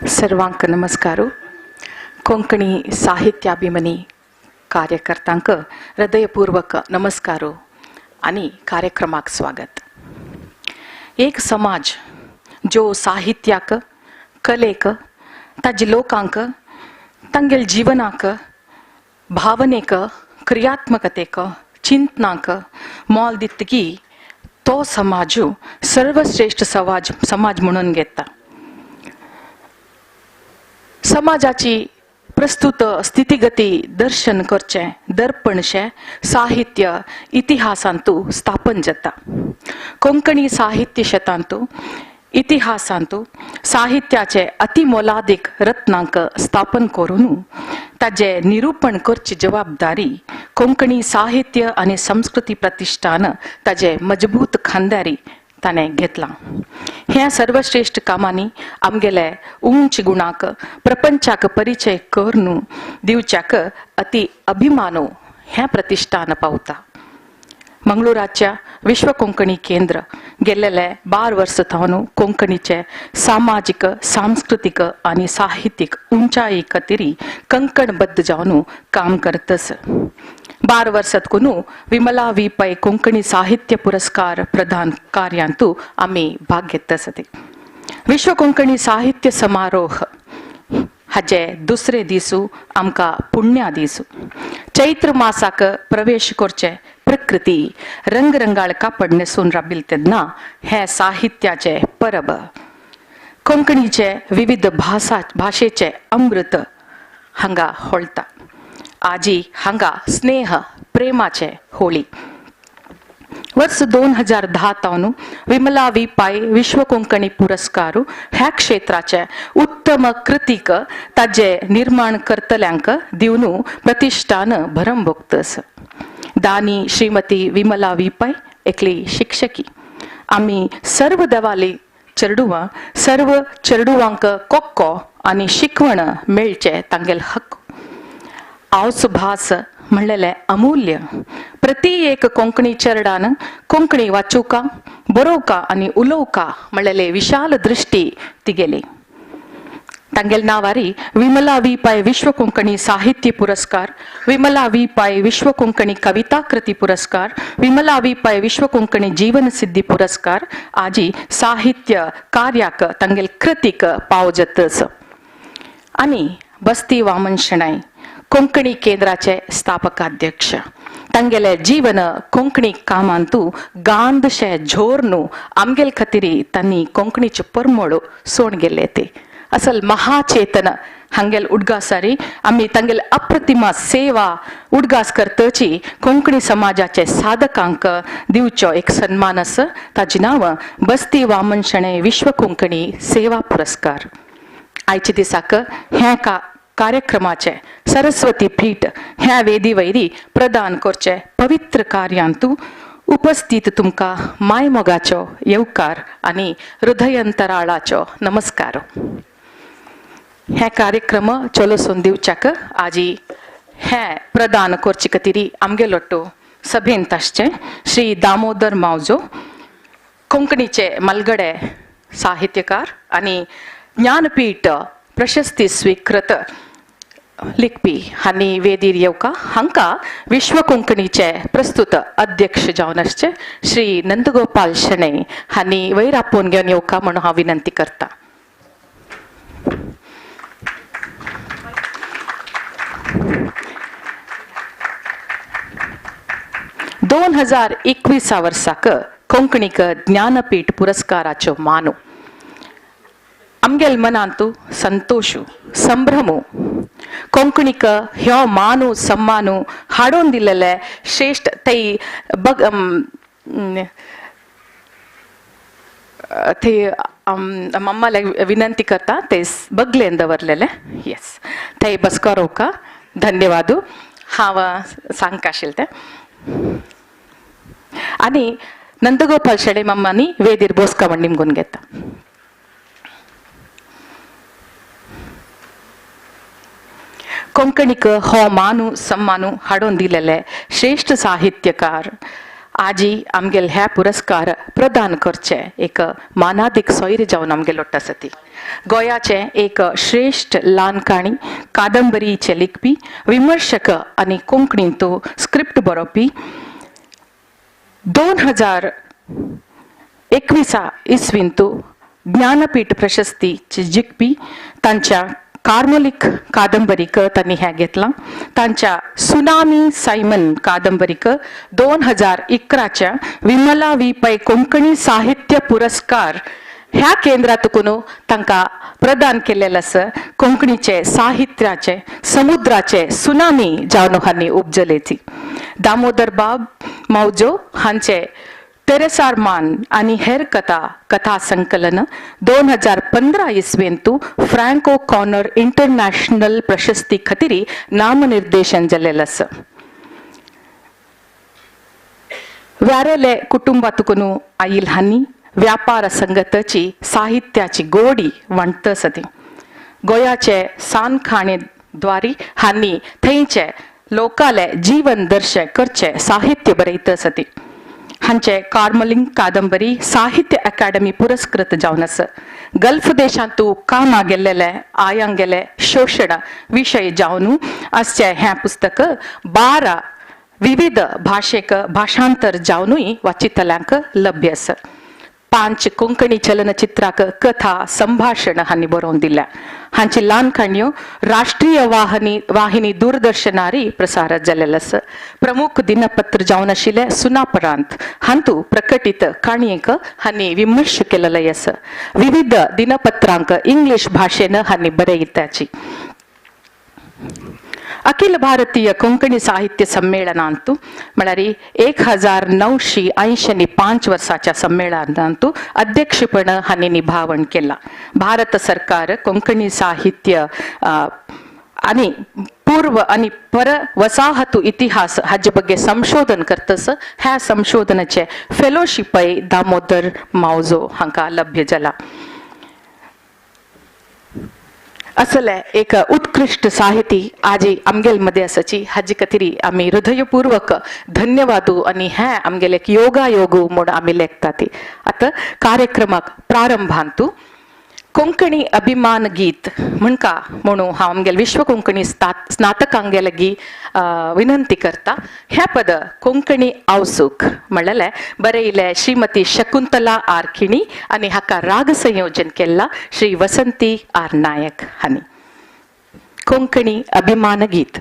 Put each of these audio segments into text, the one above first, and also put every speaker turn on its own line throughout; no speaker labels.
सर्वांक नमस्कार. कोंकणी साहित्याभिमानी कार्यकर्त्यांक हृदयपूर्वक नमस्कार आनी कार्यक्रमाक स्वागत. एक समाज जो साहित्याक, कलेक, ताजे लोकांक, तांगेल जिवनाक, भावनेक, क्रियात्मकतेक, चिंतनाक मोल दितकी तो समाज सर्वश्रेष्ठ समाज म्हणून घेता. समाजाची प्रस्तुत स्थितीगती दर्शन करचें दर्पणशें साहित्य इतिहासांतू स्थापन जाता. कोंकणी साहित्य शेतांतू इतिहासांतू साहित्याचे अति मोलादीक रत्नांक स्थापन करून ताजे निरूपण करची जबाबदारी कोंकणी साहित्य आनी संस्कृती प्रतिष्ठान ताजे मजबूत खांद्यारी ताणें घेतलां. ह्या सर्वश्रेष्ठ कामांनी आमगेले उंच गुणाक प्रपंचाक परिचय करून दिवच्याक अति अभिमानो हें प्रतिष्ठान पावता. मंगळूराच्या विश्व कोंकणी केंद्र गेल्लेले 12 वर्स थावन कोंकणीचे सामाजीक, सांस्कृतीक आनी साहित्यीक उंचाई खातीर कंकणबद्ध जावन काम करतस. 12 वर्सांतकून विमला वी पै कोंकणी साहित्य पुरस्कार प्रदान कार्यांतू आमी भाग घेतस. विश्व कोंकणी साहित्य समारोह हाजे दुसरे दिसू आमकां पुण्या दिसू. चैत्र मासाक प्रवेश करचे प्रकृती रंगरंगाळ कापड न्हेसून राबिल तेन्ना हे साहित्याचे परब कोंकणीचे विविध भाशेचे अमृत हांगा होळटा. आजी हांगा स्नेह प्रेमाचे होळी. वर्स 2010 तावन विमला वी पै विश्व कोंकणी पुरस्कार ह्या क्षेत्राचे उत्तम कृतीक ताजे निर्माण करतल्यांक दिवन प्रतिष्ठान भरम भोगतस. दानी श्रीमती विमला वी पै एकली शिक्षकी. आमी सर्व देवाली चेडुवां सर्व चेडुवांक कोक्को आनी शिकवण मेळचे तांगेल हक्क. आवस भास म्हणलेले अमूल्य प्रति एक कोंकणी चेरडान कोंकणी वाचुका, बरोवका आनी उलोवका म्हणलेले विशाल दृष्टी तिगेली. तांगेल नांवारी विमला वी पै विश्व कोंकणी साहित्य पुरस्कार, विमला वी पै विश्व कोंकणी कविता कृती पुरस्कार, विमला वी पै विश्व कोंकणी जीवन सिद्धी पुरस्कार आजी साहित्य कार्याक तांगेल कृतीक पाव जातच. आनी बस्ती वामन शणै कोंकणी केंद्राचे स्थापकाध्यक्ष तांगेले जीवन कोंकणी कामांतू गांधशे झोर न्हू आमगेल खातीर तांणी कोंकणीचे परमळ सोण गेले. ते असल महाचेतन हांगेल उडगासारी आमी तांगेल अप्रतिमा सेवा उडगास करतची कोंकणी समाजाचे साधकांक दिवचो एक सन्मान आसा. ताजें नांव बस्ती वामन शणै विश्व कोंकणी सेवा पुरस्कार. आयच्या दिसाक ह्या कार्यक्रमाचे सरस्वती पीठ ह्या वेदी वयरी प्रदान करचे पवित्र कार्यांतू उपस्थित तुमकां मायमोगाचो येवकार आनी हृदयंतराळाचो नमस्कार. हे कार्यक्रम चलोसून दिवच्याक आजी हे प्रदान करचे खातीर आमगे लोट्टो सभेंत आसचे श्री दामोदर मावजो कोंकणीचे मलगडे साहित्यकार आनी ज्ञानपीठ प्रशस्ती स्वीकृत लिखपी हांणी वेदीर येवका. हांकां विश्व कोंकणीचे प्रस्तुत अध्यक्ष जावन आसचे श्री नंदगोपाल शणै हांणी वयर आपोवन घेवन येवका म्हणून हांव विनंती करता. दोन 2021 वर्साक कोंकणीक ज्ञानपीठ पुरस्काराचो मानो आमगेल मनांतू संतोशू संभ्रमू कोंकणीक ह्यो मानू सम्मानू हाडून दिलेले श्रेष्ठ थंय बग ते मम्माला विनंती करता ते बगलेन दवरलेले येस थंय बसकारोका धन्यवाद हांव सांगका आशिल्लें तें. आनी नंदगोपाल शेणे मम्मानी वेदीर बोसका म्हण निमगून घेता. कोंकणीक हो मानू सम्मानू हाडून दिलेले श्रेष्ठ साहित्यकार आजी आमगेल ह्या पुरस्कार प्रदान करचे एक मानादीक सोयरी जावन आमगेल आसा ती गोंयाचे एक श्रेश्ठ ल्हान काणी कादंबरीचे लिखपी विमर्शक आनी कोंकणींत स्क्रिप्ट बरोवपी 2021 इसवींतू ज्ञानपीठ प्रशस्तीचे जिखपी तांच्या कार्मोलिक कादंबरीक तांणी हें घेतलां. तांच्या सुनामी सायमन कादंबरीक 2011च्या विमला वी पै कोंकणी साहित्य पुरस्कार ह्या केंद्रातून तांकां प्रदान केल्लें आसा. कोंकणीचे साहित्याचे समुद्राचे सुनामी जावन हांणी उपजलेची दामोदर बाब मावजो हांचे तेरेसार मान आनी हेर कथा कथा संकलन 2015 इसवेंतू फ्रँको कॉर्नर इंटरनॅशनल प्रशस्ती खातीर नामनिर्देशन जाल्लें आसा. व्यारेले कुटुंबातून आयिल हांणी व्यापार संगताची साहित्याची गोडी वांटत आसा ती गोंयाचे सान खाणे द्वारी हांणी थंयचे लोकाले जीवन दर्शक करचे साहित्य बरयत आसा ती. हांचे कार्मलिंग कादंबरी साहित्य अकादमी पुरस्कृत जावन आसा. गल्फ देशांतू कामा गेल्लेले आयांगेले शोशण विशय जावन आसचे हें पुस्तक 12 विविध भाशेक भाषांतर जावनूय वाचितल्यांक लभ्य आसा. 5 कोंकणी चलनचित्राक कथा संभाषण हांणी बरोवन दिल्या. हांची ल्हान काणयो राष्ट्रीय वाहिनी वाहिनी दूरदर्शनारी प्रसारित जाल्लें आसा. प्रमुख दिनपत्र जावन आशिल्लें सुनापरांत हांतू प्रकटीत काणयेक हांणी विमर्श केलेलो आसा. विविध दिनपत्रांक इंग्लीश भाशेन हांणी बरयताची. अखिल भारतीय कोंकणी साहित्य संमेळनांतू म्हळ्यार 1985 वर्साच्या संमेळनांतू अध्यक्षपण हांणी निभावण केला. भारत सरकार कोंकणी साहित्य आनी पूर्व आनी पर वसाहतू इतिहास हाजे ಬಗ್ಗೆ संशोधन करतस ह्या संशोधनाचे फेलोशिपय दामोदर मावजो हांकां लभ्य जाला. असले एक उत्कृष्ट साहिती आजी आमगेल मध्ये आसाची हाजी खातीर आमी हृदयपूर्वक धन्यवादू आनी हें आमगेले एक योगा योगू म्हूण आमी लेखता ती. आतां कार्यक्रमाक प्रारंभांतू कोंकणी अभिमान गीत म्हणका म्हणून हांव आमगेल विश्व कोंकणी स्नातकांगे लागीं विनंती करता. हें पद कोंकणी आवसूक म्हणलेलें बरयलें श्रीमती शकुंतला आर खिणी आनी हाका राग संयोजन केल्ला श्री वसंती आर नायक हांणी. कोंकणी अभिमान गीत.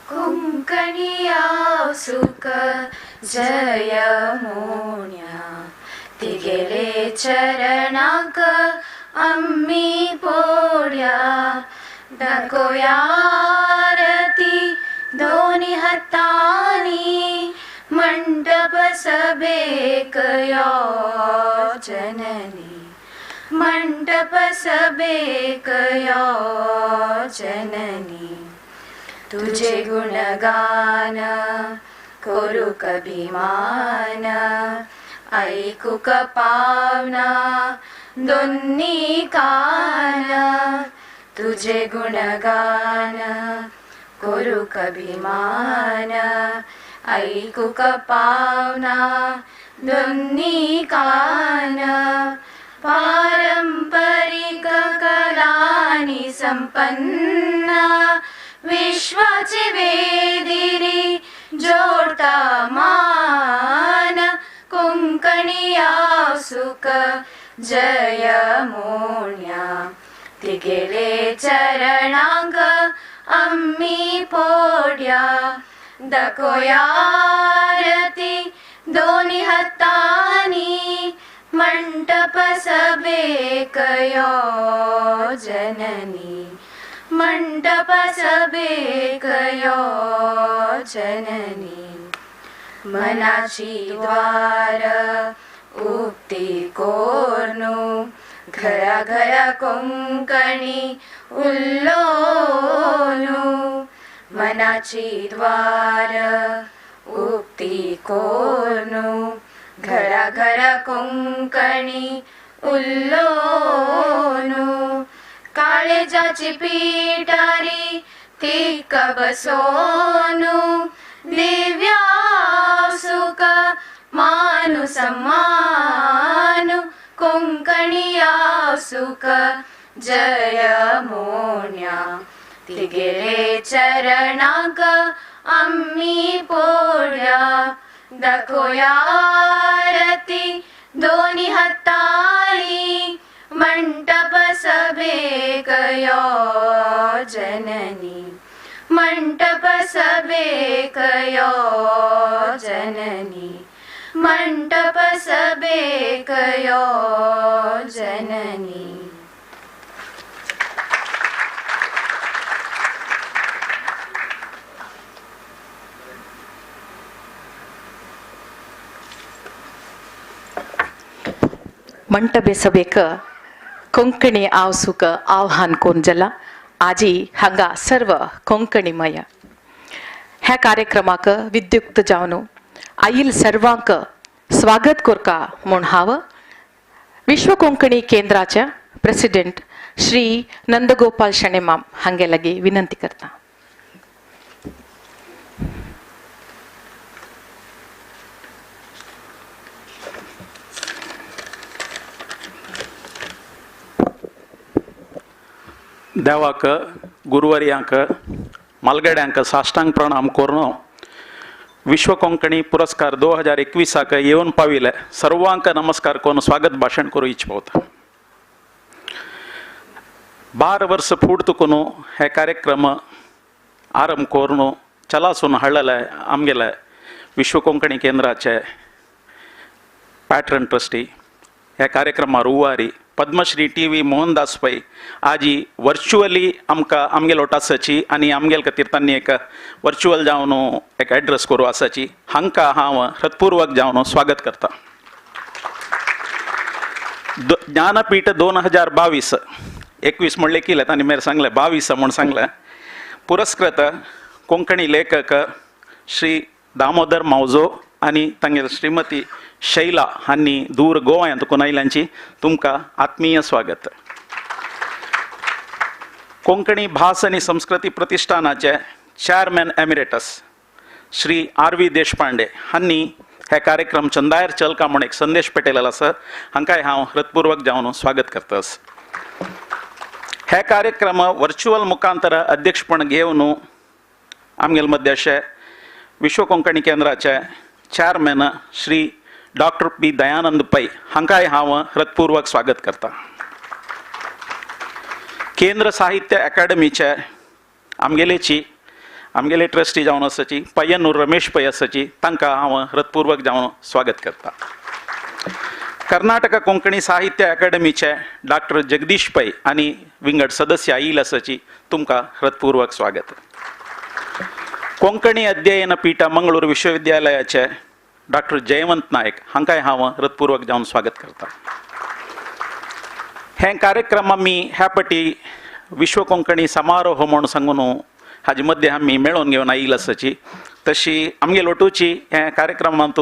कोंकणी आवसूक जय मोण्या तिगेले चरणाक आम्मी पोड्या दाखोया आरती दोनी हातांनी मंडप सभेक यो जननी मंडप सभेक यो जननी तुझे गुणगान करूक अभिमान ऐकूक पावना दोन्ही कान तुझे गुणगान करूक अभिमान ऐकूक पावना दोन्ही कान पारंपरिक कलानी संपन्न विश्वाची वेदिरी जोडता मान कोंकणी आवसूक जय मोण्या तिगेले चरणांक आम्मी पोड्या दाखोया आरती दोनी हातांनी मंटप सभेक यो जननी मंडप सभेक यो जननी मनाची द्वार उक्ती कोर्नु घरा घरा कोंकणी उल्लोनु मनाची द्वार उक्ती कोर्नु घरा घरा कोंकणी उल्लोनु काळजाची पिटारी तिका बसोनु दिव्या सुख मानु सम्मानु कोंकणी सुख जय मोन्या तिगेले चरणाक आम्ही पोड्या दाखोया आरती दोनी हाताली मंटप सभेक यो जननी मंटप सभेक यो जननी मंटप सभेक यो जननी।
मंटपे सभेक कोंकणी आवसूक आव्हान कोण जाला आजी हांगा सर्व कोंकणीमय ह्या कार्यक्रमाक विद्युक्त जावन आयिल सर्वांक स्वागत करका म्हूण हांव विश्व कोंकणी केंद्राच्या प्रेसिडेंट श्री नंदगोपाल शणेमाम हांगे लागीं विनंती करता।
देवाक गुरुवर्यांक मालगड्यांक साष्टांग प्रणाम करून विश्व कोंकणी पुरस्कार 2021 येवन पाविले सर्वांक नमस्कार करून स्वागत भाशण करूं इच्छिता। 12 वर्स फूड तुकून हे कार्यक्रम आरंभ करून चलासून हाडलेले आमगेले विश्व कोंकणी केंद्राचे पॅट्रन ट्रस्टी ह्या कार्यक्रमार उवारी पद्मश्री टी व्ही मोहनदास पै आजी वर्च्युअली आमकां आमगेलो आसाची आनी आमगेल खातीर तांणी एक वर्च्युअल जावन एक एड्रेस करूं आसाची हांकां हांव हृत्पूर्वक जावन स्वागत करता। ज्ञानपीठ 2022 21 म्हणलें कितें तांणी मेर सांगलें 22 म्हूण सांगलें पुरस्कृत कोंकणी लेखक श्री दामोदर मावजो आनी तांगेल श्रीमती शैला हांणी दूर गोंयांत आयल्यांची तुमकां आत्मीय स्वागत। कोंकणी भास आनी संस्कृती प्रतिष्ठानाचे chairman emeritus Shri R V Deshpande हांणी हे कार्यक्रम चंदायर चलका म्हूण एक संदेश पेटयलेलो आसा हांकांय हांव हृत्पूर्वक जावन स्वागत करतास। हे कार्यक्रम वर्च्युअल मुखांतर अध्यक्षपण घेवन आमगेल मध्य अशे विश्व कोंकणी केंद्राचे chairman Shri doctor P Dayanand Pai हांकांय हांव हृत्पूर्वक स्वागत करता। केंद्र साहित्य अकादमीचे आमगेलेची आमगेले ट्रस्टी जावन आसाची पय्यनूर रमेश पै आसाची तांकां हांव हृत्पूर्वक जावन स्वागत करता। कर्नाटक कोंकणी साहित्य अकादमीचे डॉक्टर जगदीश पै आनी विंगड सदस्य आयिल्ले आसाची तुमकां हृत्पूर्वक स्वागत। कोंकणी अध्ययन पीठ मंगळूर विश्वविद्यालयाचे डॉक्टर जयवंत नायक हांकांय हांव हृत्पूर्वक जावन स्वागत करता। हे कार्यक्रम आमी ह्या पटी विश्व कोंकणी समारोह म्हूण सांगून हाजे मदें आमी मेळोवन घेवन आयिल्ले आसाची तशी आमगे लोटूची हे कार्यक्रमांत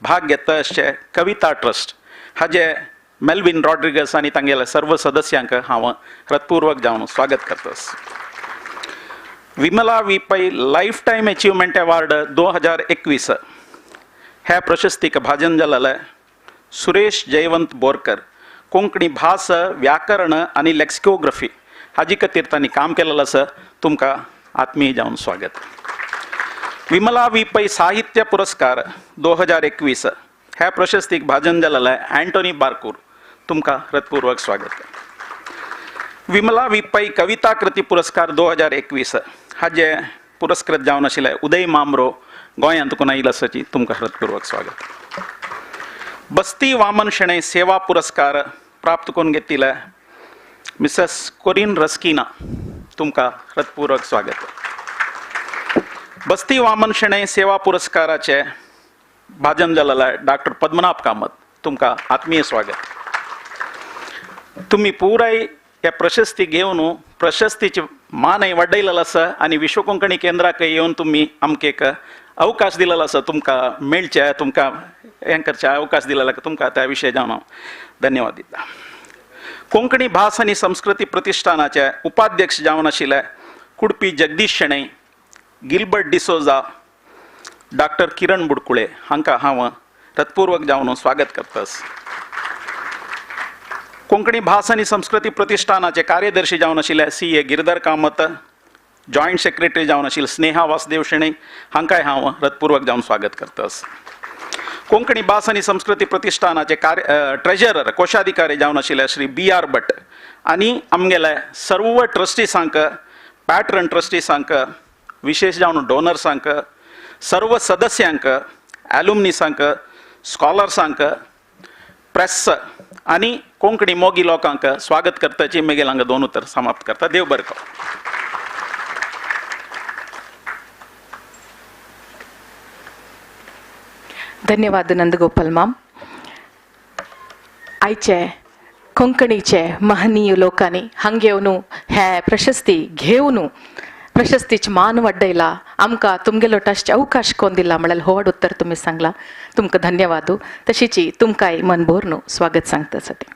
भाग घेता अशे कविता ट्रस्ट हाजे मेल्विन रॉड्रिगस आनी तांगेल्या सर्व सदस्यांक हांव हृत्पूर्वक जावन स्वागत करता। Vimala V Pai life time achievement award 2021 ह्या प्रशस्तीक भाजन जालेले सुरेश जयवंत बोरकर कोंकणी भास व्याकरण आनी लेक्सिकोग्राफी हाजी खातीर तांणी काम केलेलें आसा तुमकां आत्मीय जावन स्वागत। विमला वी पै साहित्य पुरस्कार 2021 ह्या प्रशस्तीक भाजन जालेले अँटोनी बारकूर तुमकां हृत्पूर्वक स्वागत। विमला वी पै कविता कृती पुरस्कार 2021 हाजे पुरस्कृत जावन आशिल्ले उदय मामरो गोंयांत तुका आयिल्ले आसाची तुमकां हृत्पूर्वक स्वागत। बस्ती वामन शणै सेवा पुरस्कार प्राप्त करून घेतिल्ले मिसेस कोरीन रस्किना तुमकां हृत्पूर्वक स्वागत। बस्ती वामन शणै सेवा पुरस्काराचे भाजन जालेले डॉक्टर पद्मनाभ कामत तुमकां आत्मीय स्वागत। तुमी पुराय ह्या प्रशस्ती घेवन प्रशस्तीची मानय वाडयलेलो आसा आनी विश्व कोंकणी केंद्राक येवन तुमी आमकां एक अवकाश दिलेलो आसा तुमकां मेळचे तुमकां हें करचे अवकाश दिला तुमकां त्या विशय जावन हांव धन्यवाद दिता. कोंकणी भास आनी संस्कृती प्रतिष्ठानाचे उपाध्यक्ष जावन आशिल्ले कुडपी जगदीश शेणै, गिलबर्ट डिसोजा, डॉक्टर किरण बुडकुळे हांकां हांव हृत्पूर्वक जावन स्वागत करतास. कोंकणी भास आनी संस्कृती प्रतिष्ठानाचे कार्यदर्शी जावन आशिल्ले C A Giridhar Kamat, joint secretary जावन आशिल्ले स्नेहा वासुदेव शेणै हांकांय हांव हृत्पूर्वक जावन स्वागत करतास. कोंकणी भास आनी संस्कृती प्रतिष्ठानाचे कार्य ट्रेजरर कोशाधिकारी जावन आशिल्ले श्री बी are Bhat आनी आमगेले सर्व ट्रस्टीसांक, पॅट्रन ट्रस्टीसांक, विशेष जावन डोनर्सांक, सर्व सदस्यांक, एलुमनीसांक, स्कॉलर्सांक, प्रेस आनी कोंकणी मोगी लोकांक स्वागत करताची मेगेल हांगा दोन उतर समाप्त करता. देव बरें करूं.
धन्यवाद नंदगोपाल माम. आयचे कोंकणीचे महनीय लोकांनी हांग येवन हे प्रशस्ती घेवन प्रशस्तीच मान वाडयला, आमकां तुमगेलो टश्ट अवकाश कोण दिला म्हळ्यार होड उत्तर तुमी सांगला, तुमकां धन्यवाद. तशीच तुमकांय मन भरून स्वागत सांगता साठी.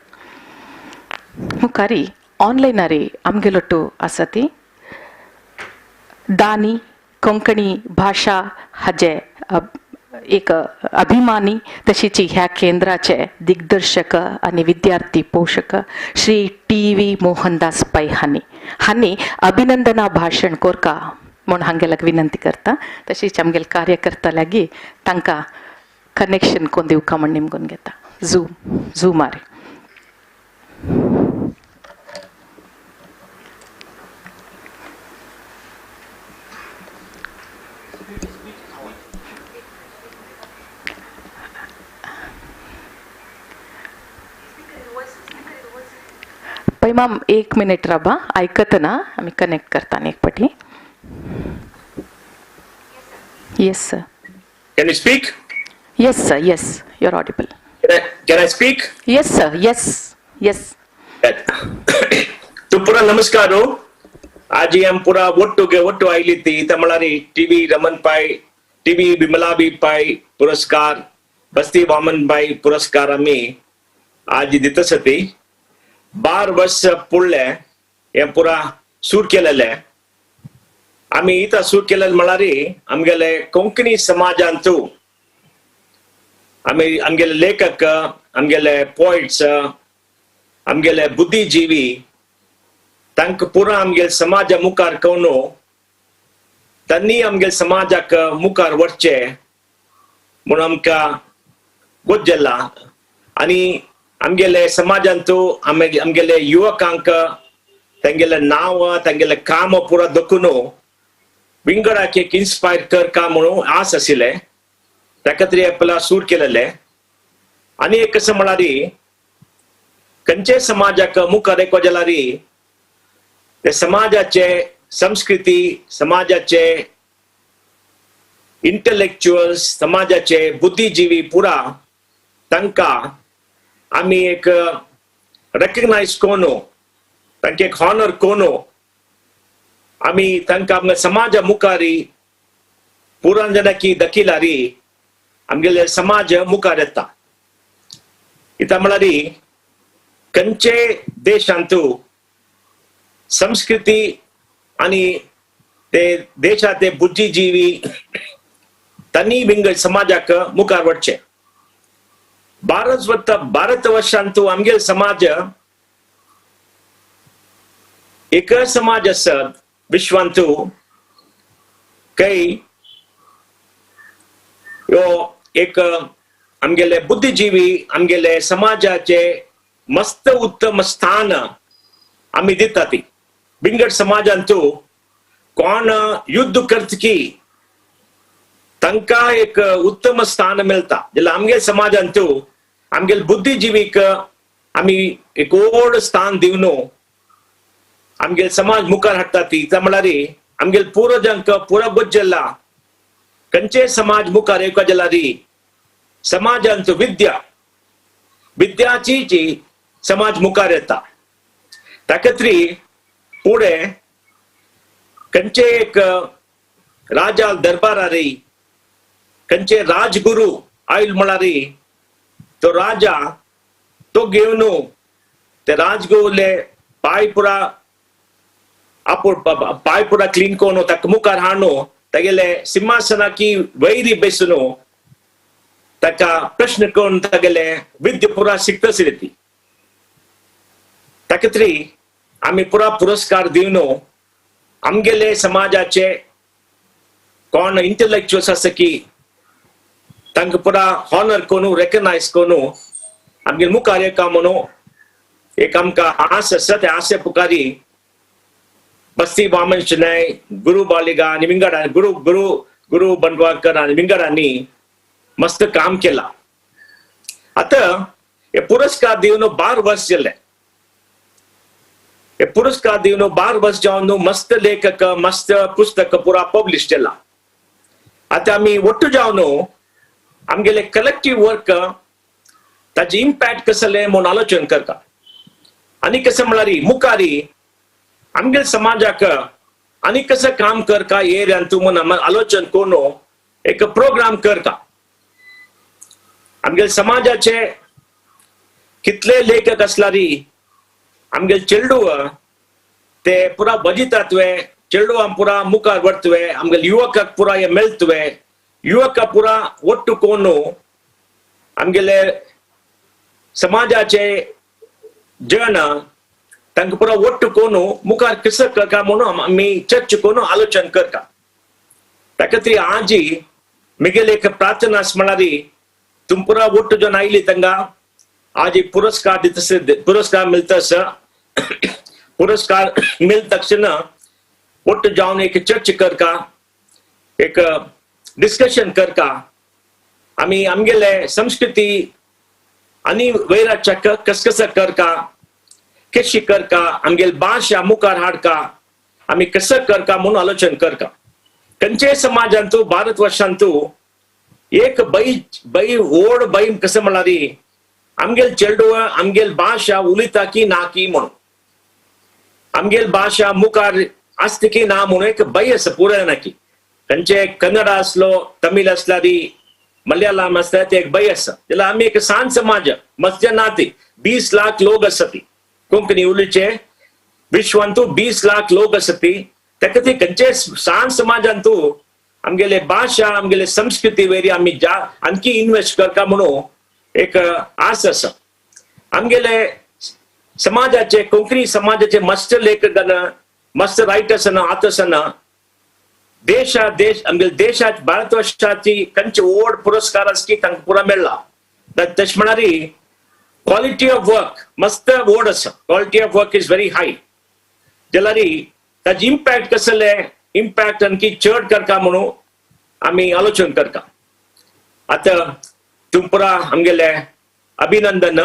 मुखारी ऑनलायनारी आमगेलो टू आसा ती दानी कोंकणी भाशा हाजे एक अभिमानी तशीच ह्या केंद्राचे दिग्दर्शक आनी विद्यार्थी पोशक श्री टी व्ही मोहनदास पै हांणी हांणी अभिनंदना भाशण कोरका म्हूण हांगेल्याक विनंती करता. तशीच आमगेले कार्यकर्ता लागीं तांकां कनेक्शन कोण दिवका म्हूण निमगून घेता. झूम झूमार पै माम एक मिनिट राबा, आयकतना आमी कनेक्ट करता एक पटी. Yes sir.
Can you speak?
Yes sir, yes, you are audible.
Can I speak?
Yes sir, yes yes.
तो पुरा नमस्कार. आज हम पुरा ಒಟ್ಟುಗೆ ಒಟ್ಟು ಆಯ್ಲಿತ್ತಿ ತಮಳಾರಿ ಟಿವಿ ರಮನ್ ಪೈ, ಟಿವಿ ವಿಮಲಾಬಿ ಪೈ पुरस्कार, बस्ती वामन भाई पुरस्कार आमी आज दितसती. 12 वर्ष पुडले हे पुरा सूर केलेले आमी इता सूर केलेले म्हळ्यार आमगेले कोंकणी समाजांतू आमी आमगेले लेखक, आमगेले पोयट्स, आमगेले बुद्धिजीवी तांकां पुरा आमगेले समाजा मुखार करून तांणी आमगेले समाजाक मुखार व्हरचे म्हूण आमकां गरज. आनी आमगेले समाजांतू आमगेले युवकांक तांगेले नांव, तांगेले काम पुरा दखून विंगडाक एक इन्स्पायर करका म्हणून आस आशिल्ले, ताका तरी आपला सूर केलेले. आनी एक कशें म्हळ्यार खंयचे समाजाक मुखार येवपा जाल्यार ते समाजाचे संस्कृती, समाजाचे इंटलेक्चुअल्स, समाजाचे बुद्धिजीवी पुरा तांकां आमी एक रेकग्नायज करून तांकां एक हॉनर करून आमी तांकां आमच्या समाजा मुखारी पुरान जाणाकी दखिलारी आमगेले समाज मुखार येता. इता म्हळ्यार खंयचे देशांतू संस्कृती आनी ते देशाचे बुद्धिजीवी तांणी विंगड समाजाक मुखार व्हरचे. भारत वर्षांतू आमगेले समाज एक समाज आसत विश्वांतू काही यो एक आमगेले बुद्धिजीवी आमगेले समाजाचे मस्त उत्तम स्थान आमी दिता. ती विंगड समाजांतू कोण युद्ध करतकी तांकां एक उत्तम स्थान मेळटा. जाल्यार आमगेले समाजांतू आमगेले बुद्धिजीवीक आमी एक व्हड स्थान दिवन आमगेले समाज मुखार हाडटा. ती म्हळ्यार आमगेले पुर्वजांक पुरा गरज. खंयचे समाज मुखार येवपा जाल्यार समाजांत विद्या, विद्याची समाज मुखार येता. ताका तरी फुडें खंयचे एक राजा दरबारारी, खंयचे राजगुरू आयल म्हळ्यार तो राजा तो घेवन ते राजगोवले पांय पुरा आपूण पांय पुरा क्लीन करून ताका मुखार हाडून तागेले सिंहासनाकी वैरी बेसून ताका प्रश्न करून तागेले विद्या पुरा शिकतासली ती. ताका तरी आमी पुरा पुरस्कार दिवन आमगेले समाजाचे कोण इंटलेक्चुअल्स आसा की तांकां पुरा हॉनर करून रेकग्नायज करून आमगेले मुखार येका म्हणून एक आमकां आस आसा. त्या आसे पुकारी बस्ती वामन शणै, गुरू बालिगा आनी विंगड गुरू गुरू गुरू बंडवाळकर आनी विंगडांनी मस्त काम केला. आतां हे पुरस्कार दिवन 12 वर्स जाले. हे पुरस्कार दिवन 12 वर्स जावन मस्त लेखक मस्त पुस्तक पुरा पब्लिश केला. आतां आमी ಒಟ್ಟು जावन आमगेले कलेक्टीव वर्क ताचे इम्पॅक्ट कसले म्हूण आलोचन करता. आनी कशें म्हळ्यार मुखारी आमगेले समाजाक आनी कसं काम करता एरियांत म्हूण आलोचन करून एक प्रोग्राम करता. आमगेले समाजाचे कितले लेखक आसल्यारी आमगेले चेडूव ते पुरा बजितात्वे, चेडवां पुरा मुखार व्हरतवे, आमगेले युवकाक पुरा हे मेळतवे, युवका पुरा ಒಟ್ಟು कोण आमगेले समाजाचे जन तांकां पुरा ಒಟ್ಟು कोण मुखार कसं करता म्हणून आमी चर्च करून आलोचन करता. ताका तरी आजी मिगेले एक प्रार्थना म्हळ्यार तुम पुरा ಒಟ್ಟು जन आयली तांकां आजी पुरस्कार दितस, पुरस्कार मेळतस, पुरस्कार मेळ तक्षण ಒಟ್ಟು जावन एक चर्च करता, एक डिस्कशन करता. आमी आमगेले संस्कृती आनी वैराच्या कसकस करता, कशी करता, आमगेले भाशा मुखार हाडका, आमी कसं करता म्हणून आलोचन करता. खंयच्याय समाजांतू भारत वर्षांतू एक बै बै ओड बै कसं म्हळ्यार आमगेले चेडव आमगेले भाशा उलयता की ना की म्हणून, आमगेले भाशा मुखार आसता की ना म्हणून एक बै आसा पुराय ना की. खंयचे कन्नड आसलो, तमीळ आसल्यारी, मलयाळम आसल्यार ते एक बै आसा. जाल्यार आमी एक सान समाज मस्ते ना ती 20 लाख लोक आसा ती कोंकणी उलोवचे विश्वांतू 20 लाख लोक आसा ती. ताका ती खंयचे सान समाजांतू आमगेले भाशा आमगेले संस्कृती वयरी आमी जा आणखी इन्वेस्ट करता म्हणून एक आस आसा. आमगेले समाजाचे कोंकणी समाजाचे मस्त लेखकान मस्त रायटर्स आथर्स देशा देश आमगेले देशात भारतवर्षाची खंयचे व्हड पुरस्कार आसा की तांकां पुरा मेळ्ळा. तशें म्हळ्यार क्वॉलिटी ऑफ वर्क मस्त व्हड आसा. Quality of work is very high. जाल्यार ताजी इम्पॅक्ट कसले इम्पॅक्ट आणखी चड करता म्हणून आमी आलोचन करता. आतां तुमपुरा आमगेले अभिनंदन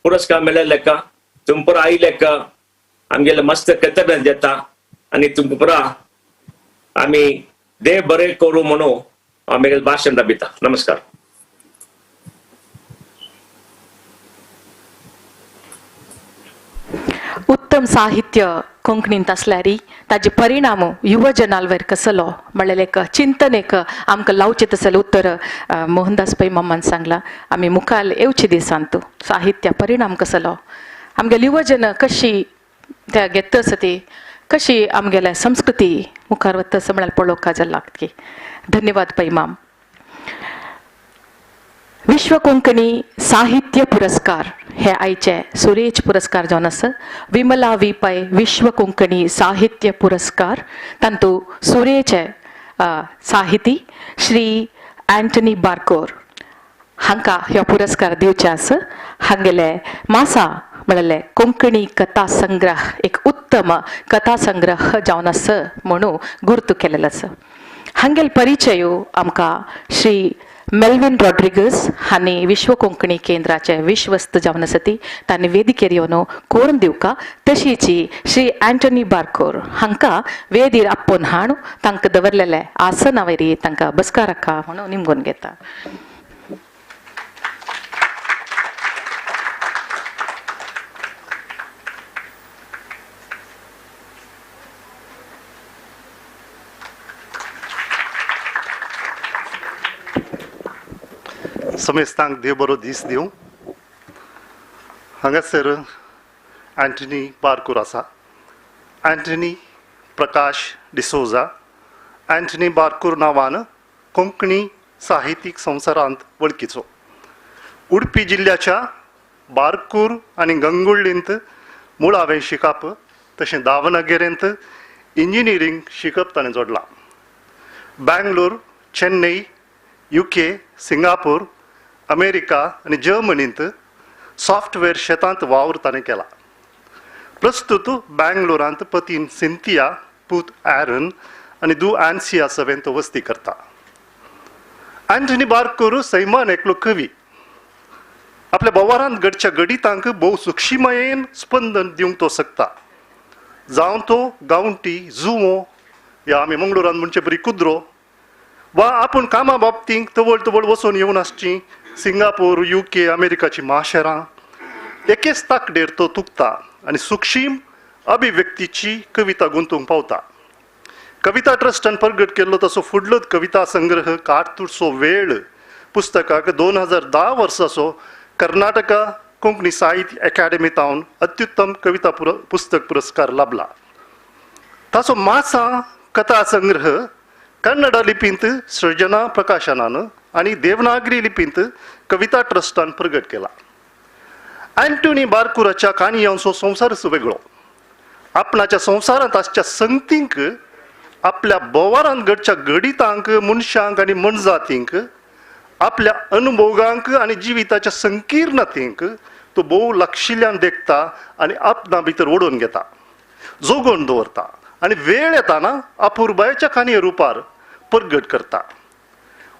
पुरस्कार मेळ्ळेले का तुमपुरा आयले का आमगेले मस्त कृतज्ञता देता आनी तुमपुरा आमी देव बरें करूं म्हणून आमगेलें भाशण दाबिता. नमस्कार.
उत्तम साहित्य कोंकणींत आसल्यार ताजे परिणाम युवजनालवेर कसलो म्हणलें एक चिंतन एक आमकां लावचें तसलें उत्तर मोहनदास पै मामान सांगलां. आमी मुखार येवचे दिसांत साहित्य परिणाम कसलो, आमगेले युवजन कशी त्या घेता आसा ती कशी आमगेल्या संस्कृती मुखार वता असं म्हळ्यार पळोवंक जाय लागती. धन्यवाद पै माम. विश्व कोंकणी साहित्य पुरस्कार हे आयचे सुरेश पुरस्कार जावन आसा. विमला वी पै विश्व कोंकणी साहित्य पुरस्कार तांतू सुरेचे साहिती श्री अँटनी बारकोर हांकां हो पुरस्कार दिवचे आसा. हांगेले मासा म्हणलें कोंकणी कथा संग्रह एक उत्तम कथा संग्रह जावन आसा म्हणून गुर्तू केलेलो आसा. हांगेलो परिचय आमकां श्री मेल्विन रॉड्रिगस हांणी विश्व कोंकणी केंद्राचे विश्वस्त जावन आसा ती तांणी वेदिकेर येवन कोरून दिवका. तशीच श्री अँटनी बारकोर हांकां वेदीर आपोवन हाडून तांकां दवरलेले आसना वयरी तांकां बसकाराका म्हणून निमगून घेता.
समेस्तांक देव बरो दीस दिवं. हांगासर अँटनी बारकूर आसा. अँटनी प्रकाश डिसोजा अँटनी बारकूर नांवान कोंकणी साहित्यीक संवसारांत वळखीचो. उडपी जिल्ल्याच्या बारकूर आनी गंगुळ्ळींत मुळावें शिकप तशें दावनगेरेंत इंजिनियरींग शिकप ताणें जोडलां. Bangalore, Chennai, UK, Singapore, America आनी जर्मनींत सॉफ्टवेअर शेतांत वावर ताणें केला. प्रस्तुत बँगलोरांत पतीन सिंथिया, पूत ॲरन आनी दू आन्सिया सवें तो वस्ती करता. अँटनी बारकूर सैमान एकलो कवी. आपल्या बोवारांत घडच्या गडितांक भोव सुक्षीमयेन स्पंदन दिवंक तो शकता. जावं तो गांवटी जुंवो या आमी मंगळुरांत म्हणचे बरी कुद्रो वा आपूण कामा बाबतींत तवळ तवळ वचून येवन आसची सिंगापूर, UK, अमेरिकाची म्हाशेरां एकेच ताकडेर तो तुकता आनी सुक्षीम अभिव्यक्तीची कविता गुंतूंक पावता. कविता ट्रस्टान प्रगट केल्लो तसो फुडलो कविता संग्रह काटतुडसो वेळ पुस्तकाक 2010 वर्साचो कर्नाटका कोंकणी साहित्य अकादेमी तावन अत्युत्तम कविता पुस्तक पुरस्कार लाभला. ताचो मासा कथा संग्रह कन्नडा लिपींत सृजना प्रकाशनान आनी देवनागरी लिपींत कविता ट्रस्टान प्रगट केला. अँटोनी बारकुराच्या काणयांचो संवसारच वेगळो. आपणाच्या संवसारांत आसच्या संगतींक आपल्या बोवारांत घडच्या गडितांक, मनशांक आनी मनजातींक, आपल्या अनुभोगांक आनी जिविताच्या संकीर्णतेंक तो भोव लक्षिल्ल्यान देखता आनी आपणा भितर ओडून घेता, जोगोवन दवरता आनी वेळ येताना अपुरबायेच्या काणये रुपार प्रगट करता.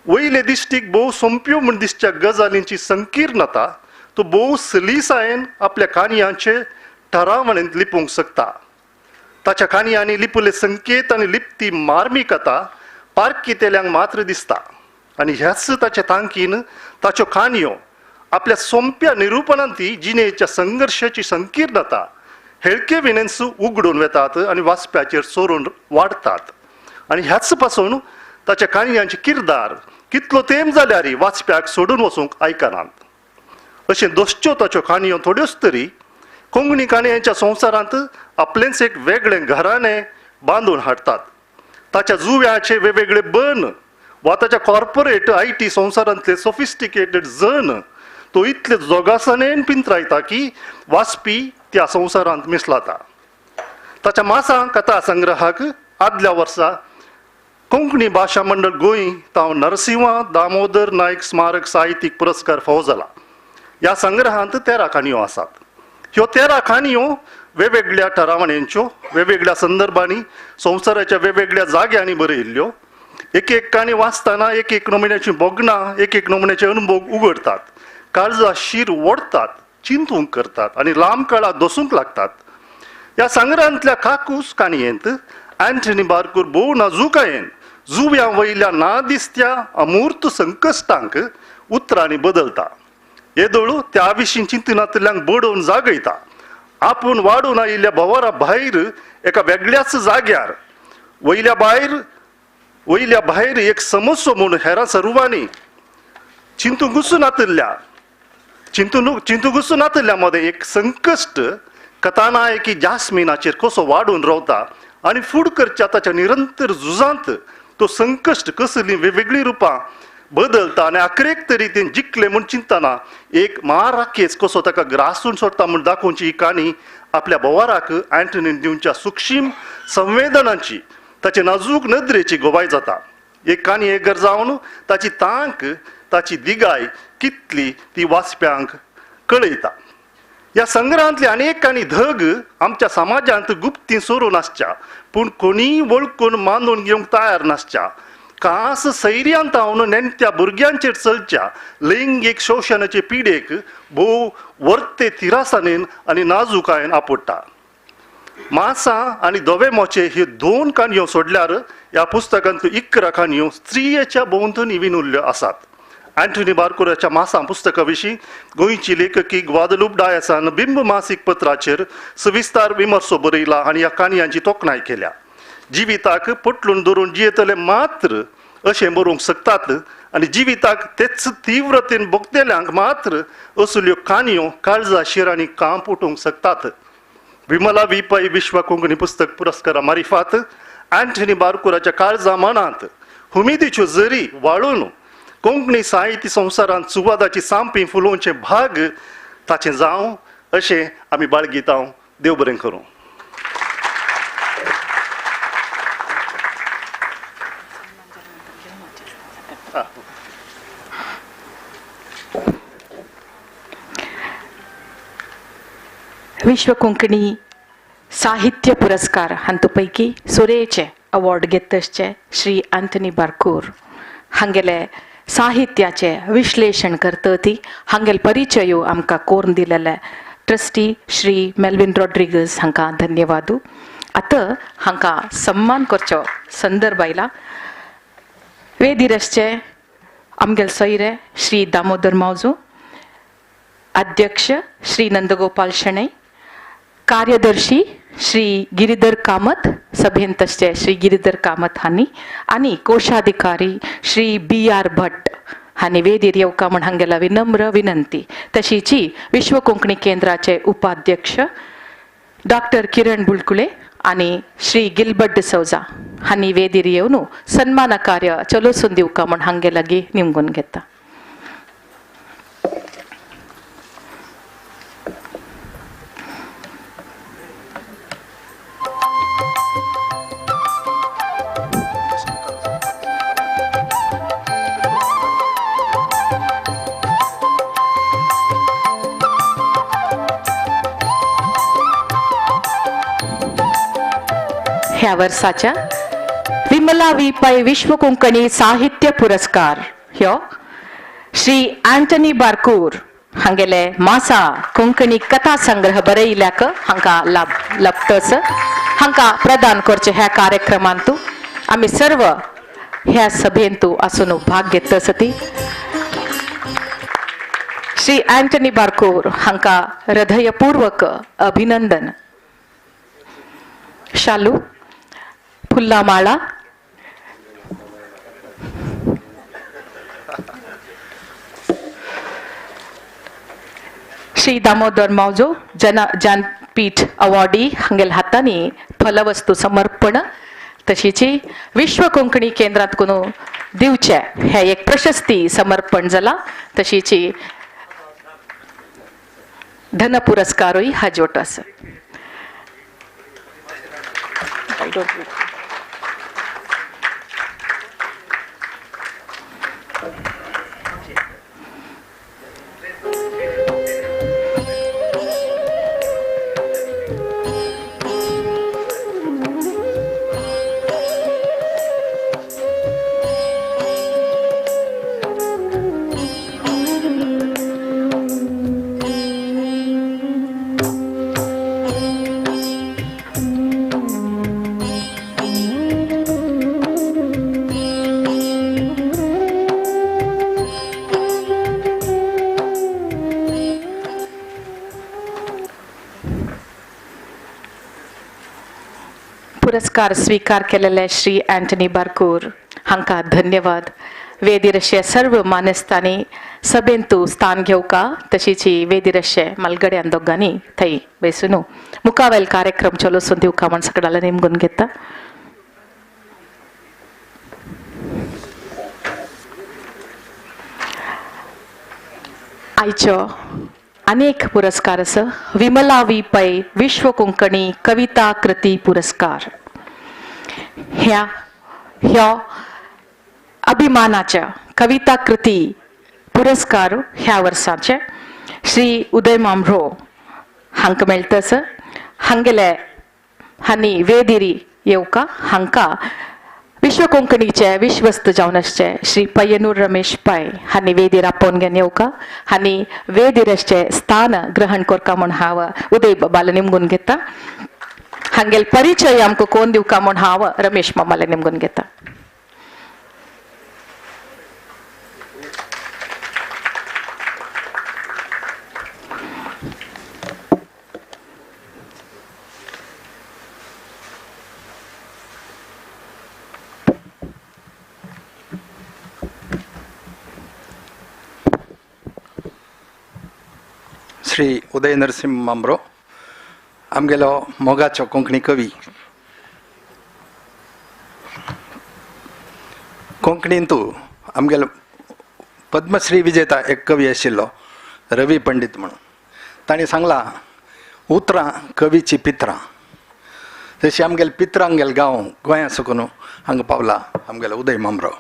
वयले दिश्टीक भोव सोंप्यो म्हूण दिसच्या गजालींची संकीर्णता तो भोव सलीसायेन आपल्या काणयांचे ठरावणेंत लिपूंक शकता. ताच्या काणयांनी लिपुले संकेत आनी लिपती मार्मिकता पारखितेल्यांक मात्र दिसता आनी ह्याच ताच्या तांकीन ताच्यो काणयो आपल्या सोंप्या निरुपणांत ती जिणेच्या संघर्शाची संकीर्णता हेळके विणेंस उगडून वेतात आनी वाचप्याचेर चोरून वाडतात. आनी ह्याच पासून ताच्या काणयांचे किरदार कितलो तेंप जाल्यार वाचप्याक सोडून वचूंक आयकनात. अशें दोसच्यो ताच्यो काणयो थोड्योच तरी कोंकणी काणयांच्या संवसारांत आपलेंच एक वेगळें घराणें बांदून हाडटात. ताच्या जुव्याचे वेगवेगळे बन वा ताच्या कॉर्पोरेट IT संवसारांतले सोफिस्टिकेटेड जण तो इतले जोगासणेन पिंत्रायता की वाचपी त्या संवसारांत मिसलाता. ताच्या मासा कथा संग्रहाक आदल्या वर्सा कोंकणी भाशा मंडळ गोंय तांव नरसिंहा दामोदर नायक स्मारक साहित्यीक पुरस्कार फावो जाला. ह्या संग्रहांत 13 काणयो आसात. ह्यो 13 काणयो वेगवेगळ्या ठरावण्यांच्यो, वेगवेगळ्या संदर्भांनी, संवसाराच्या वेगवेगळ्या जाग्यांनी बरयल्ल्यो. एक एक काणी वाचतना एक एक नमुन्याची भोगणां, एक एक नमुन्याचे अनुभव उगडतात, काळजा शीर ओडतात, चिंतूंक करतात आनी लांब काळा दसूंक लागतात. ह्या संग्रहांतल्या काकूस काणयेंत अँटनी बारकूर भोव नाजुकायेन जुव्या वयल्या ना दिसत्या अमूर्त संकश्टांक उतरांनी बदलता. येदोळू त्या विशीं चिंतनांतल्यांक बडोवन जागयता. आपूण वाडून आयिल्ल्या भोंवरा भायर एका वेगळ्याच जाग्यार वयल्या भायर एक समस्यो म्हूण हेरां सर्वांनी चिंतूंकूच नातिल्ल्या मदें एक संकश्ट कथानायकी जास्मिनाचेर कसो वाडून रावता आनी फूड करच्या ताच्या निरंतर झुजांत तो संकश्ट कसलीं वेगवेगळीं रुपां बदलता आनी अखरेक तरी तें जिखलें म्हूण चिंतना एक महाराकेस कसो ताका ग्रासून सोडटा म्हूण दाखोवची ही काणी आपल्या भोवाराक अँटनीन दिवच्या सुक्षीम संवेदनाची, ताचे नाजूक नदरेची गोवाय जाता. एक काणी एक घर जावन ताची तांक, ताची दिगाय कितली ती वाचप्यांक कळयता. ह्या संग्रहांतली अनेक काणी धग आमच्या समाजांत गुप्ती सोरून आसच्या पूण कोणीय वळखून मानून घेवंक तयार नासच्या खास सैर्यांत हांव नेणट्या भुरग्यांचेर चलच्या लैंगीक शोशणाचे पिडेक भोव वर्ते तिरासानेन आनी नाजुकायेन आपडटा. मासां आनी धवे मोचे ह्यो 2 काणयो सोडल्यार ह्या पुस्तकांतल्यो 11 काणयो स्त्रियेच्या भोंवतणी विणुल्ल्यो आसात. अँटनी बारकुराच्या मासां पुस्तका विशीं गोंयची लेखकी ग्वादलूप डायसान बिंब मासीक पत्राचेर सविस्तार विमर्सो बरयला आनी ह्या काणयांची तोखणाय केल्या. जिविताक पोटलून धरून जियेतले मात्र अशें बरोवंक शकतात आनी जिविताक तेच तीव्रतेन भोगतल्यांक मात्र असल्यो काणयो काळजा शिरांनी कांप उठोवंक शकतात. विमला वी पै विश्व कोंकणी पुस्तक पुरस्कारा मारिफात अँटनी बारकुराच्या काळजा मनांत हुमिदीच्यो जरी वाळून कोंकणी साहित्य संवसारांत सुवादाची सामपी फुलोवचे भाग ताचें जावं अशें आमी बाळगीता. देव बरें करूं.
विश्व कोंकणी साहित्य पुरस्कार हांतू पैकी सुरेचे अवॉर्ड घेतचे श्री अँथनी बारकूर हांगेले साहित्याचे विश्लेषण करतती हांगेल परिचय आमकां कोरून दिलेले ट्रस्टी श्री मेल्विन रॉड्रिगस हांकां धन्यवादू. आतां हांकां सन्मान करचो संदर्भ आयला. वेदीर आसचे आमगेले सोयरे श्री दामोदर मावजो, अध्यक्ष श्री नंदगोपाल शणै, कार्यदर्शी श्री गिरिधर कामत, सभेंत आसचे श्री गिरिधर कामत हांणी आनी कोशाधिकारी श्री बी are Bhatt हांणी वेदीर येवका म्हूण हांगेला विनम्र विनंती. तशीची विश्व कोंकणी केंद्राचे उपाध्यक्ष डॉक्टर किरण बुळकुळे आनी श्री गिलबर्ट डिसौजा हांणी वेदीर येवन सन्मान कार्य चलोसून दिवका म्हूण हांगे लागीं निमगून घेता. ह्या वर्साच्या विमला वी पै विश्व कोंकणी साहित्य पुरस्कार ह्यो श्री अँटनी बारकूर हांगेले मासा कोंकणी कथा संग्रह बरयल्याक हांकां लाभ लभतच हांकां प्रदान करचे ह्या कार्यक्रमांतू आमी सर्व ह्या सभेंतू आसून भाग घेतस ती श्री अँटनी बारकूर हांकां हृदयपूर्वक अभिनंदन. शालू फुल्ला माळा श्री दामोदर मावजो ज्ञानपीठ अवॉर्डी हांगेल हातांनी फलवस्तू समर्पण तशीची विश्व कोंकणी केंद्रांत कोण दिवचे हे एक प्रशस्ती समर्पण जाला. तशीची धन पुरस्कारूय हाजोट आसा. पुरस्कार स्वीकार केलेले श्री अँटनी बारकूर हांकां धन्यवाद. वेदीर अशे सर्व मानेस्तांनी सभेंतू स्थान घेवका तशीची वेदीर अशे मालगड्यान दोगांनी थंय बेसून मुखावेल कार्यक्रम चलोसून दिवका म्हण सगळ्याला नेमगून घेता. आयचो अनेक पुरस्कार आसा. विमला वी पै विश्व कोंकणी कविता कृती पुरस्कार ह्या ह्यो अभिमानाच्या कविता कृती पुरस्कार ह्या वर्साचे श्री उदय मामरो हांकां मेळटस. हांगेले हांणी वेदिरी येवका हांकां विश्व कोंकणीचे विश्वस्त जावन आसचे श्री पय्यनूर रमेश पै हांणी वेदीर आपोवन घेवन येवका हांणी वेदीर आसचे स्थान ग्रहण करका म्हूण हांव उदय बाबाला निमगून घेता. हांगेल परिचय आमकां कोण दिवका म्हूण हांव रमेश मामाला निमगून घेता.
श्री उदय नरसिंह म्हांबरो आमगेलो मोगाचो कोंकणी कवी. कोंकणींतू आमगेलो पद्मश्री विजेता एक कवी आशिल्लो रवी पंडित म्हणून, ताणें सांगलां उतरां कवीची पित्रां. तशी आमगेले पित्रांगेल गांव गोंया सकून हांगा पावला आमगेलो उदय म्हांबरो.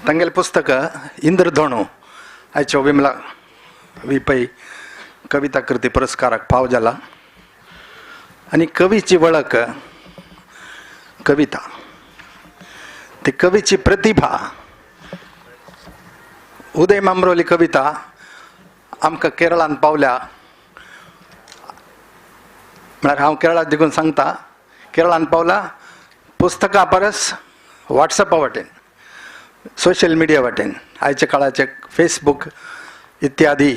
तांगेलें पुस्तक इंद्रधोणू आयच्यो विमला वी पै कविता कृती पुरस्काराक फाव जाला. आनी कवीची वळख कविता, ती कवीची प्रतिभा. उदय म्हांबरोली कविता आमकां केरळांत पावल्या म्हळ्यार हांव केरळांत देखून सांगता, केरळांत पावला पुस्तकां परस वॉट्सॅपा वाटेन, सोशल मिडिया वाटेन, आयच्या काळाचे फेसबूक इत्यादी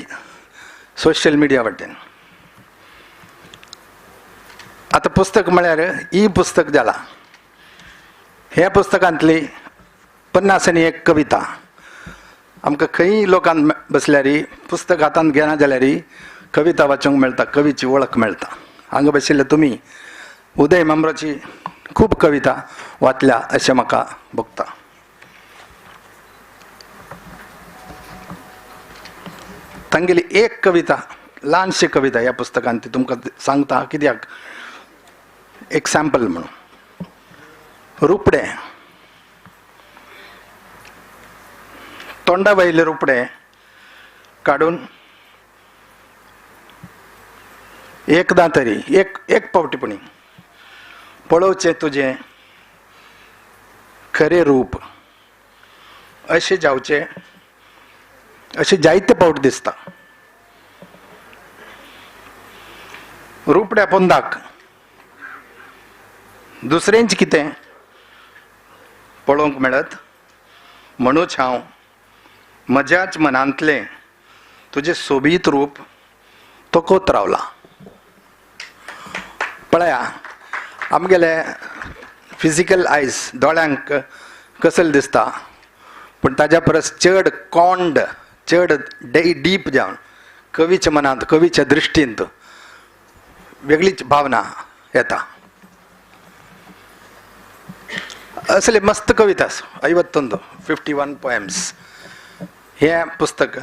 सोशल मिडिया वाटेन. आतां पुस्तक म्हळ्यार ई पुस्तक जाला. ह्या पुस्तकांतली 51 कविता आमकां खंय लोकांत बसल्यार पुस्तक हातांत घेना जाल्यार कविता वाचूंक मेळटा, कवीची वळख मेळटा. हांगा बशिल्ले तुमी उदय म्हांबरोची खूब कविता वाचल्या अशें म्हाका भोगता. तांगेली एक कविता, ल्हानशी कविता ह्या पुस्तकांत ती तुमकां सांगता कित्याक एक सॅम्पल म्हणून. रुपडें, तोंडा वयलें रुपडें काडून एकदां तरी एक एक पावटी पुणी पळोवचें तुजें खरें रूप अशें जावचें अशें जायते पावट दिसता. रुपड्या पोंदाक दुसरेंच कितें पळोवंक मेळत म्हणूच हांव म्हज्याच मनांतलें तुजें सोबीत रूप तोकोत रावला. पळया आमगेले फिजिकल आयज दोळ्यांक कसल दिसता, पूण ताज्या परस चड कोंड, चड डीप जावन कवीच्या मनांत, कवीच्या दृश्टींत वेगळीच भावना येता. असले मस्त कविता 51 51 पोएम्स हें पुस्तक.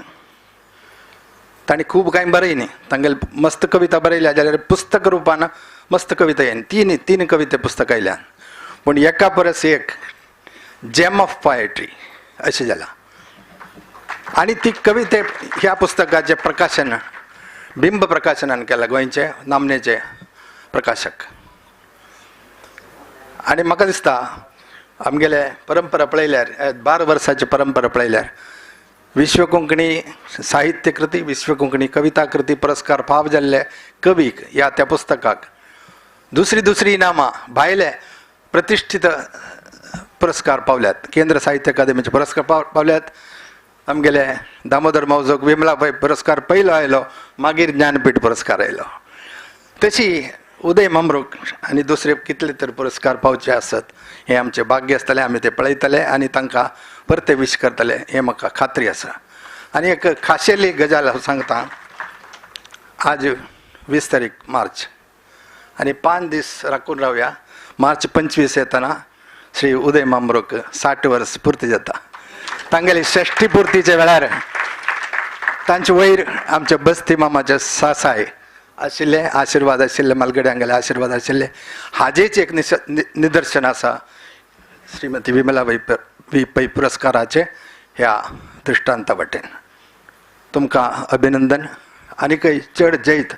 तांणी खूब कांय बरय न्ही, तांगेले मस्त कविता बरयल्या जाल्यार पुस्तक रुपान मस्त कविता येन तीन तीन कविते पुस्तक आयल्यान, पूण एका परस एक जेम ऑफ पोएट्री अशें जालां. आनी ती कविते ह्या पुस्तकाचें प्रकाशन बिंब प्रकाशनान केलां, गोंयचे नामनेचे प्रकाशक. आनी म्हाका दिसता आमगेले परंपरा पळयल्यार, 12 वर्साची परंपरा पळयल्यार विश्व कोंकणी साहित्य कृती, विश्व कोंकणी कविता कृती पुरस्कार फाव जाल्ले कवीक ह्या त्या पुस्तकाक दुसरी दुसरी इनामां भायले प्रतिश्ठीत पुरस्कार पावल्यात, केंद्र साहित्य अकादेमीचे पुरस्कार पावल्यात. आमगेले दामोदर मावजोक विमला पै पुरस्कार पयलो आयलो, मागीर ज्ञानपीठ पुरस्कार आयलो. तशी उदय म्हांबरोक आनी दुसरे कितले तर पुरस्कार पावचे आसत हें आमचें भाग्य आसतलें, आमी तें पळयतले आनी तांकां परते विश करतले हें म्हाका खात्री आसा. आनी एक खाशेली गजाल हांव सांगता, आज 20 तारीख मार्च आनी 5 दीस राखून रावया, मार्च 25 येतना श्री उदय म्हांबरोक 60 वर्स पुर्ती जाता. तांगेली षष्ठी पुर्तीच्या वेळार तांचे वयर आमच्या बस्ती मामाचे सासाय आशिल्ले, आशिर्वाद आशिल्ले, मालगडे हांगेले आशिर्वाद आशिल्ले. हाजेच एक निदर्शन आसा श्रीमती विमला वी पै पुरस्काराचे ह्या दृश्टांता वटेन. तुमकां अभिनंदन आनीकय चड जैत,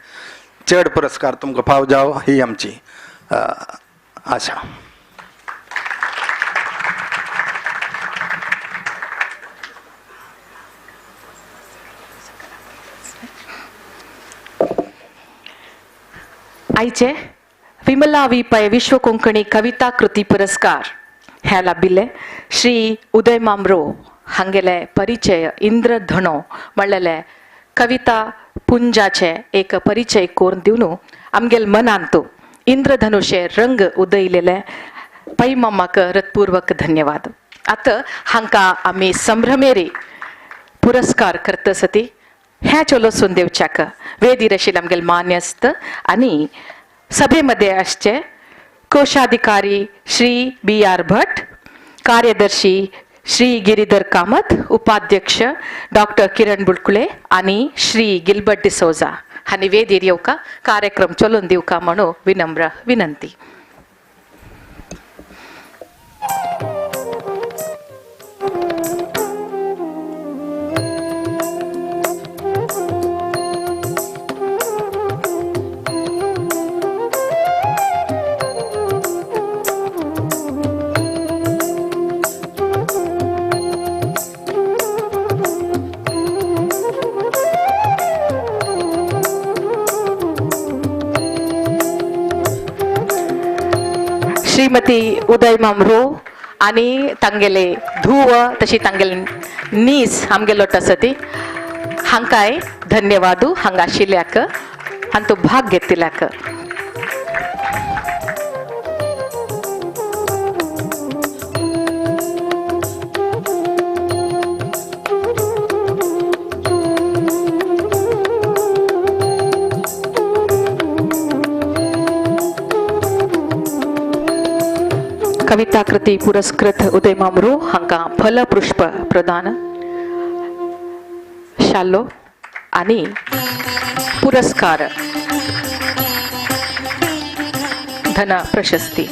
चड पुरस्कार तुमकां फाव जावो ही आमची आशा.
आयचे विमला वी पै विश्व कोंकणी कविता कृती पुरस्कार ह्या लाभिल्ले श्री उदय म्हांबरो हांगेले परिचय इंद्रधणो म्हणलेले कविता पुंजाचे एक परिचय करून दिवन आमगेल मनांत इंद्रधनुषे रंग उदयलेले पै मामाक हृत्पूर्वक धन्यवाद. आतां हांकां आमी संभ्रमेरी पुरस्कार करतसती ह्या चलोसून दिवच्याक वेदीर आशिल्ले आमगेले मान्यस्त आनी सभेमध्ये आसचे कोशाधिकारी श्री बी are Bhat, कार्यदर्शी श्री गिरीधर कामत, उपाध्यक्ष डॉक्टर किरण बुडकुले आनी श्री गिलबर्ट डिसोजा हांणी वेदीर येवका कार्यक्रम चलोवन दिवका म्हणून विनम्र विनंती. श्रीमती उदय मामरो आनी तांगेले धुव तशी तांगेले नीस आमगेलो आसा ती हांकांय धन्यवादू हांगा आशिल्ल्याक हांतू भाग घेतिल्ल्याक. कविताकृती पुरस्कृत उदय मामरो हांकां फलपुष्प प्रदान शालो आनी पुरस्कार धन प्रशस्ती.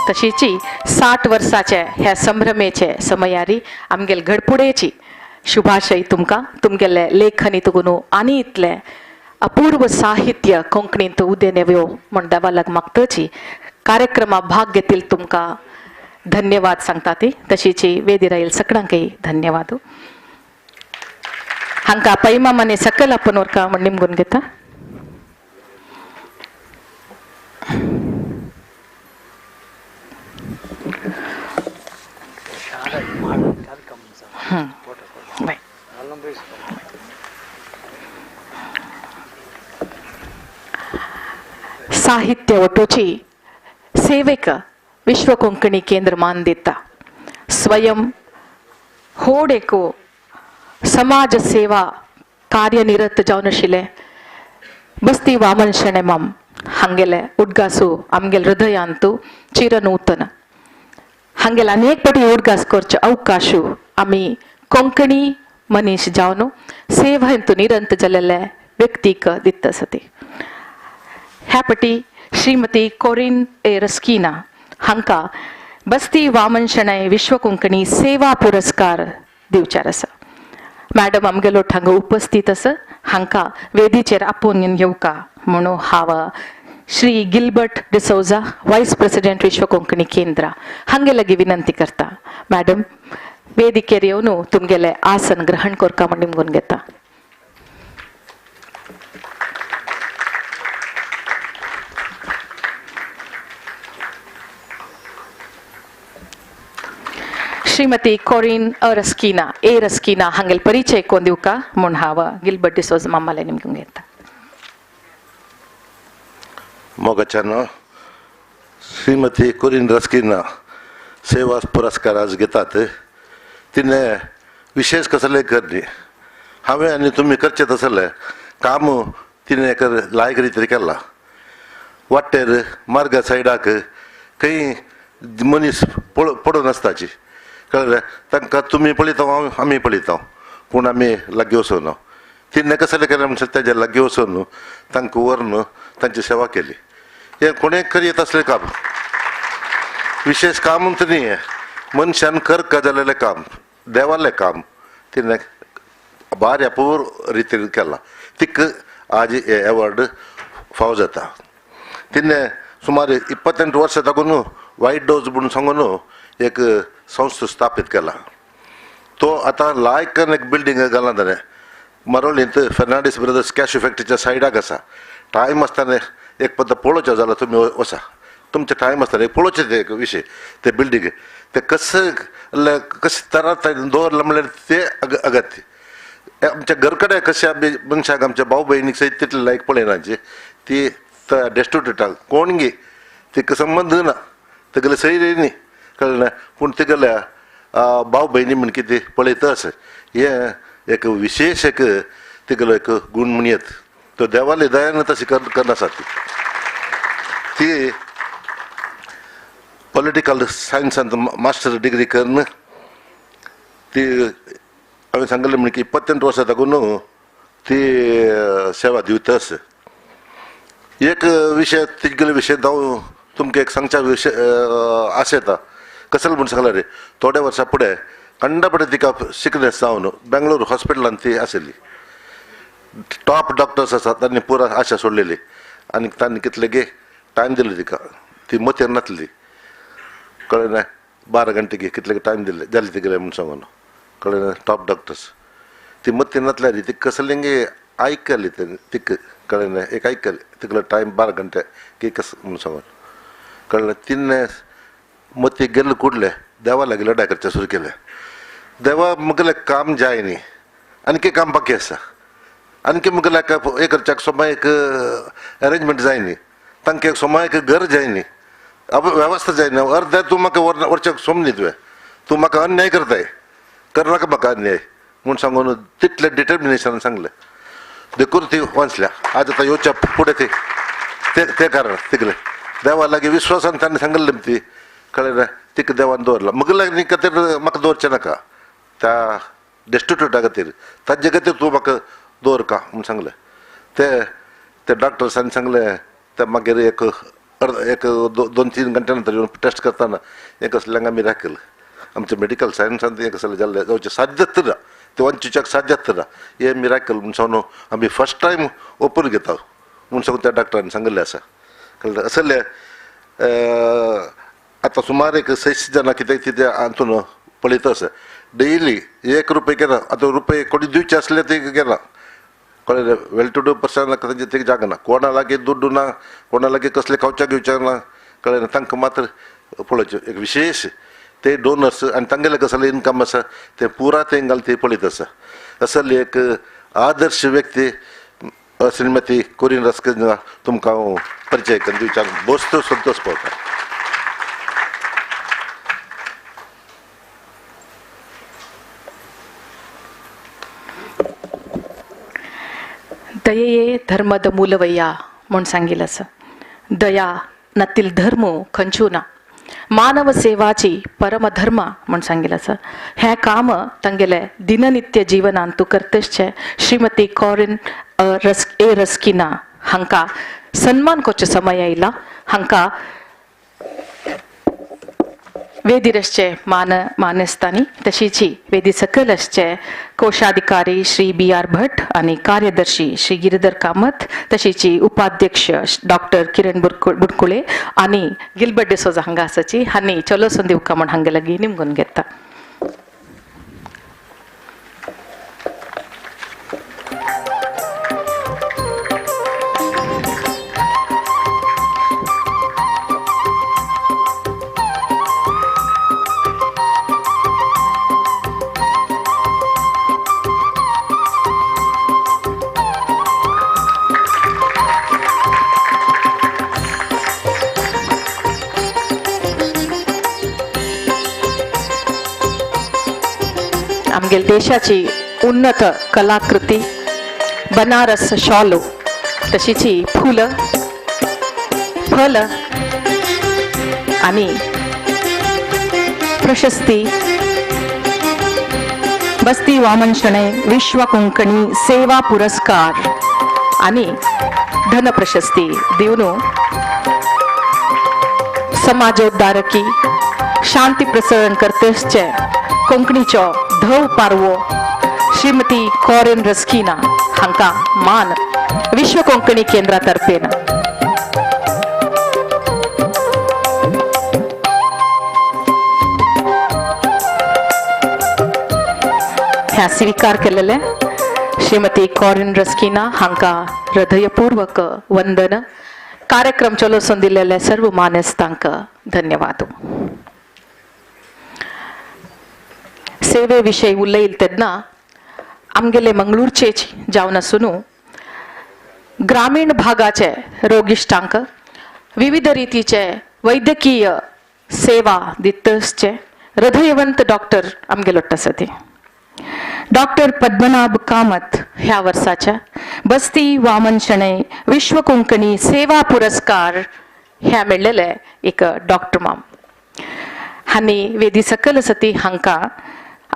तशीची 60 वर्साचे ह्या संभ्रमेचे समयारी आमगेले घडपुडेची शुभाशय तुमकां तुमगेले लेखनी तुगून आनी इतलें अपूर्व साहित्य कोंकणींत उदें नेव्यो म्हण देवालाग मागतची कार्यक्रमा भाग घेतील तुमकां धन्यवाद सांगता ती. तशीची वेदीर आयल सगळ्यांकय धन्यवाद. हांकां पैमामाने सकल आपूण व्हरका म्हण निमगून घेता. साहित्य वटोची सेवेक विश्व कोंकणी केंद्र मान दिता. स्वयं होड एक समाज सेवा कार्यनिरत जावन आशिल्ले बस्ती वामन शणै माम हांगेले उडगासू आमगेले हृदयांतू चिरनूतन हांगेले अनेक पटी उडगास करचे अवकाशू आमी कोंकणी मनीस जावन सेवेंतू निरंत जाल्ले व्यक्तीक दिता आसा ती. ह्या पटी श्रीमती कोरिन ए रस्किना हांकां बस्ती वामन शणै विश्व कोंकणी सेवा पुरस्कार दिवचार आसा. मॅडम आमगेलो हांगा उपस्थित आसा हांकां वेदीचेर आपोवन घेवका म्हणून हांव Shri Gilbert D'Souza vice president Vishwa Konkani Kendra हांगे लागीं विनंती करता. मॅडम वेदिकेर येवन तुमगेलें आसन ग्रहण करका म्हण निमगून घेता. श्रीमती कोरिन रस्किना ए रस्किना हांगेल परिचय कोण दिवका म्हूण हांव गिलबर्ट डिसोज मामाले निमगून घेता.
मोगाच्यानो श्रीमती कोरिन रस्किना सेवा पुरस्कार आज घेतात. तिने विशेष कसले करली हांवें आनी तुमी करचें तसलें काम तिणें लायक रितीर केलां. वाटेर मार्गा सायडाक खंय मनीस पडून आसताची कळ्ळें तांकां तुमी पळयता हांव आमी पळयता पूण आमी लागीं वचून तिणें कसलें केलें म्हणल्यार तेज्या लागीं वचून तांकां व्हरून तांची सेवा केली. हें कोणें करीत आसलें काम विशेष काम न्ही हें मनशान करका जालेलें काम देवालें काम तिणें भारी अपूर्व रितीन केलां. तिका आज हे एवॉर्ड फावो जाता. तिणें सुमार 28 वर्सां साकून वायट डोज म्हणून सांगून एक संस्था स्थापीत केला. तो आतां लायक एक बिल्डींग घाला ताणें मरोळींत फेर्नांडीस ब्रदर्स कॅश फॅक्टरीच्या सायडाक आसा. टायम आसतना एक पद्दत पळोवचें जाल्यार तुमी वचा तुमचें टायम आसता एक पळोवचें ते एक विशय ते बिल्डींग ते कशें कशें तरा दवरलां म्हणल्यार ते अगत्य. आमच्या घर कडेन कशें आमी मनशाक आमच्या भाव भयणीक सयत तितले लायक पळयनाची ती डेस्टिट्यूटाक कोण गे तिका संबंद ना तेगेले सैरे न्ही कळ्ळें ना पूण तेगेल्या भाव भयणी म्हण कितें पळयता आसा हें एक विशेश एक तेगेलो एक गूण म्हणयत तो देवाले दयान तशें करनासा ती ती पॉलिटिकल सायन्सांत मास्टर डिग्री करून ती हांवें सांगलें म्हण की 28 वर्सां साकून ती सेवा दिवता आसा. एक विशय तिगेले विशय हांव तुमकां एक सांगच्या विशय आशा येता कसले म्हूण सांगला रे थोड्या वर्सां फुडें कंडापडे तिका सिकनेस जावन बेंगलोर हॉस्पिटलान ती आशिल्ली. टॉप डॉक्टर्स आसात तांणी पुरा आशा सोडलेली आनी तांणी कितले गे टायम दिलो तिका ती मतेर नासली कळ्ळें ना 12 घंटे कितले टायम दिले जाले तिगेले म्हूण सांगून कळ्ळें ना टॉप डॉक्टर्स ती मतीर नासल्यार ती कसलेंगे आयकली तिका कळ्ळें ना एक आयकली तिगेलो टायम 12 घंटे की कस म्हूण सांगून कळ्ळें तिणें मती गेल्ले कुडले देवा लागीं लडाय करचें सुरू केलें. देवा मुगेलें काम जाय न्ही आनी काम बाकी आसा आनी मुगेल्या हे करच्याक सोमा एक अरेंजमेंट जाय न्ही तांकां एक सोमा एक घर जाय न्ही वेवस्था जाय न्ही अर्द्या तूं म्हाका व्हरच्याक सोम न्ही तुवें तूं म्हाका अन्याय करताय करनाका म्हाका अन्याय म्हूण सांगून तितलें डिटर्मिनेशनान सांगलें देखून ती वाचल्या आज आतां येवच्या फुडें ती ते कारण तिगले देवा लागीं विश्वासान ताणें सांगिल्लें ती कळ्ळें ना तिका देवान दवरला मुगेल्या न्ही खातीर म्हाका दवरचें नाका त्या डेस्टिट्यूटा खातीर ताजे खातीर तूं म्हाका दवर का म्हूण सांगलें. ते ते डॉक्टर्सांनी सांगलें ते मागीर एक एक 2-3 घंट्या नंतर येवन टेस्ट करतना हें कसलें हांगा मिराकल आमच्या मेडिकल सायन्सान हें कसलें जाल्लें जावचें साध्यच ना ते वंचूच्याक साध्यच ना हें मिराकल म्हूण सांगून आमी फर्स्ट टायम ओपन घेता म्हूण सांगून त्या डॉक्टरान सांगिल्लें आसा. कळ्ळें असलें आतां सुमार एक 600 जाणां कितें कितें हातून पळयता आसा डेली 1 रुपये घेना आतां रुपये कोणी दिवचे आसले ते घेना कळ्ळें वेल टू do पर्सनाक तांचे ते जागना ना कोणा लागीं दुड्डू ना कोणा लागीं कसलें खावच्याक घेवचें ना कळ्ळें ना तांकां मात्र पळोवचें एक विशेश ते डोनर्स आनी तांगेलें कसलें इनकम आसा तें पुरा तें घाल ते पळयत आसा. असली एक आदर्श व्यक्ती श्रीमती कोरीन रस्किन्हा तुमकां हांव परिचय करून दिवच्याक भोवस्तो संतोश पावता.
दयेये धर्मद ಮೂಲವಯ್ಯ म्हूण सांगिल्लें आसा. दया नातील धर्म खंयचू ना मानव सेवाची परमधर्म म्हूण सांगिल्लें आसा. हें काम तांगेलें दिननित्य जिवनांत तूं करतशें श्रीमती कॉरीन ए रस्किना हांकां सन्मान करचो समय आयला. हांकां वेदीर आसचे मान मानेस्तांनी तशीच वेदी सकयल आसचे कोशाधिकारी श्री बी.आर. भट आनी कार्यदर्शी श्री गिरिधर कामत तशीच उपाध्यक्ष डॉक्टर किरण बुडकुळे आनी गिलबर्ट डिसोजा हांगा आसाची हांणी चलो दिवका म्हूण हांगे लागीं निमगून घेता. आमगेल देशाची उन्नत कलाकृती बनारस शॉलो तशीची फुलं फल आणि प्रशस्ती बस्ती वामन शणै विश्व कोंकणी सेवा पुरस्कार आणि धन प्रशस्ती दिवन समाजोद्धारकी शांती प्रसरण करतेचे कोंकणीचो धव पारवो श्रीमती कॉरीन रस्किना हांकां मान विश्व कोंकणी केंद्रा तर्फेन. ह्या स्वीकार केलेले श्रीमती कॉरीन रस्किना हांकां हृदयपूर्वक वंदन. कार्यक्रम चलोसून दिलेले सर्व मानेस्तांक धन्यवाद. सेवे विशयी उलयल तेन्ना आमगेले मंगळूरचेच जावन आसून ग्रामीण भागाचे रोगिश्टांक विविध रितीचे वैद्यकीय सेवा दितसचे हृदयवंत डॉक्टर आमगेलो आसा ते डॉक्टर पद्मनाभ कामत ह्या वर्साच्या बस्ती वामन शणै विश्व कोंकणी सेवा पुरस्कार ह्या मेळ्ळेले एक डॉक्टर माम हांणी वेदी सकल आसा ती हांकां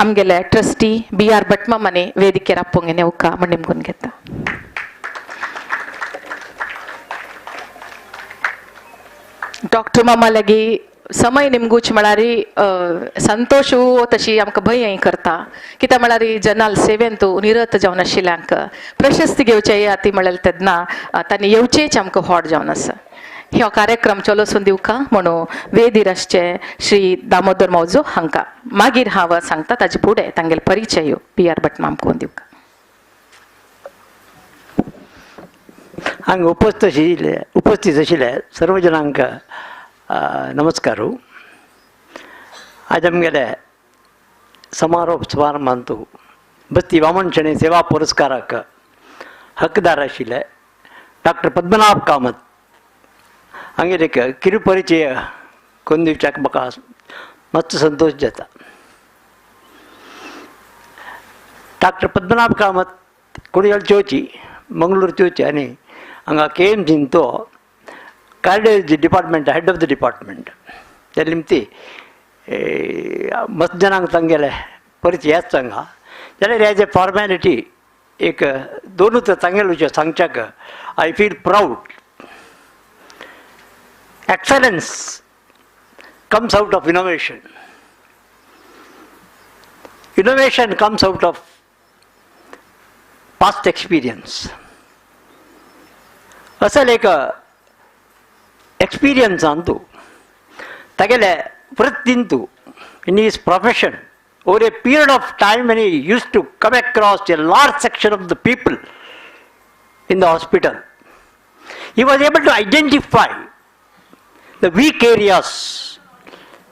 आमगेले ट्रस्टी बी आर भटमामाने वेदिकेर आपोवंक नेवका म्हण निमगून घेता. डॉक्टर मामा लागीं समय निमगूच म्हळ्यार संतोशू तशी आमकां भंय करता कित्याक म्हळ्यार जनाल सेवेन तूं निरत जावन आशिल्ल्यांक प्रशस्ती घेवचे या ती म्हणलें तेन्ना तांणी येवचेच आमकां होड जावन आसा. ह्यो कार्यक्रम चलोसून दिवका म्हणून वेदीर आसचे श्री दामोदर मावजो हांकां मागीर हांव सांगता ताजे फुडें तांगेले परिचय पी आर भटमाम कोण दिवका.
हांगा उपस्थित आशिल्ले सर्व जणांक नमस्कार. आज आमगेले समारोप समारंभांतु बस्ती वामन शणै सेवा पुरस्काराक हकदार आशिल्ले डॉक्टर पद्मनाभ कामत हांगेले एक किरुपरिचय करून दिवच्याक म्हाका मस्त संतोश जाता. डॉक्टर पद्मनाभ कामत कुडियल चोची मंगळूर चोची आनी हांगा के एम सीन तो cardiology department head of the department. त्या निमती मस्त जणांक तांगेले परिचय आसता हांगा जाल्यार एज ए फॉर्मेलिटी एक दोन उतरां तांगेले सांगच्याक I feel proud. Excellence comes out of innovation. Innovation comes out of past experience. असल एक एक्सपिरियन्स अंतु तागेले वृत्तींतु in his profession over a period of time when he used to come across a large section of the people in the hospital, he was able to identify the weak areas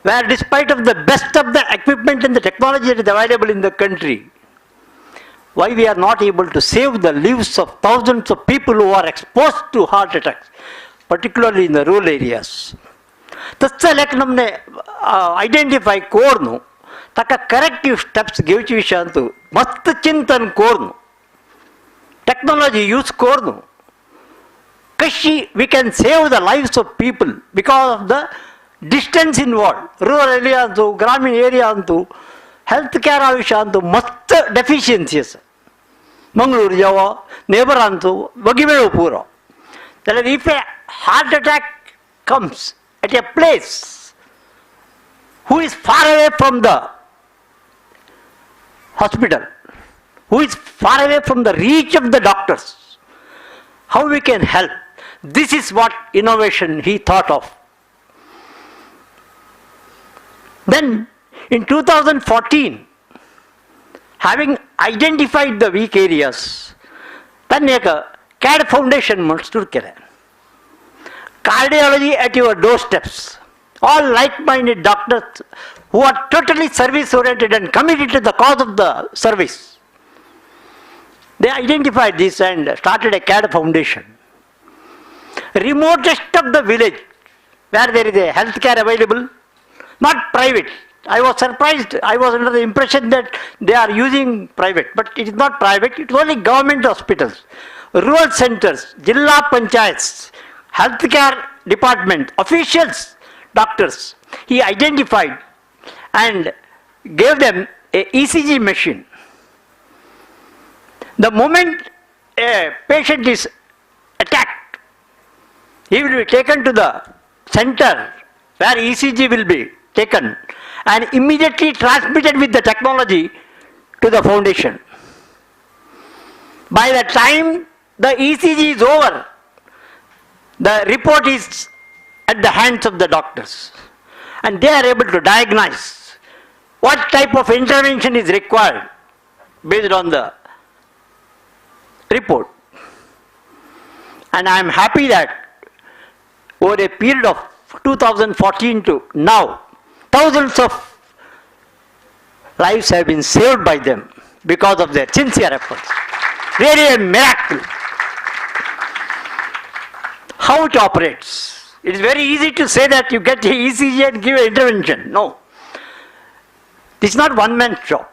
where despite of the best of the equipment and the technology that is available in the country, why we are not able to save the lives of thousands of people who are exposed to heart attacks, particularly in the rural areas. तसो लेख नमने identify करून ताका corrective steps घेवचे विशयांत मस्त चिंतन करून technology use करून कशी we can save the lives of people because of the distance involved. Rural area अंतु ग्रामीण एरिया अंतु हेल्थ केअरा विशयांत मस्त डेफिशियन्सी आसा. मंगळूर जावं नेबर अंतु वगी मेळूं पुरो. जाल्यार if a heart attack comes at a place who is far away from the hospital, who is far away from the reach of the doctors, how we can help? This is what innovation he thought of. Then in 2014, having identified the weak areas, then एक CAD Foundation म्हूण सुरू केलें. Cardiology at your doorsteps. All like-minded doctors who are totally service-oriented and committed to the cause of the service. They identified this and started a CAD Foundation. Remotest of the village, where there is a healthcare available, not private. I was surprised. I was under the impression that they are using private, but it is not private. It is only government hospitals, rural centers, Jilla Panchayats, healthcare department, officials, doctors. He identified and gave them a ECG machine. The moment a patient is attacked, he will be taken to the center where ECG will be taken and immediately transmitted with the technology to the foundation. By the time the ECG is over, the report is at the hands of the doctors and they are able to diagnose what type of intervention is required based on the report. And I am happy that Over a period of 2014 to now, thousands of lives have been saved by them because of their sincere efforts. Really a miracle. How it operates? It is very easy to say that you get the ECG and give an intervention. No. This is not one man's job.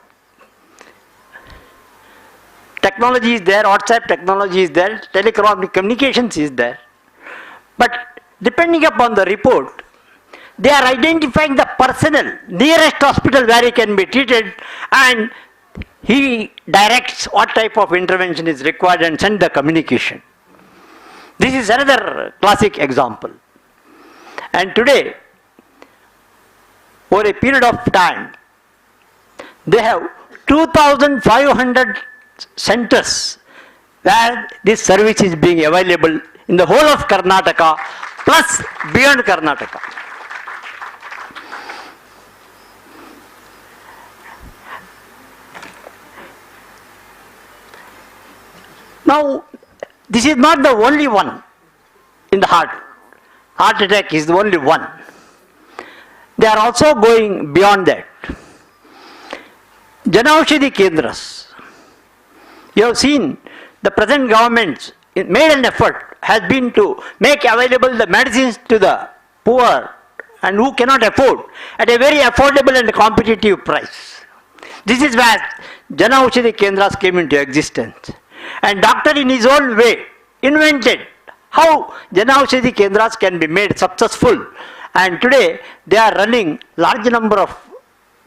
Technology is there, WhatsApp technology is there, telecommunications is there. But depending upon the report, they are identifying the personnel, nearest hospital where he can be treated, and he directs what type of intervention is required and send the communication. This is another classic example. And today, over a period of time, they have 2,500 centers where this service is being available in the whole of Karnataka, plus beyond Karnataka. Now, this is not the only one in the heart. Heart attack is the only one. They are also going beyond that. Janaushadhi Kendras. You have seen the present government made an effort, has been to make available the medicines to the poor and who cannot afford at a very affordable and competitive price. This is where Janaushadhi Kendras came into existence. And doctor in his own way invented how Janaushadhi Kendras can be made successful. And today they are running large number of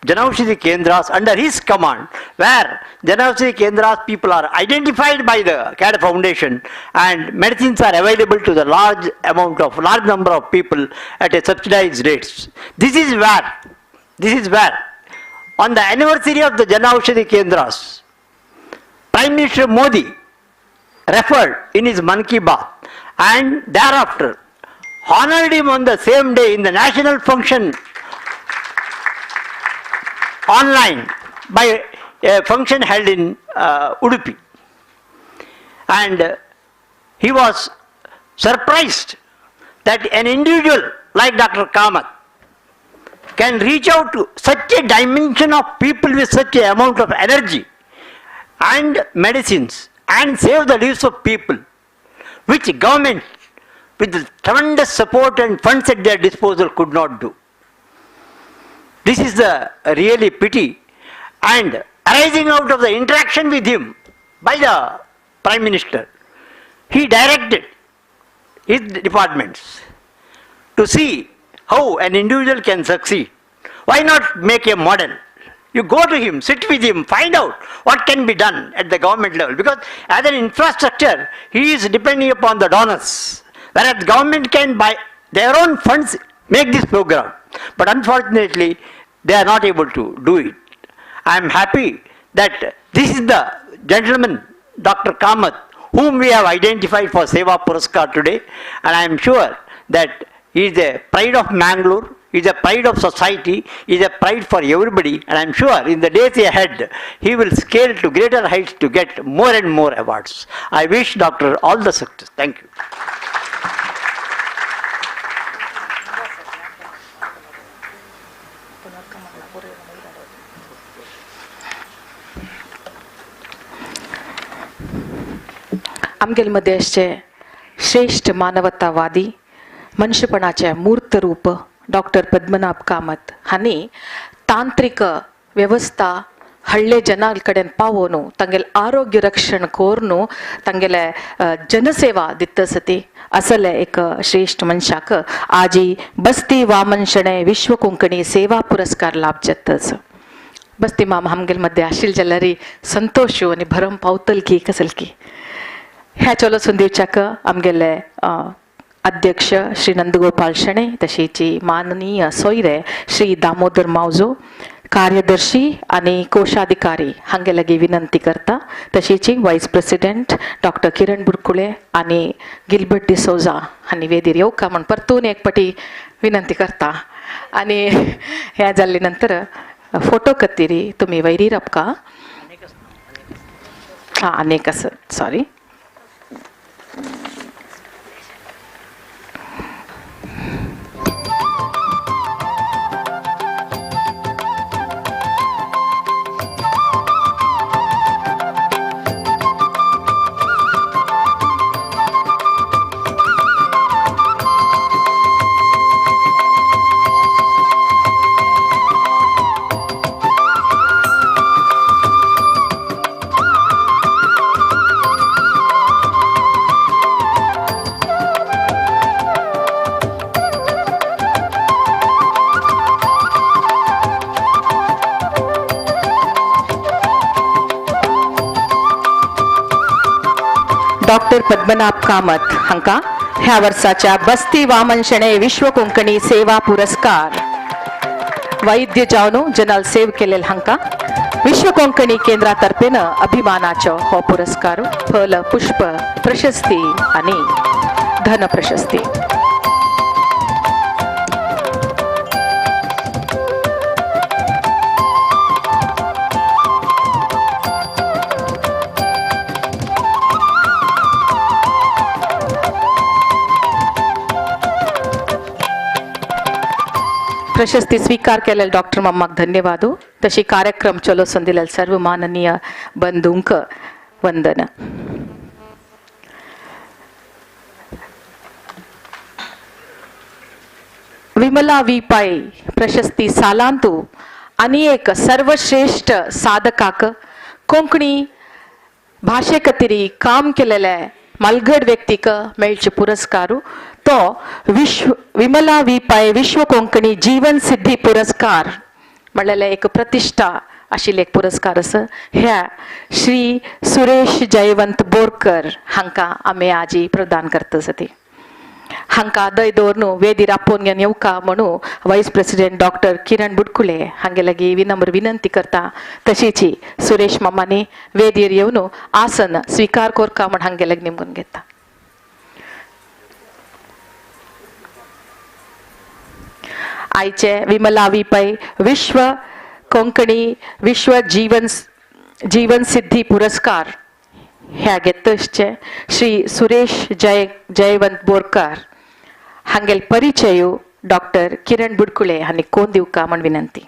Janaushadhi Kendras under his command, where Janaushadhi Kendras people are identified by the CAD Foundation and medicines are available to the large number of people at a subsidized rates. This is where on the anniversary of the Janaushadhi Kendras, Prime Minister Modi referred in his Mann Ki Baat and thereafter honored him on the same day in the national function online by a function held in Udupi. And he was surprised that an individual like Dr. Kamath can reach out to such a dimension of people with such an amount of energy and medicines and save the lives of people, which government with the tremendous support and funds at their disposal could not do. This is the really pity, and arising out of the interaction with him by the Prime Minister, he directed his departments to see how an individual can succeed. Why not make a model? You go to him, sit with him, find out what can be done at the government level. Because as an infrastructure, he is depending upon the donors. Whereas government can by their own funds make this program. But unfortunately, they are not able to do it. I am happy that this is the gentleman, Dr. Kamath, whom we have identified for Seva Puraskar today. And I am sure that he is a pride of Mangalore, he is a pride of society, he is a pride for everybody, and I am sure in the days ahead, he will scale to greater heights to get more and more awards. I wish Doctor all the success. Thank you.
आमगेले मदें आसचे श्रेश्ठ मानवतावादी मनशेपणाचें मूर्त रूप doctor Padmanabha Kamat हांणी तांत्रीक वेवस्था हळ्ळे जनां कडेन पावोवन तांगेलें आरोग्य रक्षण करून तांगेले जनसेवा दिता आसा असले एक श्रेश्ठ मनशाक आजी बस्ती वामन शणै विश्व कोंकणी सेवा पुरस्कार लाभ जाता. बस्ती माम आमगेले मदें आशिल्ले जाल्यार संतोश आनी भरम पावतल की कसल की ह्या चलोसून दिवच्याक आमगेले अध्यक्ष श्री नंदगोपाल शणै, तशेंच माननीय सोयरे श्री दामोदर मावजो, कार्यदर्शी आनी कोशाधिकारी हांगे लागीं विनंती करता. तशेंच vice president doctor Kiran Burkule आनी गिलबर्ट डिसोजा हांणी वेदीर येवका म्हूण परतून एक पटी विनंती करता. आनी हें जाल्ले नंतर फोटो खातीर तुमी वैरी राबका. आं, आनी एक आसत, सॉरी. डॉक्टर पद्मनाभ कामत हांकां ह्या वर्साच्या बस्ती वामन शणै विश्व कोंकणी सेवा पुरस्कार वैद्य जावन जनल सेव केलेल हांकां विश्व कोंकणी केंद्रा तर्फेन अभिमानाचो हो पुरस्कार, फल पुष्प प्रशस्ती आनी धन प्रशस्ती. प्रशस्ती स्वीकार केलेल डॉक्टर मम्माक धन्यवाद. तशी कार्यक्रम चलो संदिलेल सर्व माननीय बंधूंक वंदन. विमला वी पै प्रशस्ती सालांतु आनी एक सर्वश्रेष्ठ साधकाक कोंकणी भाशे खातीर काम केलेले मालगड व्यक्तीक मेळचे पुरस्कार तो विश्व विमला वी पै विश्व कोंकणी जीवन सिद्धी पुरस्कार म्हणलेले एक प्रतिष्ठा आशिल्ले एक पुरस्कार आसा. ह्या श्री सुरेश जयवंत बोरकर हांकां आमी आजी प्रदान करता ती. हांकां दय दवरून वेदीर आपोवन घेवन येवका म्हणून vice president doctor Kiran Budkule हांगे लागीं विनम्र विनंती करता. तशीच सुरेश मामांनी वेदीर येवन आसन स्विकार करका म्हण हांगे लागीं निमगून घेता. आयचे विमला वी पै विश्व कोंकणी विश्व जीवन जीवन सिद्धी पुरस्कार ह्या घेतचे श्री सुरेश जयवंत बोरकर हांगेल परिचय डॉक्टर किरण बुडकुले हांणी कोण दिवका म्हण विनंती.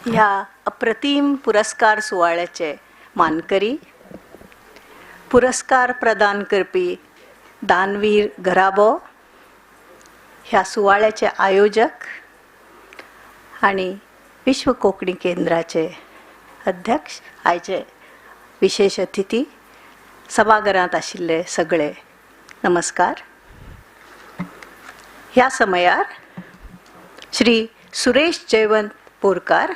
ह्या अप्रतिम पुरस्कार सुवाळ्याचे मानकरी, पुरस्कार प्रदान करपी दानवीर घराबो, ह्या सुवाळ्याचे आयोजक आनी विश्व कोंकणी केंद्राचे अध्यक्ष, आयचे विशेष अतिथी, सभाघरांत आशिल्ले सगळे नमस्कार. ह्या समयार श्री सुरेश जयवंत बोरकार,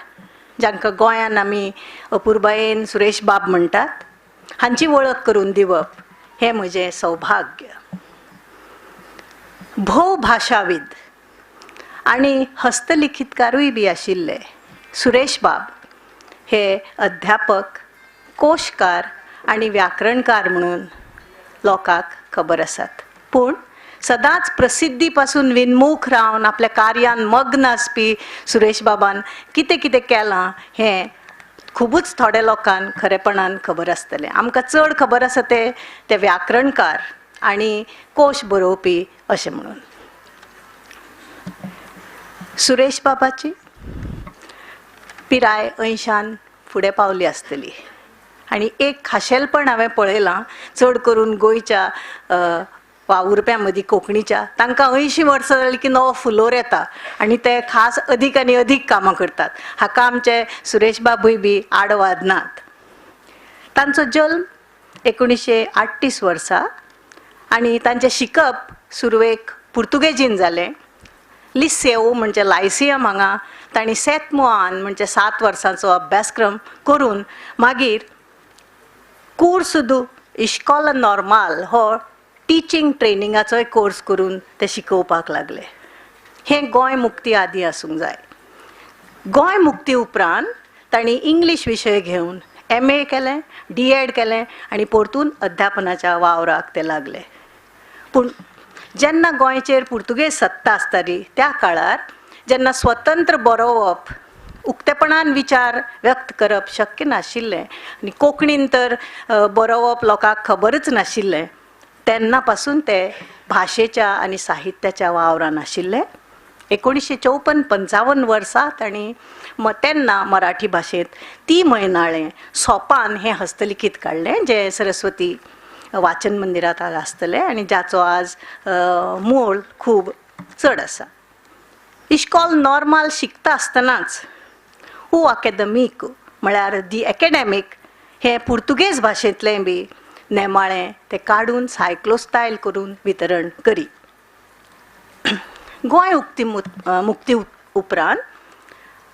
जांकां गोंयान आमी अपुरबायेन सुरेश बाब म्हणटात, हांची वळख करून दिवप हें म्हजें सौभाग्य. भोव भाशावीद आनी हस्तलिखितकारूय बी आशिल्ले सुरेश बाब हे अध्यापक, कोशकार आनी व्याकरणकार म्हणून लोकांक खबर आसात. पूण सदांच प्रसिद्धी पासून विन्मुख रावन आपल्या कार्यान मग्न आसपी सुरेश बाबान कितें कितें केलां हें खुबूच थोड्या लोकांक खरेपणान खबर आसतलें. आमकां चड खबर आसा ते ते व्याकरणकार आनी कोश बरोवपी अशें म्हणून. सुरेश बाबाची पिराय 80 फुडें पावली आसतली आनी एक खाशेलपण हांवें पळयलां, चड करून गोंयच्या वावुरप्यां मदीं कोंकणीच्या, तांकां 80 वर्सां जालीं की नवो फुलोर येता आनी ते खास अदीक आनी अदीक कामां करतात. हाका आमचे सुरेश बाबूय बी आडवाद नात. तांचो जल्म 1938 वर्सा आनी तांचें शिकप सुरवेक पुर्तुगेजीन जालें. लिसेव म्हणजे लायसियम हांगा तांणी सेतमुआन म्हणजे 7 वर्सांचो अभ्यासक्रम करून मागीर कोर्स दु इश्कॉल नॉर्माल हो टिचींग ट्रेनिंगाचोय कोर्स करून ते शिकोवपाक लागले. हें गोंय मुक्ती आदी आसूंक जाय. गोंय मुक्ती उपरांत तांणी इंग्लीश विशय घेवन MA केलें, D.Ed केलें आनी परतून अध्यापनाच्या वावराक ते लागले. पूण जेन्ना गोंयचेर पुर्तुगेज सत्ता आसताली त्या काळार जेन्ना स्वतंत्र बरोवप, उक्तेपणान विचार व्यक्त करप शक्य नाशिल्लें आनी कोंकणीन तर बरोवप लोकांक खबरच नाशिल्लें, तेन्ना पासून ते भाशेच्या आनी साहित्याच्या वावरान आशिल्ले. 1954-55 वर्सा तांणी तेन्ना मराठी भाशेंत 3 म्हयनाळें सोपान हें हस्तलिखीत काडलें, जें सरस्वती वाचन मंदिरांत आज आसतलें आनी जाचो आज मोल खूब चड आसा. इश्कॉल नॉर्माल शिकता आसतनाच उ अकॅडमीक म्हळ्यार दी एकेडॅमीक हें पुर्तुगेज भाशेंतलें बी नेमाळें तें काडून सायक्लोस्टायल करून वितरण करी. गोंय मुक्ती उपरांत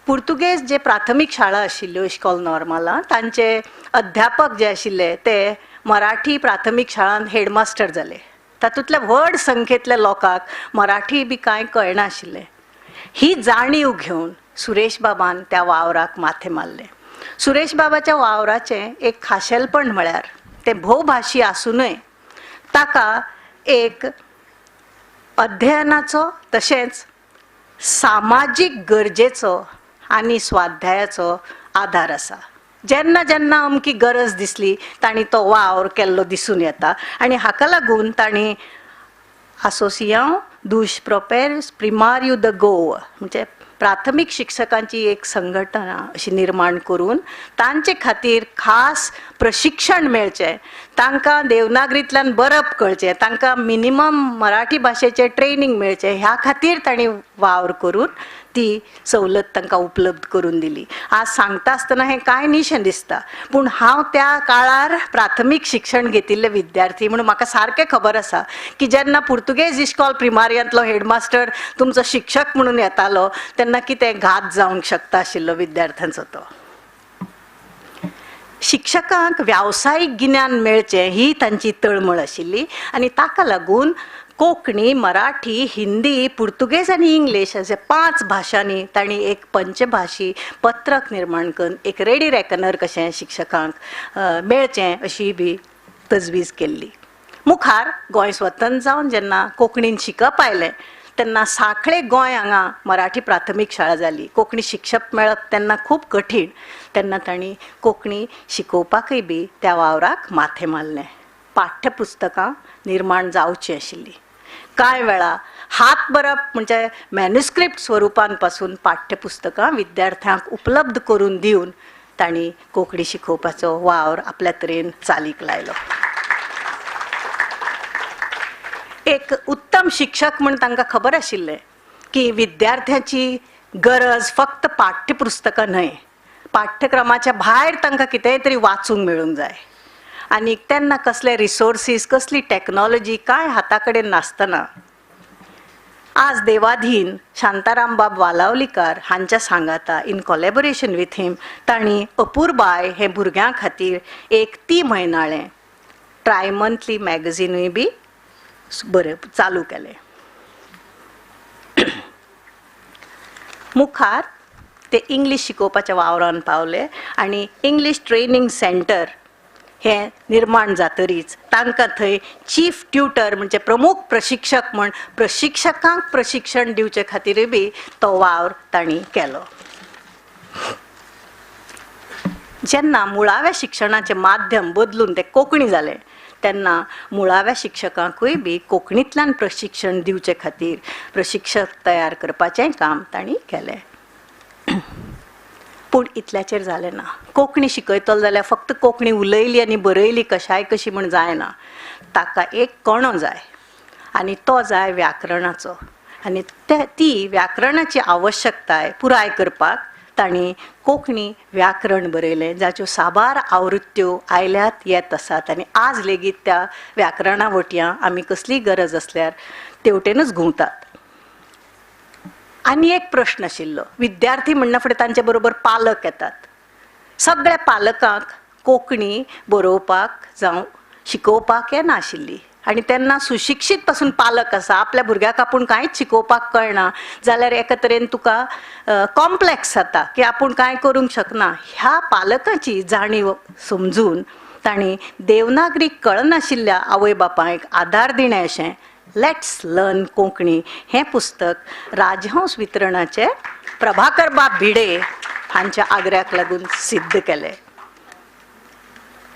पुर्तुगेज जे प्राथमीक शाळा आशिल्ल्यो इश्कॉल नॉर्मालां तांचे अध्यापक जे आशिल्ले ते मराठी प्राथमीक शाळांत हेडमास्टर जाले. तातूंतल्या व्हड संख्येंतल्या लोकांक मराठी बी कांय कळनाशिल्लें. ही जाणीव घेवन सुरेश बाबान त्या वावराक माथें मारलें. सुरेश बाबाच्या वावराचें एक खाशेलपण म्हळ्यार ते भोवभाशी आसुनूय ताका एक अध्ययनाचो तशेंच सामाजीक गरजेचो आनी स्वाध्यायाचो आदार आसा. जेन्ना जेन्ना अमकी गरज दिसली तांणी तो वावर केल्लो दिसून येता आनी हाका लागून तांणी आसोसियांव दुश प्रोपेर्स प्रिमार्यू the Goa म्हणजे प्राथमीक शिक्षकांची एक संघटना अशी निर्माण करून तांचे खातीर खास प्रशिक्षण मेळचें, तांकां देवनागरींतल्यान बरप कळचें, तांकां मिनिमम मराठी भाशेचें ट्रेनींग मेळचें ह्या खातीर तांणी वावर करून ती सवलत तांकां उपलब्ध करून दिली. आज सांगता आसतना हें कांय न्हीशें दिसता, पूण हांव त्या काळार प्राथमीक शिक्षण घेतिल्ले विद्यार्थी म्हणून म्हाका सारकें खबर आसा की जेन्ना पुर्तुगेज इश्कॉल प्रिमारियांतलो हेडमास्टर तुमचो शिक्षक म्हणून येतालो तेन्ना कितें घात जावंक शकता आशिल्लो विद्यार्थ्यांचो. तो शिक्षकांक व्यावसायीक गिन्यान मेळचें ही तांची तळमळ आशिल्ली आनी ताका लागून कोंकणी, मराठी, हिंदी, पुर्तुगेज आनी इंग्लीश अशे 5 भाशांनी तांणी एक पंचभाशी पत्रक निर्माण करून एक रेडी रेकनर कशें शिक्षकांक मेळचें अशी बी तजवीज केल्ली. मुखार गोंय स्वतंत्र जावन जेन्ना कोंकणीन शिकप आयलें तेन्ना सांखळे गोंय हांगा मराठी प्राथमीक शाळा जाली. कोंकणी शिक्षक मेळप तेन्ना खूब कठीण, तेन्ना तांणी कोंकणी शिकोवपाकय बी त्या वावराक माथें मारलें. पाठ्यपुस्तकां निर्माण जावचीं आशिल्लीं. कांय वेळा हात बरप म्हणजे मॅन्युस्क्रिप्ट स्वरुपान पासून पाठ्यपुस्तकां विद्यार्थ्यांक उपलब्ध करून दिवन तांणी कोंकणी शिकोवपाचो वावर आपल्या तरेन चालीक लायलो. एक उत्तम शिक्षक म्हूण तांकां खबर आशिल्लें की विद्यार्थ्यांची गरज फक्त पाठ्यपुस्तकां न्हय, पाठ्यक्रमाच्या भायर तांकां कितेंय तरी वाचूंक मेळूंक जाय. आनी तेन्ना कसले रिसोर्सीस, कसली टॅक्नोलॉजी कांय हाता कडेन नासतना आज देवाधीन शांताराम बाब वालावलीकार हांच्या सांगाता इन कॉलेबोरेशन विथ हिम तांणी अपुरबाय हें भुरग्यां खातीर एक 3 म्हयनाळें ट्राय मंथली मॅगझिनूय बी बरें चालू केलें. मुखार ते इंग्लीश शिकोवपाच्या वावरान पावले आनी इंग्लीश ट्रेनींग सेंटर हें निर्माण जातरीच तांकां थंय चीफ ट्युटर म्हणजे प्रमुख प्रशिक्षक म्हण प्रशिक्षकांक प्रशिक्षण दिवचे खातीरूय बी तो वावर तांणी केलो. जेन्ना मुळाव्या शिक्षणाचें माध्यम बदलून तें कोंकणी जालें तेन्ना मुळाव्या शिक्षकांकूय बी कोंकणींतल्यान प्रशिक्षण दिवचे खातीर प्रशिक्षक तयार करपाचें काम तांणी केलें. पूण इतल्याचेर जालें ना. कोंकणी शिकयतलो जाल्यार फक्त कोंकणी उलयली आनी बरयली कशाय कशी म्हूण जायना, ताका एक कणो जाय आनी तो जाय व्याकरणाचो आनी ती व्याकरणाची आवश्यकताय पुराय करपाक तांणी कोंकणी व्याकरण बरयलें जाच्यो साबार आवृत्त्यो आयल्यात, येत आसात आनी आज लेगीत त्या व्याकरणा वटयां आमी कसलीय गरज आसल्यार तेवटेनूच घुंवतात. आनी एक प्रश्न आशिल्लो, विद्यार्थी म्हणना फुडें तांचे बरोबर पालक येतात. सगळ्या पालकांक कोंकणी बरोवपाक जावं शिकोवपाक येनाशिल्ली आनी तेन्ना सुशिक्षीत पासून पालक आसा, आपल्या भुरग्याक आपूण कांयच शिकोवपाक कळना जाल्यार एका तरेन तुका कॉम्प्लेक्स जाता की आपूण कांय करूंक शकना. ह्या पालकांची जाणीव समजून तांणी देवनागरी कळनाशिल्ल्या आवय बापायक आदार दिणें अशें let's learn Konkani हें पुस्तक राजहंस वितरणाचे प्रभाकर बाब भिडे हांच्या आग्र्याक लागून सिद्ध केलें.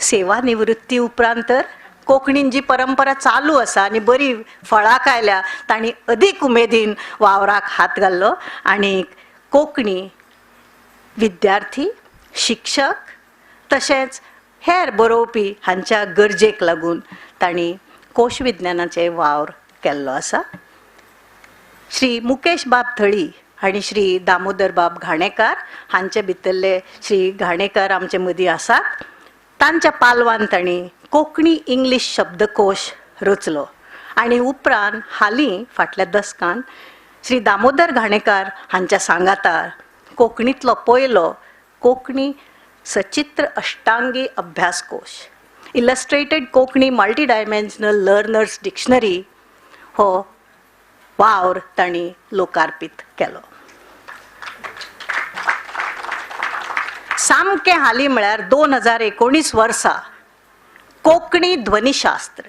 सेवा निवृत्ती उपरांत तर कोंकणीन जी परंपरा चालू आसा आनी बरी फळाक आयल्या तांणी अदीक उमेदीन वावराक हात घाल्लो आनी कोंकणी विद्यार्थी, शिक्षक तशेंच हेर बरोवपी हांच्या गरजेक लागून तांणी कोशविज्ञानाचे वावर केल्लो आसा. श्री मुकेश बाब थळी आनी श्री दामोदर बाब घाणेकार हांचे भितरले श्री घाणेकार आमचे मदीं आसात. तांच्या पालवान तांणी कोंकणी इंग्लीश शब्दकोश रचलो आनी उपरांत हालीं फाटल्या दसकान श्री दामोदर घाणेकार हांच्या सांगातार कोंकणींतलो पयलो कोंकणी सचित्र अष्टांगी अभ्यासकोश illustrated Konkani multi dimensional learners dictionary हो वावर तांणी लोकार्पीत केलो. सामकें हालीं म्हळ्यार 2019 वर्सा कोंकणी ध्वनीशास्त्र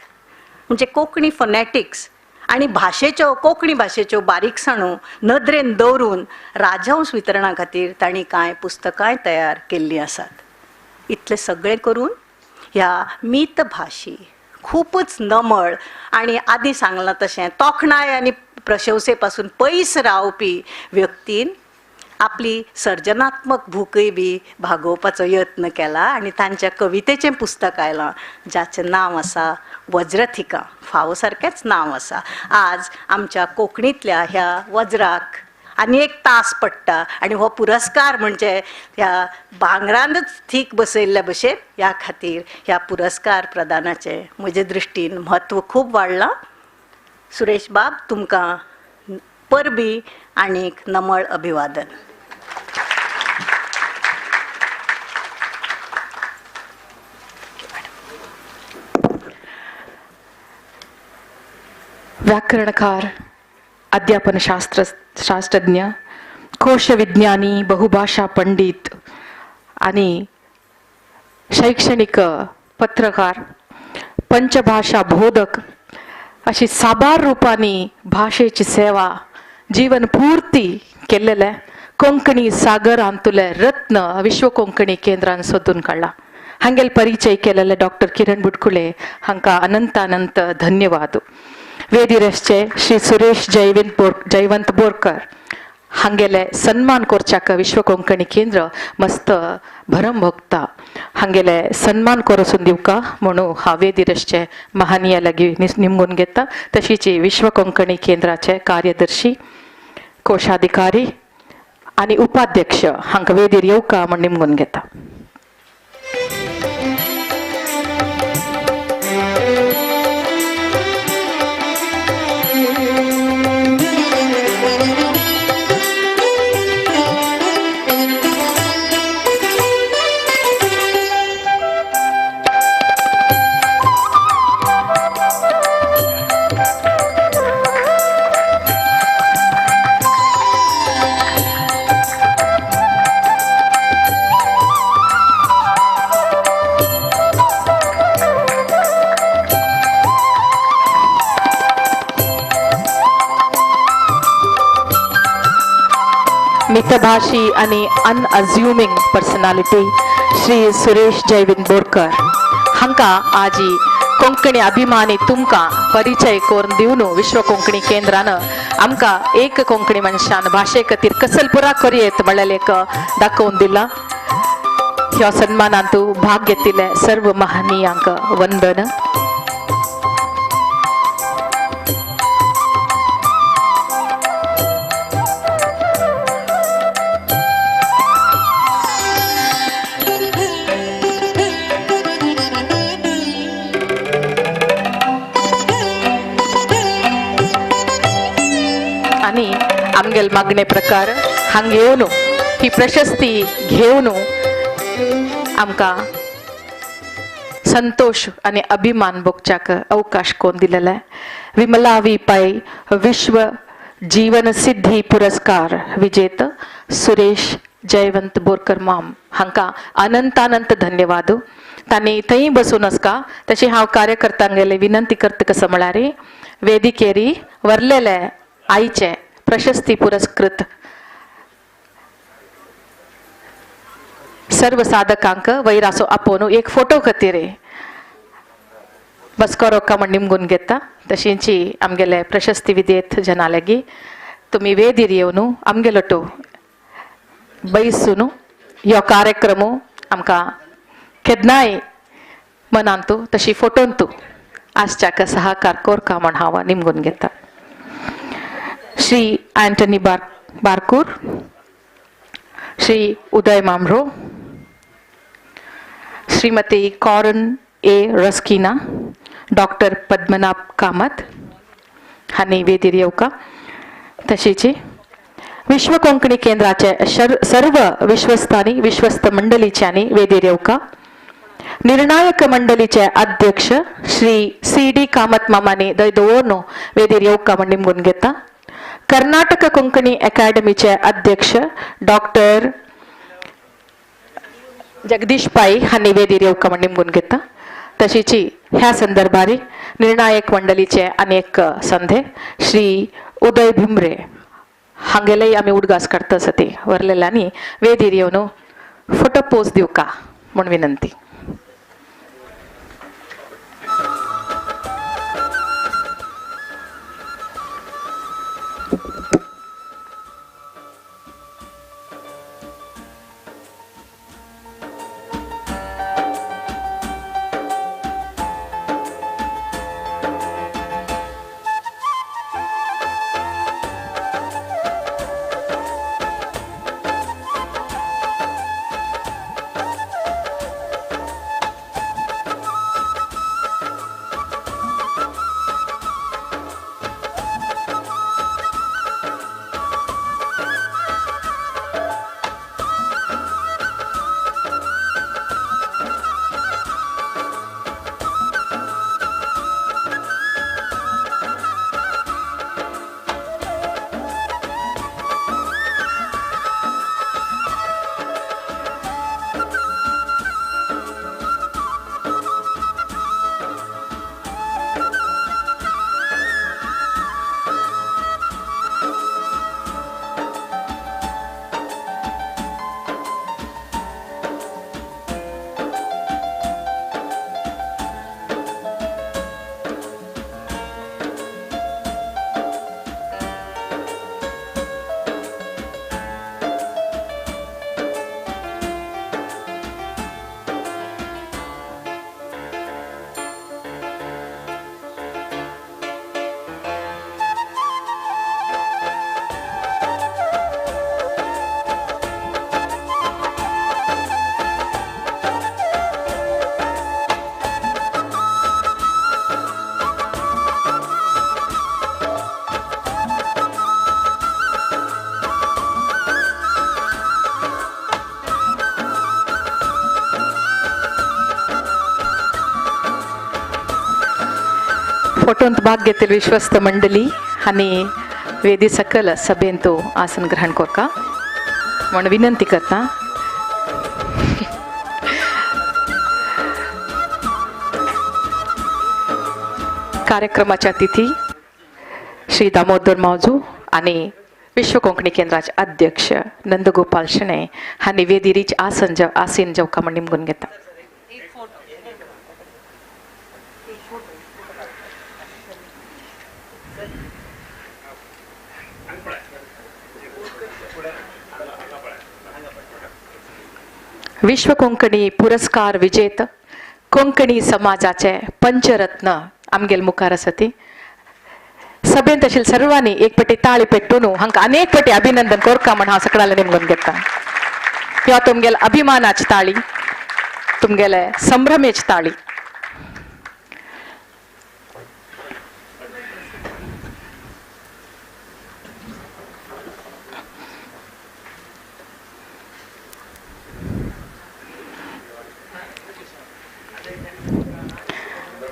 म्हणजे कोंकणी फोनेटिक्स आनी भाशेच्यो कोंकणी भाशेच्यो बारीकसाणो नदरेन दवरून राजहंस वितरणा खातीर तांणी कांय पुस्तकांय तयार केल्लीं आसात. इतलें सगळें करून ह्या मितभाशी खूबच नमळ आनी आदीं सांगलां तशें तोखणाय आनी प्रशंसे पासून पयस रावपी व्यक्तीन आपली सर्जनात्मक भूकय बी भागोवपाचो यत्न केला आनी तांच्या कवितेचें पुस्तक आयलां जाचें नांव आसा वज्रथिका. फावो सारकेंच नांव आसा. आज आमच्या कोंकणींतल्या ह्या वज्राक आनी एक तास पडटा आनी हो पुरस्कार म्हणजे ह्या भांगरानच थीक बसयल्ल्या भशेन ह्या खातीर ह्या पुरस्कार प्रदानाचें म्हजे दृश्टीन म्हत्व खूब वाडलां. सुरेश बाब, तुमकां परबी आनीक नमळ अभिवादन.
व्याकरणकार, अध्यापन शास्त्रज्ञ, कोशविज्ञानी, बहुभाषा पंडित आणि शैक्षणिक पत्रकार, पंचभाषा बोधक अशी साबार रूपांनी भाशेची सेवा जीवन पूर्ती केल्लेले कोंकणी सागरांतुले रत्न विश्व कोंकणी केंद्रान सोदून काडला. हांगेल परिचय केलेले डॉक्टर किरण बुटकुळे हांकां अनंत अनंत धन्यवाद. वेदिरसचे श्री सुरेश जयवंत बोरकर हांगेले सन्मान करच्याक विश्व कोंकणी केंद्र मस्त भरम भोगता. हांगेले सन्मान करोसून दिवका म्हणून हांव वेदिरसचे महानिया लागीं निमगून घेता. तशीच विश्व कोंकणी केंद्राचे कार्यदर्शी, कोशाधिकारी आनी उपाध्यक्ष हांकां वेदीर येवका म्हूण निमगून घेता. मितभाषी आणि अनअज्युमिंग पर्सनालिटी श्री सुरेश जयवंत बोरकर हांकां आजी कोंकणी अभिमानी तुमकां परिचय करून दिवन विश्व कोंकणी केंद्रान आमकां एक कोंकणी मनशान भाशे खातीर कसल पुरा करयेत म्हळ्यार एक दाखोवन दिला. ह्या सन्मानांतू भाग घेतिल्ले सर्व महानियांक वंदन. आनी आमगेल मागणे प्रकार हांग येवन ही प्रशस्ती घेवन आमकां संतोष आनी अभिमान भोगच्याक अवकाश कोण दिलेले. विमला वी पै विश्व जीवन सिद्धी पुरस्कार विजेत सुरेश जयवंत बोरकर माम हांकां अनंत अनंत धन्यवाद. तांणी थंय बसून आसका तशें हांव कार्यकर्त्यांगेले विनंती करता कसो म्हळ्यार वेदिकेरी वरलेले आयचे प्रशस्ती पुरस्कृत सर्व साधकांक वैरासो आपोवन एक फोटो खातीर बसको रोका म्हण निमगून घेता. तशींच आमगेले प्रशस्ती विधेत जना लागीं तुमी वेदीर येवन आमगेलो तो बैसून ह्यो कार्यक्रम आमकां केन्नाय मनांतू तशी फोटोंतू आसच्याक सहकार कोरका म्हण हांव निमगून घेता. श्री अँटनी बारकूर, श्री उदय मामरो, श्रीमती कॉरन ए रस्किना, डॉक्टर पद्मनाभ कामत हांणी वेदीर येवका. तशीच विश्व कोंकणी केंद्राचे सर्व विश्वस्तांनी विश्वस्त मंडळीच्यांनी वेदीर येवका. निर्णायक मंडळीचे अध्यक्ष श्री सी डी कामत मामानी दय दवरनो वेदीर येवका म्हण निमगून घेता. कर्नाटक कोंकणी अकादमीचे अध्यक्ष डॉक्टर जगदीश पाई हांणी वेदीर येवका म्हण निमगून घेता. तशीची ह्या संदर्भार निर्णायक मंडळीचे अनेक संधे श्री उदय भुमरे हांगेलेय आमी उडगास काडटा आसा ती वरलेल्यांनी वेदीर येवन फोटो पोज दिवका म्हूण विनंती. फोटोंत भाग घेतले विश्वस्त मंडळी आनी वेदी सकल सभेंत आसन ग्रहण करका म्हूण विनंती करता. कार्यक्रमाच्या तिथी श्री दामोदर मावजू आनी विश्व कोंकणी केंद्राचे अध्यक्ष नंदगोपाल शणै हांणी वेदीरीच आसन आसीन जेवका म्हूण निमगून घेता. विश्व कोंकणी पुरस्कार विजेत कोंकणी समाजाचे पंचरत्न आमगेल मुखार आसा ती सभेंत आशिल्ल्या सर्वांनी एक पटी ताळी पेटून हांकां अनेक पटी अभिनंदन करका म्हण हांव सगळ्यांना निमगून घेता. ह्या तुमगेल अभिमानाची ताळी, तुमगेले संभ्रमेची ताळी.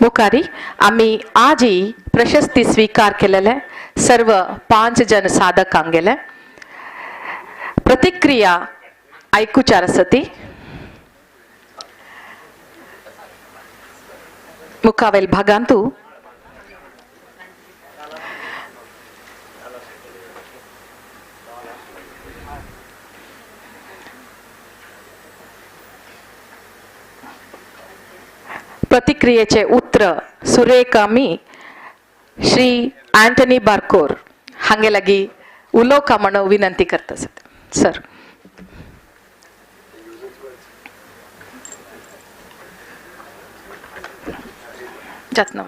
मुखारी आम्ही आजही प्रशस्ती स्वीकार केलेले सर्व 5 जन साधकांगेले प्रतिक्रिया ऐकूचार आसती. मुखावेल भागांतू प्रतिक्रियेचे उत्तर सुरेख आमी श्री अँटनी बारकोर हांगे लागी उलोवका म्हण विनंती करता सर. जातना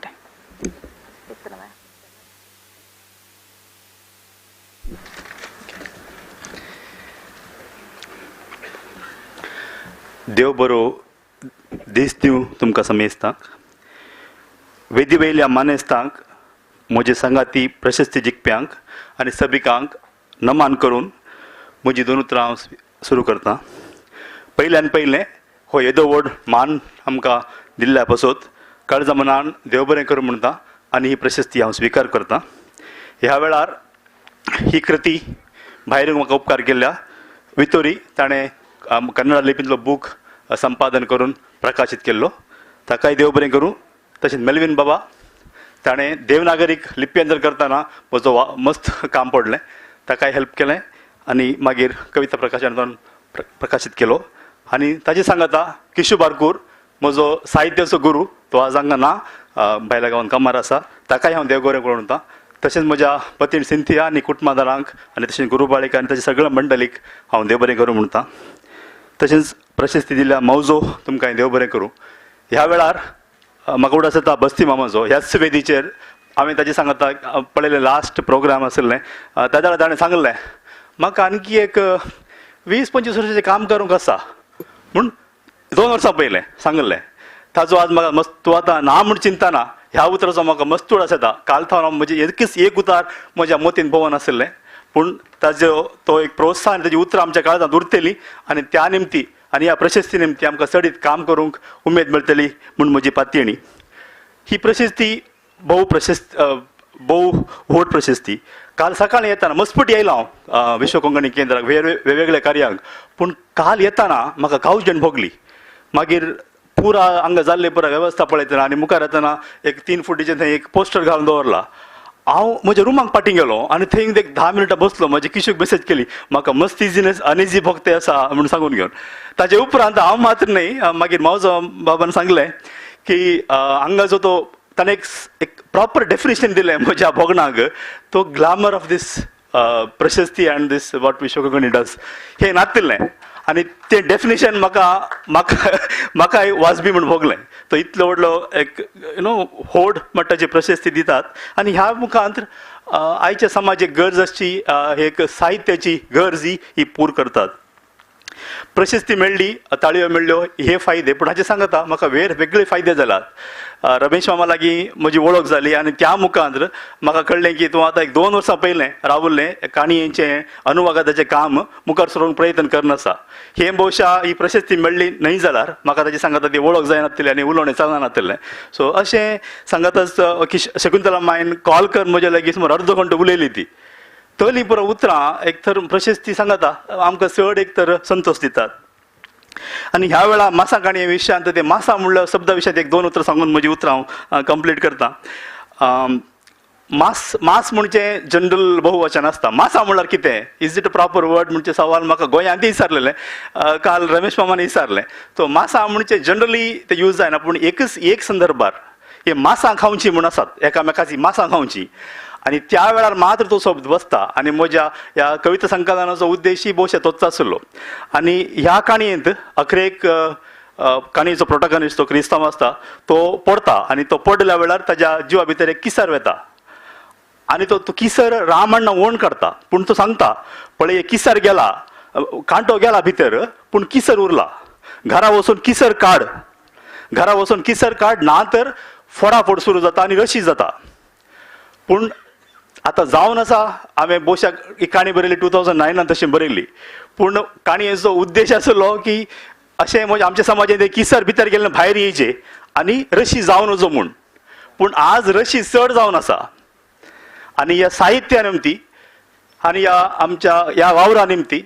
देव बरो दीस दिवं तुमकां समेस्तांक. वेदी वयल्या मानेस्तांक, म्हजे सांगाती प्रशस्ती जिखप्यांक आनी सभिकांक नमान करून म्हजी दोन उतरां हांव सुरू करतां. पयल्यान पयलें हो येदो व्हड मान आमकां दिल्ल्या पासत काळजा मनान देव बरें करूं म्हणटा आनी ही प्रशस्ती हांव स्विकार करतां. ह्या वेळार ही कृती भायर म्हाका उपकार केल्ल्या वितोरी ताणें कन्नड लिपींतलो बूक संपादन करून प्रकाशीत केल्लो, ताकाय देव बरें करूं. तशेंच मेलवीन बाबा ताणें देवनागरीक लिप्यंतर करतना म्हजो मस्त काम पडलें, ताकाय हेल्प केलें आनी मागीर कविता प्रकाशनान प्रकाशीत केलो. आनी ताजे सांगाता किशू बारकूर म्हजो साहित्याचो गुरू, तो आज हांगा ना, भायल्या गांवांत कामार आसा, ताकाय हांव देव बरें करूं म्हणटा. तशेंच म्हज्या पतीण सिंथिया आनी कुटुंबादारांक आनी तशेंच गुरुबाळीक आनी ताच्या सगळ्या मंडळीक हांव देव बरें करूं म्हणटा. तशेंच प्रशस्ती दिल्ल्या मौजो तुमकां देव बरें करूं. ह्या वेळार म्हाका उडास येता बस्ती मामाचो ह्याच वेदीचेर हांवें ताजे सांगाता पळयलें लास्ट प्रोग्राम आशिल्लें, त्या वेळार ताणें सांगलें म्हाका आणकी एक 20-25 वर्सांचें काम करूंक आसा म्हूण 2 वर्सां पयलें सांगलें. ताजो आज म्हाका मस्त तूं आतां ना म्हूण चिंतना ह्या उतराचो म्हाका मस्त उडास येता. काल थावन हांव म्हजें एकच एक उतार म्हज्या मतीन भोंवन आशिल्लें, पूण ताजो तो एक प्रोत्साहन ताजी उतरां आमच्या काळजांत उरतली आनी त्या निमती आनी ह्या प्रशस्ती निमती आमकां चडीत काम करूंक उमेद मेळटली म्हूण म्हजी पातयेणी. ही प्रशस्ती भोव भोव व्हड प्रशस्ती. काल सकाळीं येतना मस्पटी आयलो हांव विश्व कोंकणी केंद्राक वेगवेगळ्या कार्यांक, पूण काल येतना म्हाका कावजण भोगली. मागीर पुरा हांगा जाल्ले पुरा वेवस्था पळयतना आनी मुखार येतना एक 3 फुटीचें थंय एक पोस्टर घालून दवरला. हांव म्हज्या रुमाक फाटीं गेलो आनी थंय एक 10 मिनटां बसलो. म्हजे किशूक मेसेज केली म्हाका मस्त इजिनेस अनइजी भोगते आसा म्हूण सांगून घेवन. ताजे उपरांत हांव मात्र न्हय, मागीर मावजो बाबान सांगलें की हांगा जो तो ताणें एक प्रॉपर डेफिनेशन दिलें म्हज्या भोगणाक, तो glamour of these Prashasti and this what Vishwa Konkani does हें नातिल्लें आनी तें डेफिनेशन म्हाका म्हाका म्हाकाय वाजबी म्हूण भोगलें. तो इतलो व्हडलो एक you know व्हड मट्टाची प्रशस्ती दितात आनी ह्या मुखांत आयच्या समाजाक गरज आसची एक साहित्याची गरज ही पूर करतात. प्रशस्ती मेळ्ळी, ताळयो मेळ्ळ्यो हे फायदे, पूण हाचे सांगता म्हाका वेगळे फायदे जाल्यात. रमेश मामा लागीं म्हजी वळख जाली आनी त्या मुखांत म्हाका कळ्ळें की तूं आतां एक 2 वर्सां पयलें रावल्लें काणयेचें अनुवादाचें काम मुखार सरूंक प्रयत्न करना आसा. हें भोवशा ही प्रशस्ती मेळ्ळी न्हय जाल्यार म्हाका ताची सांगता ती वळख जायनातिल्ली आनी उलोवणें चलनातिल्लें. सो अशें सांगताच शकुंतला मायन कॉल कर म्हज्या लागीं सुमार अर्दो घंटो उलयली ती तली पुरो उतरां एक तर प्रशस्ती सांगता आमकां चड एक तर संतोश दितात. आनी ह्या वेळार मासा काणये विशयांत ते मासा म्हणल्या शब्दा विशयांत 1-2 उतरां सांगून म्हजी उतरां हांव कंप्लीट करता. मास मास म्हणजे जनरल बहुवचन आसता. मासा म्हणल्यार कितें, is it a proper word म्हणजे सवाल म्हाका गोंयांतय विचारलेलें, काल रमेश मामान विचारलें. तो मासा म्हणजे जनरली ते यूज जायना, पूण एकच एक संदर्भार हे मासां खावची म्हूण आसात, एकामेकाची मासां खावची आनी त्या वेळार मात्र तो शब्द बसता. आनी म्हज्या ह्या कविता संकलनाचो उद्देशूय भोवशा तोच आसलो. आनी ह्या काणयेंत अखरेक काणयेचो प्रोटोगनिस्ट तो क्रिस्तांव आसता, तो पडटा आनी तो पडल्या वेळार ताज्या जिवा भितर एक किसर वेता आनी तो किसर रामण्णा ओण काडटा, पूण तो सांगता पळय किसर गेला, कांटो गेला भितर, पूण किसर उरला, घरा वचून किसर काड, घरा वचून किसर काड ना तर फोडाफोड सुरू जाता आनी रशी जाता. पूण आतां जावन आसा हांवें भोवशा ही काणी बरयली 2009 तशें बरयली, पूण काणयेचो उद्देश आसलो की अशें म्हणजे आमच्या समाजांत किसर भितर गेल्ले भायर येयचे आनी रशी जावन वचो म्हूण. पूण आज रशी चड जावन आसा आनी ह्या साहित्या निमती आनी ह्या आमच्या ह्या वावरा निमती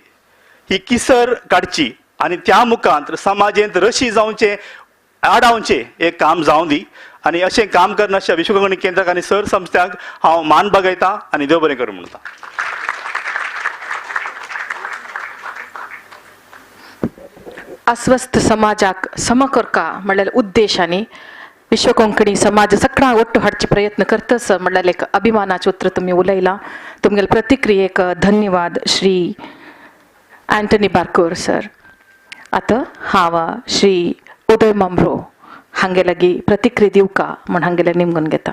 ही किसर काडची आनी त्या मुखांत समाजेंत रशी जावचें आडावचें एक काम जावं दी. आनी अशें काम करनासच्या विश्व कोंकणी केंद्राक आनी सर संस्थांक हांव मान बागयतां आनी देव बरें करूं म्हणटा.
अस्वस्थ समाजाक सम करका म्हणल्यार उद्देशांनी विश्व कोंकणी समाज सगळ्या ಒಟ್ಟು हाडचे प्रयत्न करतस म्हणल्यार एक अभिमानाचें उतर तुमी उलयलां. तुमगेले प्रतिक्रियेक धन्यवाद श्री अँटनी बारकोर सर. आतां हांव श्री उदय मांब्रो हांगे लागीं प्रतिक्रिया दिवका म्हूण हांगेले निमगून घेता.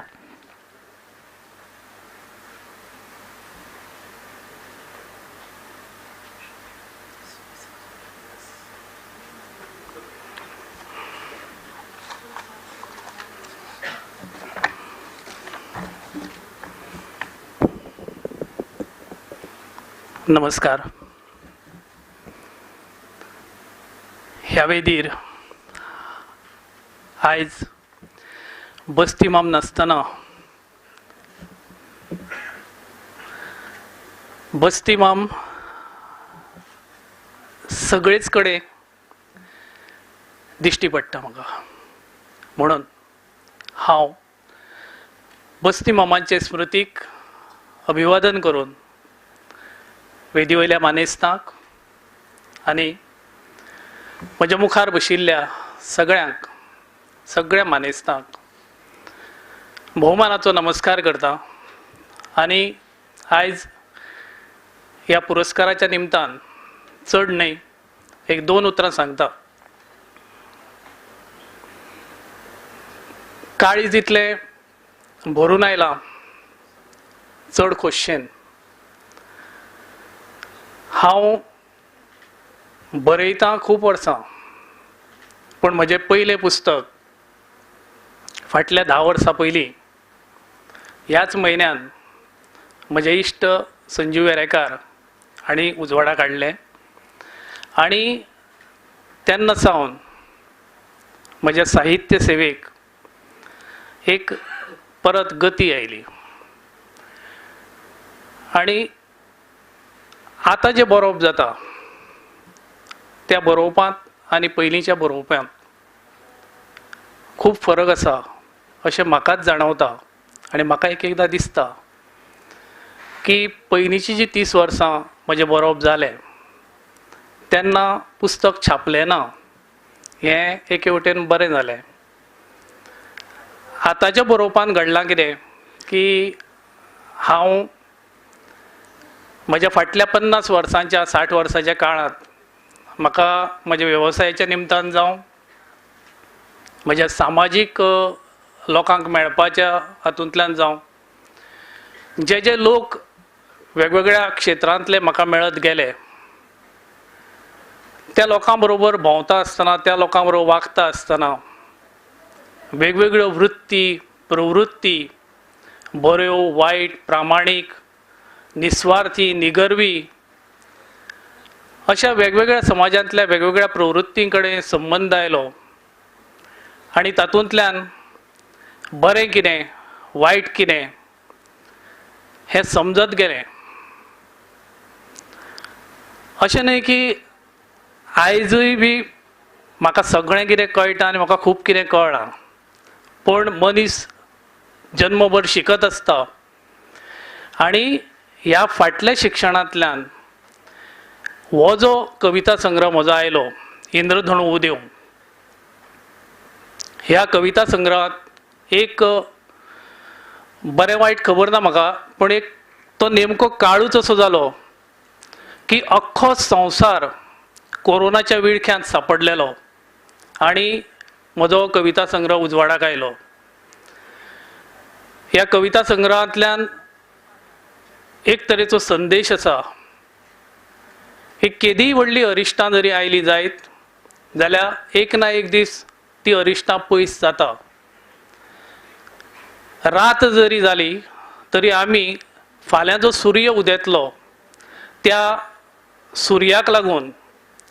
नमस्कार. ह्या वेदीर आयज बस्तीमाम नासतना बस्तीमाम सगळेच कडेन दिश्टी पडटा म्हाका, म्हणून हांव बस्तीमामाचे स्मृतीक अभिवादन करून वेदी वयल्या मानेस्तांक आनी म्हज्या मुखार बशिल्ल्या सगळ्यांक, सगळ्या मानेस्तांक भोवमानाचो नमस्कार करता. आनी आयज ह्या पुरस्काराच्या निमतान चड न्हय एक दोन उतरां सांगता. काळीज इतलें भरून आयलां चड खोशयेन. हांव बरयतां खूब वर्सां, पूण म्हजें पयलें पुस्तक फाटल्या 10 वर्सां पयलीं ह्याच म्हयन्यान म्हजे इश्ट संजीव वेरेंकार हांणी उजवाडाक हाडलें आनी तेन्ना सावन म्हज्या साहित्य सेवेक एक परत गती आयली. आनी आतां जें बरोवप जाता त्या बरोवपांत आनी पयलींच्या बरोवप्यांत खूब फरक आसा अशें म्हाकाच जाणवता. आनी म्हाका एक एकदां दिसता की पयलींची जी 30 वर्सां म्हजें बरोवप जालें तेन्ना पुस्तक छापलें ना, हें एके वटेन बरें जालें. आतांच्या बरोवपान घडलां कितें की हांव म्हज्या फाटल्या 50 वर्सांच्या 60 वर्सांच्या काळांत म्हाका म्हज्या वेवसायाच्या निमतान जावं, म्हज्या सामाजीक लोकांक मेळपाच्या हातूंतल्यान जावं, जे जे लोक वेगवेगळ्या क्षेत्रांतले म्हाका मेळत गेले त्या लोकां बरोबर भोंवता आसतना, त्या लोकां बरोबर वागता आसतना वेगवेगळ्यो वृत्ती प्रवृत्ती, बऱ्यो वायट, प्रामाणीक, निस्वार्थी, निगर्वी अशा वेगवेगळ्या समाजांतल्या वेगवेगळ्या प्रवृत्तीं कडेन संबंद आयलो आनी तातूंतल्यान बरें कितें वायट कितें हें समजत गेलें. अशें न्हय की आयजूय बी म्हाका सगळें कितें कळटा आनी म्हाका खूब कितें कळ्ळां, पूण मनीस जन्मभर शिकत आसता आनी ह्या फाटल्या शिक्षणांतल्यान हो जो कविता संग्रह म्हजो आयलो इंद्रधोणू उदेव, ह्या कविता संग्रहांत एक बरें वायट खबर ना म्हाका, पूण एक तो नेमको काळूच असो जालो की अख्खो संवसार कोरोनाच्या विळख्यांत सापडलेलो आनी म्हजो कविता संग्रह उजवाडाक आयलो. ह्या कविता संग्रहांतल्यान एक तरेचो संदेश आसा की केदीय व्हडली अरिश्टां जरी आयली जायत जाल्यार एक ना एक दीस ती अरिश्टां पयस जाता. रात जरी जाली तरी आमी फाल्यां जो सूर्य उदेतलो त्या सुर्याक लागून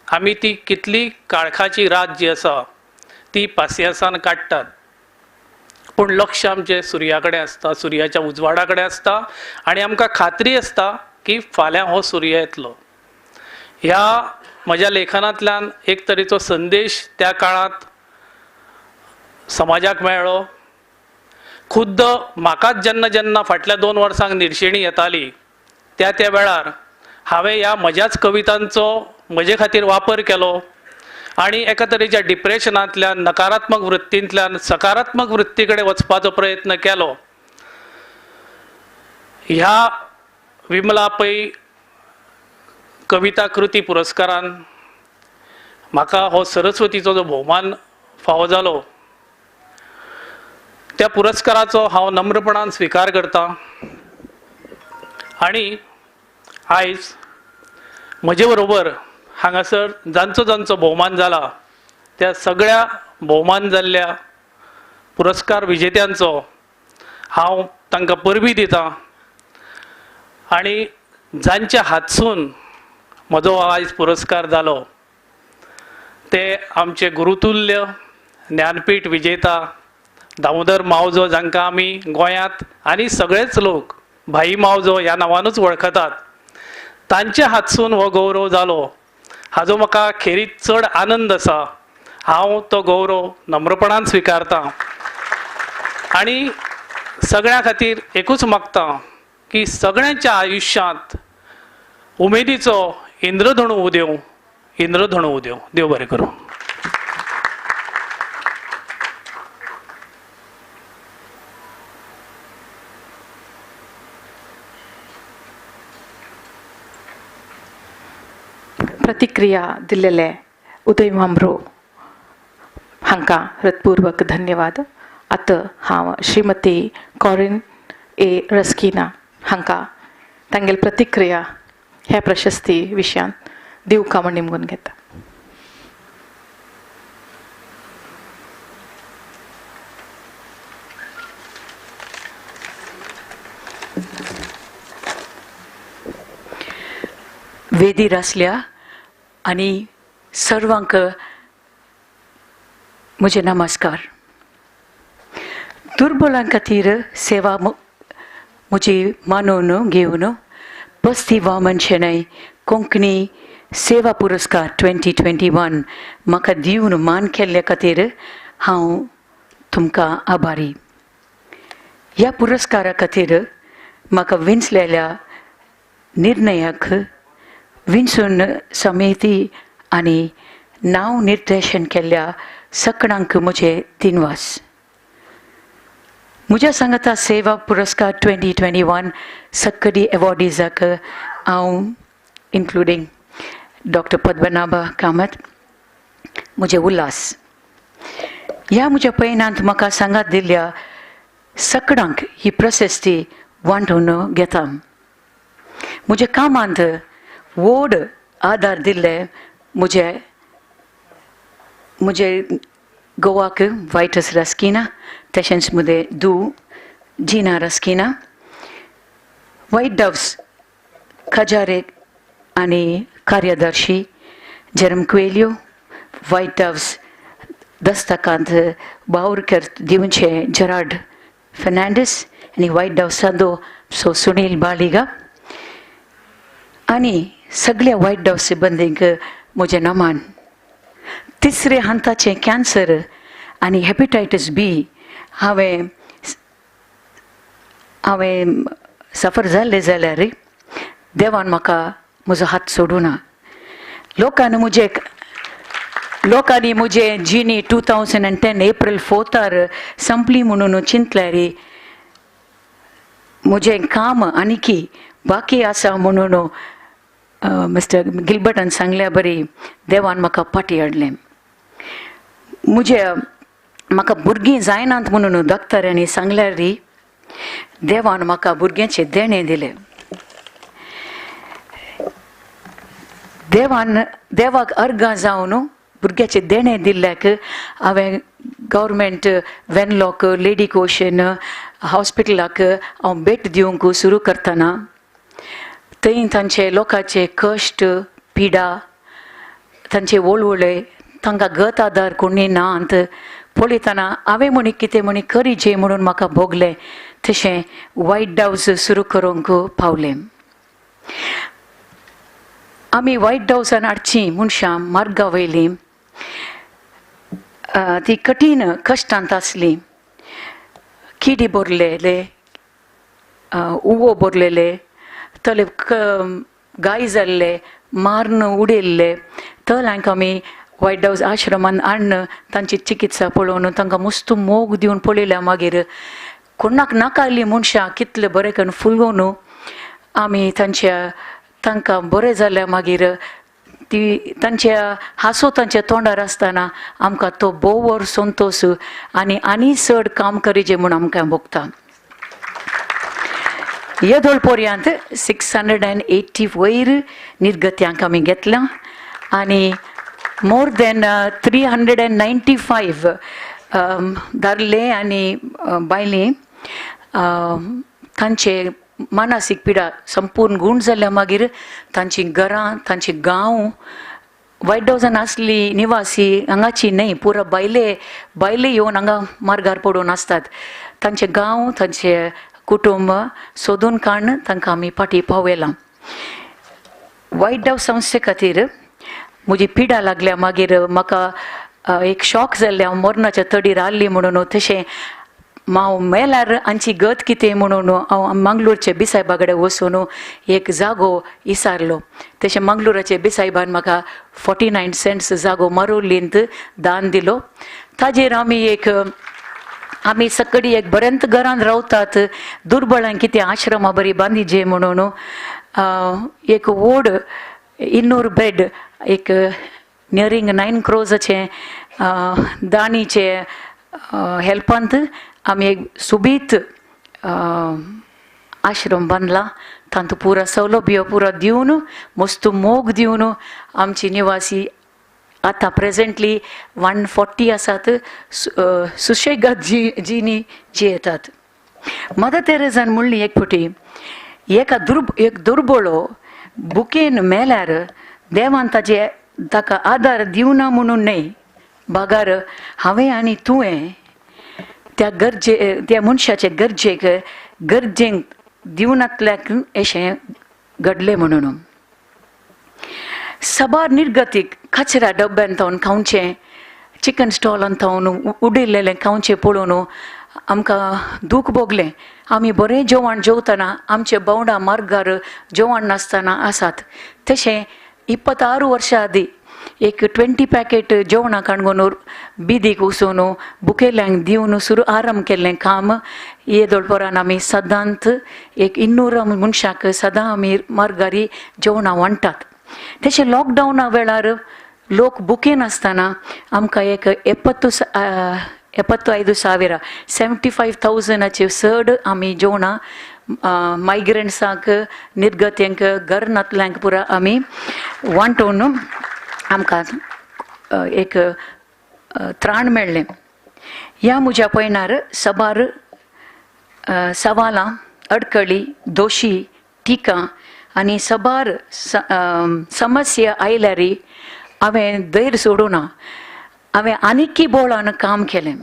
आमी ती कितली काळखाची रात जी आसा ती पासियेंसान काडटात, पूण लक्ष आमचें सुर्या कडेन आसता, सुर्याच्या उजवाडा कडेन आसता आनी आमकां खात्री आसता की फाल्यां हो सूर्य येतलो. ह्या म्हज्या लेखनांतल्यान एक तरेचो संदेश त्या काळांत समाजाक मेळ्ळो. खुद्द म्हाकाच जेन्ना जेन्ना फाटल्या 2 वर्सांक निर्शेणी येताली त्या त्या वेळार हांवें ह्या म्हज्याच कवितांचो म्हजे खातीर वापर केलो आनी एका तरेच्या डिप्रेशनांतल्यान, नकारात्मक वृत्तींतल्यान सकारात्मक वृत्ती कडेन वचपाचो प्रयत्न केलो. ह्या विमला पै कविता कृती पुरस्कारान म्हाका हो सरस्वतीचो जो भोवमान फावो जालो त्या पुरस्काराचो हांव नम्रपणान स्विकार करतां आनी आयज म्हजे बरोबर हांगासर जांचो जांचो भोवमान जाला त्या सगळ्या भोवमान जाल्ल्या पुरस्कार विजेत्यांचो हांव तांकां परबी दितां आनी जांच्या हातसून म्हजो आयज पुरस्कार जालो ते आमचे गुरुतुल्य ज्ञानपीठ विजेता दामोदर मावजो, जांकां आमी गोंयांत आनी सगळेच लोक भाई मावजो ह्या नांवानूच वळखतात, तांच्या हातसून हो गौरव जालो हाजो म्हाका खेरीत चड आनंद आसा. हांव तो गौरव नम्रपणान स्विकारतां आनी सगळ्यां खातीर एकूच मागता की सगळ्यांच्या आयुश्यांत उमेदीचो इंद्रधणू उदेवं, इंद्रधणू उदेवं. देव बरें करूं.
प्रतिक्रिया दिल्लेले उदय म्हांब्रो हांकां हृत्पूर्वक धन्यवाद. आतां हांव श्रीमती कॉरिन ए रस्किना हांकां तांगेली प्रतिक्रिया ह्या प्रशस्ती विशयांत दिवका म्हूण निमगून घेता.
वेदीर आसल्या आनी सर्वांक म्हजे नमस्कार. दुर्बलां खातीर सेवा म्हजी मानून घेवन बस्ती वामन शेणै कोंकणी सेवा पुरस्कार 2021 म्हाका दिवन मान केल्ल्या खातीर हांव तुमकां आभारी. ह्या पुरस्कारा खातीर म्हाका विंचलेल्या निर्णयाक विंचून समिती आनी नांव निर्देशन केल्ल्या सकणांक म्हजे दिनवास. म्हज्या सांगाता सेवा पुरस्कार 2021 सक्कडी एवॉर्डीजाक हांव इन्क्लुडींग डॉक्टर पद्मनाभा कामत म्हजे उल्हास. ह्या म्हज्या पयणांत म्हाका सांगात दिल्ल्या सकणांक ही प्रशस्ती वांटून घेता. म्हज्या कामांत व्हड आदार दिल्ले म्हजे म्हजे गोवाक वायटस रस्किना, तशेंच म्हजे दू जिना रस्किना, वायट डव्स खजारे आनी कार्यदर्शी जेरम क्वेल्यो, वायट डव्स दस्तकांत बावरकर दिवचे जेरार्ड फेर्नांडीस आनी वायट डव्सांदो सो सुनील बालिगा आनी सगळ्या वायट डव्स सिबंदींक म्हजें नमान. तिसरे हंताचें कॅन्सर आनी हेपेटायटीस बी हांवें हांवें सफर जाल्लें जाल्यार देवान म्हाका म्हजो हात सोडूना. लोकांनी म्हजे लोकांनी म्हजे जिणी 2010 एप्रिल 4 संपली म्हणून चिंतल्यार म्हजें काम आनीकी बाकी आसा म्हणून मिस्टर गिलबर्टान सांगल्या बरी देवान म्हाका फाटी हाडलें. म्हजे म्हाका भुरगीं जायनात म्हणून डॉक्टरांनी सांगल्यार देवान म्हाका भुरग्यांचें देणें दिलें. देवान देवाक अर्गां जावन भुरग्याचें देणें दिल्ल्याक हांवें गव्हर्मेंट वेनलॉक लेडी कोशन हॉस्पिटलाक हांव भेट दिवंक सुरू करतना थंय तांचे लोकांचे कश्ट पिडा तांचे वळवळे तांकां गत आदार कोणी ना अंत पळयतना हांवें म्हणी कितें म्हणी करीचे म्हणून म्हाका भोगलें. तशें वायट डावस सुरू करूंक पावलें. आमी वायट डावसान हाडचीं मनशां मार्गा वयलीं ती कठीण कश्टांत आसलीं. किडी भरलेले, उवो भरलेले, तले गाय जाल्ले, मारून उडयल्ले तल्यांक आमी वायट हावज आश्रमान हाडून तांची चिकित्सा पळोवन तांकां मस्त मोग दिवन पळयल्या. मागीर कोणाक नाका आयलीं मनशां कितले बरें करून फुलोवन आमी तांच्या तांकां बरें जाल्यार मागीर ती तांच्या हांसो तांच्या तोंडार आसतना आमकां तो भोव व्हड संतोश आनी आनी चड काम करीचे म्हूण आमकां भोगता. येदोळ पर्यंत 680 वयर निर्गत्यांक आमी घेतल्या आनी मोर दॅन 395 दादले आनी बायले तांचे मानसीक पिडा संपूर्ण गूण जाल्या मागीर तांची घरां तांचे गांव व्हायट हावसान आसली निवासी हांगाची न्हय, पुरा भायले भायले येवन हांगा मार्गार पडून आसतात. तांचे गांव तांचे कुटुंब सोदून काडून तांकां आमी फाटीं पावयलां. व्हायट हावस संस्थे खातीर म्हजी पिडा लागल्या, मागीर म्हाका एक शॉक जाल्लें, हांव मरणाच्या तडीर आहली म्हणून. तशें हांव मेल्यार हांची गत कितें म्हणून हांव मंगळूरचे बिसायबा कडेन वचून एक जागो इसारलो. तशें मंगळूराचे बिसायबान म्हाका 49 सेंट्स जागो मारोलींत दान दिलो. ताजेर आमी एक आमी सकडी एक बरेंत घरान रावतात, दुर्बळांक कितें आश्रमा बरी बांदिजे म्हणून एक व्हड 200 बेड एक नियरींग 9 क्रोजाचें दाणीचे हेल्पांत आमी एक सुबीत आश्रम बांदला. तांतू पुरा सौलभ्य पुरा दिवन मस्त मोग दिवन आमची निवासी आतां प्रेजेंटली 140 आसात, सुशेगाद जी जिनी जियेतात. मदर तेरेजान म्हणली एक फावटी, एका एक दुर्बळो बुकेन मेल्यार देवान ताजे ताका आदार दिवना म्हणून न्हय, बागार हांवें आनी तुवें त्या गरजे त्या मनशाचे गरजेक गरजेक दिवनातल्याक अशें घडलें म्हणून. सबार निर्गतीक कचऱ्या डब्यांत थावन खावचें, चिकन स्टॉलान थावन उडयल्लें खावचें पळोवन आमकां दूख भोगलें. आमी बरें जेवण जेवतना आमचे भोंवडा मार्गार जेवण नासतना आसात. तशें 26 वर्सां आदीं एक 20 पॅकेट जेवणां काणकोण बिदीक वचून बुकेल्यांक दिवन सुरू आरंभ केल्लें काम येदोळपरान आमी सदांच एक 200 मनशाक सदां आमी मार्गारी जेवणां वांट्टात. तशें लॉकडावना वेळार लोक बुकेन आसतना आमकां एक 75,000 75,000 चड आमी जेवणां मायग्रंट्सांक निर्गत्यांक घर नातल्यांक पुरा आमी वांटून आमकां एक त्राण मेळ्ळें. ह्या म्हज्या पयणार सबार सवालां, अडकळी, दोशी, टिका आनी सबार समस्या आयल्यार हांवें धैर्य सोडूना, हांवें आनीकी बोळान काम केलें.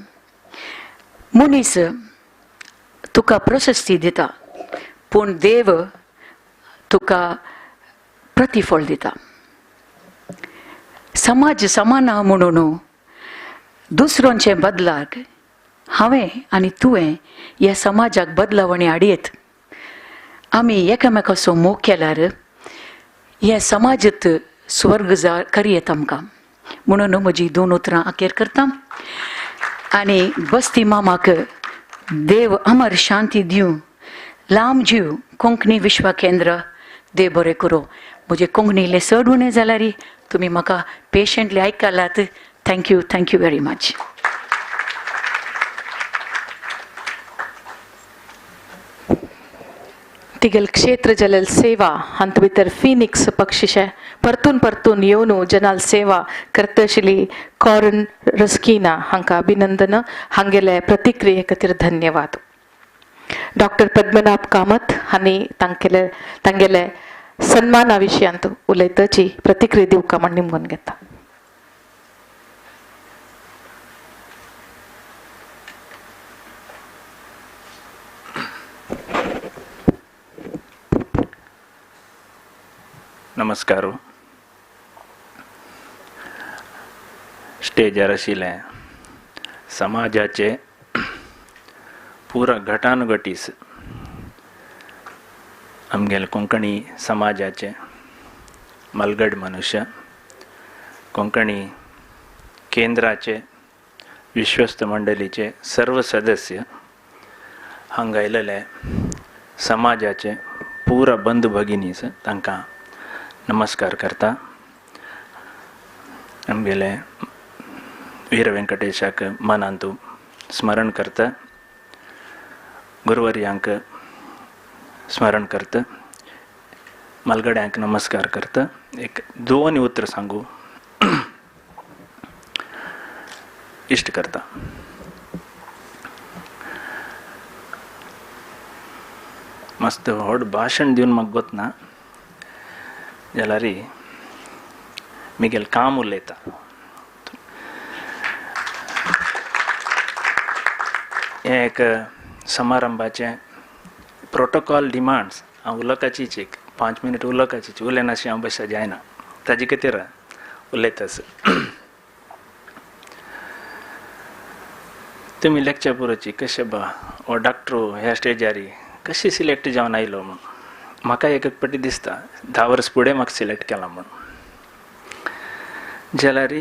मनीस तुका प्रशस्ती दिता पूण देव तुका प्रतिफळ दिता. समाज समाना म्हणून दुसऱ्यांचे बदलाक हांवें आनी तुवें ह्या समाजाक बदलावणी हाडयेत. आमी एकामेकाचो मोग केल्यार ह्या समाजांत स्वर्ग जा करयेत आमकां. म्हणून म्हजी 2 उतरां अखेर करता आनी बस्ती मामाक देव अमर शांती दिवं, लांब जीव. कोंकणी विश्वा केंद्र देव बरें करूं. म्हजे कोंकणीले चड उणें जाल्यार तुमी म्हाका पेशंटली आयकलात. Thank you, thank you very much.
तिगेल क्षेत्र जलल सेवा हांत भितर फिनिक्स पक्षिशे परतून परतून येवन जनाल सेवा करतशिली कॉरन रस्किना हांकां अभिनंदन, हांगेले प्रतिक्रिये खातीर धन्यवाद. डॉक्टर पद्मनाभ कामत हांणी तांगेले तांगेले सन्माना विशयांत उलयतची प्रतिक्रिया दिवका म्हण निमगून घेता.
नमस्कार. स्टेजार आशिल्लें समाजाचे पुरा घटानुघटीस आमगेले कोंकणी समाजाचे मलगड मनुष्य, कोंकणी केंद्राचे विश्वस्त मंडळीचे सर्व सदस्य, हांगा आयिल्ले समाजाचे पुरा बंधू भगिनीस तांकां नमस्कार करता. आमगेले वीर वेंकटेशाक मनांतू स्मरण करता, गुरुवर्यांक स्मरण करता, मलगड्यांक नमस्कार करता. एक 2 उतर सांगू इश्ट करता. मस्त व्हड भाशण दिवन म्हाका गोतना जाल्यार मिगेल काम उलयता. हें एक समारंभाचें प्रोटोकॉल डिमांड्स. हांव उलोवपाचीच एक 5 मिनट उलोवपाचीच, उलयनाशी हांव बशा जायना, ताजे खातीर उलयता. तुमी लेक्चर पुरोची कशें बा हो डॉक्टर ह्या स्टेजारी कशी सिलेक्ट जावन आयलो म्हूण म्हाका एक एक पटी दिसता 10 वर्स फुडें म्हाका सिलेक्ट केला म्हूण. जाल्यार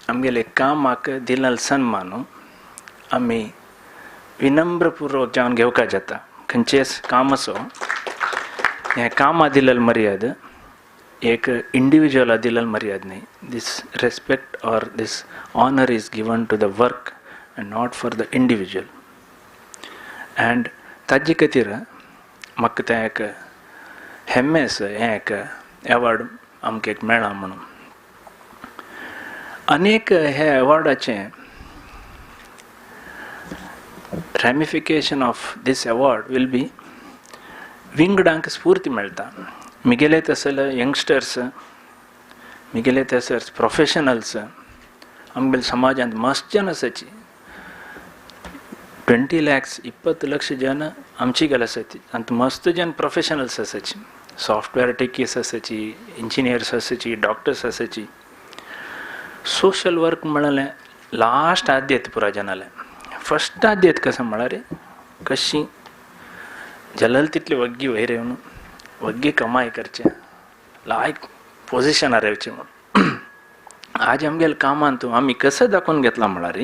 आमगेले कामाक दिल्लो सन्मान आमी विनम्रपूर्वक जावन घेवपाक जाता. खंयचेंच काम असो हें कामा दिल्लें मर्याद एक इंडिविज्युअला दिल्लें मर्याद न्ही. This respect or this honour is given to the work and not for the individual. And ताजे खातीर म्हाका तें एक हेम्मे आसा, हें एक एवॉर्ड आमकां एक मेळ्ळां म्हणून. आनी एक हे एवॉर्डाचें ramification of this award will be विंगडांक स्फूर्ती मेळटा. मिगेले तसले यंगस्टर्स, मिगेले तसले प्रोफेशनल्स आमगेले समाजांत मस्त जन आसाची. 20 lakhs 20 lakh जन आमची गेले आसाची आनी मस्त जन प्रोफेशनल्स आसाची, सॉफ्टवेअर टेकीस आसाची, इंजिनियर्स आसाची, डॉक्टर्स आसाची. सोशल वर्क म्हणलें लास्ट आद्यत पुरा जनालें. फस्ट आद्यत कसं म्हळ्यार कशी जलल तितली वग्गी वयर येवन वग्गी कमाय करचें, लायक पोजिशनार येवचें म्हूण. आज आमगेले कामांत आमी कसं दाखोवन घेतलां म्हळ्यार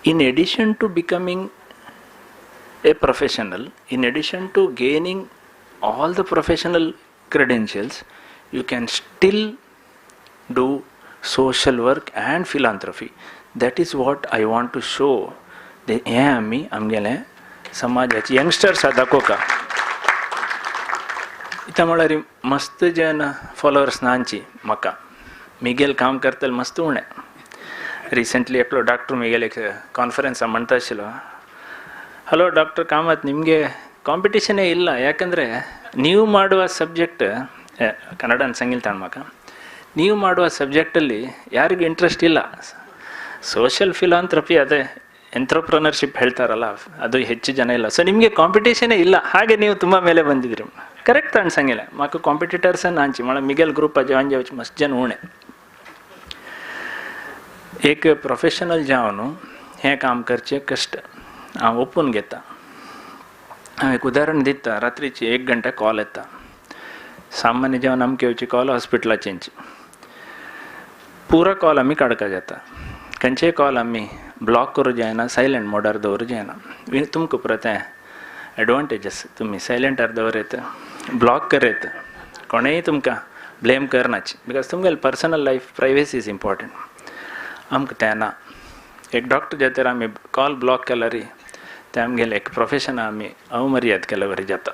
in addition to becoming a professional, in addition to gaining all the professional credentials, you can still do social work and philanthropy. That is what I want to show. हें आमी आमगेलें समाजाचे यंगस्टर्स दाखोवका. इतां म्हळ्यार मस्त जन फॉलोवर्स नांची म्हाका, Miguel काम करतले मस्त उणें. रिसेंटली एकलो डॉक्टर मिगेल एक कॉन्फरन्सा म्हणटा आशिल्लो, ಹಲೋ ಡಾಕ್ಟರ್ ಕಾಮತ್, ನಿಮಗೆ ಕಾಂಪಿಟೇಷನೇ ಇಲ್ಲ, ಯಾಕಂದರೆ ನೀವು ಮಾಡುವ ಸಬ್ಜೆಕ್ಟ್ ಕನ್ನಡ ಅನ್ಸಂಗಿಲ್ಲ ತಾಣ್ಮಕ, ನೀವು ಮಾಡುವ ಸಬ್ಜೆಕ್ಟಲ್ಲಿ ಯಾರಿಗೂ ಇಂಟ್ರೆಸ್ಟ್ ಇಲ್ಲ. ಸೋಷಿಯಲ್ ಫಿಲಾಂಥ್ರಪಿ ಅದೇ ಎಂಟ್ರಪ್ರನರ್ಶಿಪ್ ಹೇಳ್ತಾರಲ್ಲ, ಅದು ಹೆಚ್ಚು ಜನ ಇಲ್ಲ. ಸೊ ನಿಮಗೆ ಕಾಂಪಿಟೇಷನೇ ಇಲ್ಲ, ಹಾಗೆ ನೀವು ತುಂಬ ಮೇಲೆ ಬಂದಿದ್ದೀರಿ. ಕರೆಕ್ಟ್ ಅನ್ಸಂಗಿಲ್ಲ ಮಾಕು ಕಾಂಪಿಟೇಟರ್ಸ್ ನಾಂಚಿ ಮಳ ಮಿಗಲ್ ಗ್ರೂಪ್ ಜಾಯಿನ್ ಜಾವಚ್ ಮಸ್ತ್ ಜನ ಉಣೆ. एक प्रोफेशनल जावन हें काम करचें कश्ट हांव ओपून घेता. हांव एक उदाहरण दिता. रात्रीची 1 गंटे कॉल येता, सामान्य जेवन आमकां येवची कॉल हॉस्पिटलाचेंची, पुरो कॉल आमी काडपा जाता. खंयचेय कॉल आमी ब्लॉक करूं जायना, सायलंट मोडार दवरूं जायना. तुमकां पुरो तें एडवांटेज आसा, तुमी सायलंटार दवरत, ब्लॉक करत, कोणेय तुमकां ब्लेम करनाची, because तुमगेले personal life privacy is important. आमकां तें ना. एक डॉक्टर जाल्यार आमी कॉल ब्लॉक केल्यार तें आमगेलें एक प्रोफेशन आमी अवमर्याद केल्या वरी जाता.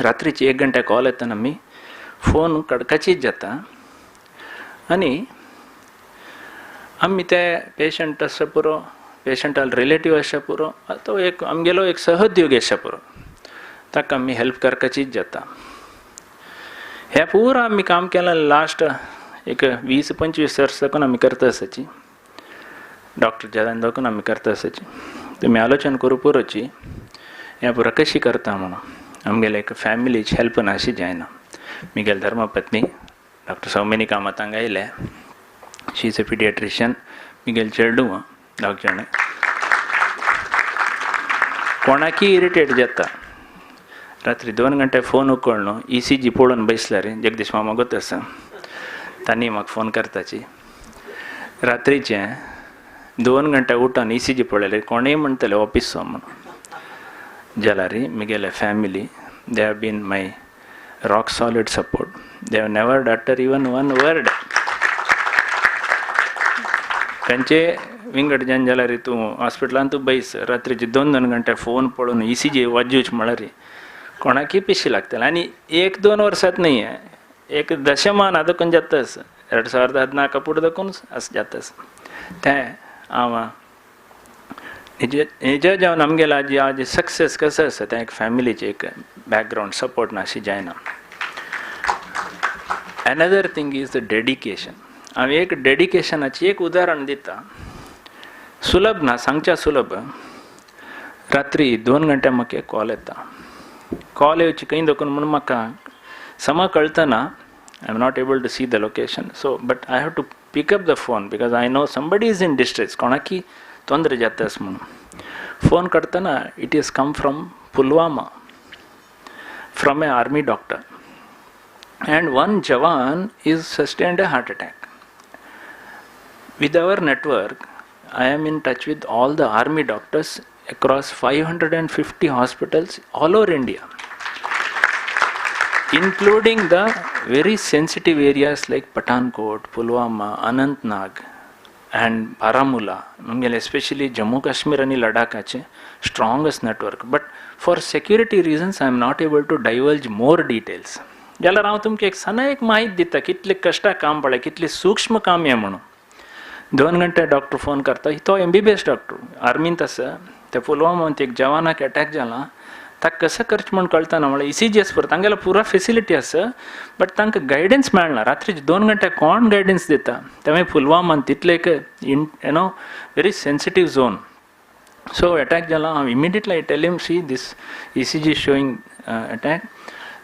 रात्रीची 1 गंटे कॉल येतना आमी फोन कडकाचीच जाता आनी आमी ते पेशंट आसा पुरो, पेशंटाल रिलेटीव आसा पुरो, तो एक आमगेलो एक सहोद्योगी आसा पुरो, ताका आमी हेल्प करपाचीच जाता. हें पुरो आमी काम केलां लास्ट एक 20-25 वर्स दाखोवन आमी करता आसाची, डॉक्टर जाल्यान दाखोवन आमी करता आसाची. तुमी आलोचन करूं पुरोची हें पुरो कशी करता म्हणून. आमगेले एक फॅमिलीची हेल्प नाशी जायना. मिगेल धर्मपत्नी डॉक्टर सौमिनी कामत हांगा आयले, शी is a paediatrician. मिगेल चेडूं दोग जाण कोणाकी इरिटेट जाता. रात्री 2 गंटे फोन उकळ्ळो, ECG पळोवन बसल्यार जगदीश मामा गोत आसा, तांणी म्हाका फोन करताची. रात्रीचें 2 गंटे उठून ECG पळयलें, कोणूय म्हणटले ऑफिसो म्हणून. जाल्यार मिगेले family they have been my rock solid support. They have never utter even one word. खंयचे विंगड जन जाल्यार तूं हॉस्पिटलान तूं बैस, रात्रीचे 2-2 गंटे फोन पळोवन ECG वाजूच म्हळ्यार कोणाकय पिशी लागतलें. आनी 1-2 वर्सांत न्ही, एक दशमान आदकून जाता आसा, 2014 पुढे दाखोवन अशें जाता आसा. तें हांव निज जावन आमगेलें आज आज सक्सेस कसो आसा तें एक फॅमिलीचें एक बॅकग्रावंड सपोर्ट ना अशी जायना. Another thing is the dedication. हांव एक डेडिकेशनाची एक उदाहरण दिता. सुलभ ना सांगच्या सुलभ. रात्री 2 घंटे म्हाका एक कॉल येता. कॉल येवची खंय दखून म्हूण म्हाका समा कळतना I am not able to see the location, so but I have to pick up the phone because I know somebody is in distress, कोणाकी तोंदरे जाता आसा म्हणून. फोन काडटना it is come from Pulwama, from a army doctor, and one jawan is sustained a heart attack. With our network, I am in touch with all the army doctors across 550 hospitals all over India, including the very sensitive areas like Pathankot, Pulwama, Anantnag and Baramulla, especially Jammu Kashmir and Ladakh, strongest network. But for security reasons, I am not able to divulge more details. जाल्यार हांव तुमकां एक सना एक माहिती दिता कितले कश्टा काम पळय, कितले सूक्ष्म काम हें म्हणून. 2 घंटे डॉक्टर फोन करता, तो MBBS doctor आर्मींत आसा. त्या पुलवामांत एक जवानाक अटॅक जाला, ताका कसो करचें म्हूण कळतना म्हळ्यार ECGS पुरो तांगेलो पुरा फेसिलिटी आसा, बट तांकां गायडन्स मेळना. रात्रीचे 2 घंटे कोण गायडन्स दिता? ते मागीर पुलवामान तितले एक in you know very sensitive zone. So attack जाला, हांव immediately I tell him, see this ECG showing attack,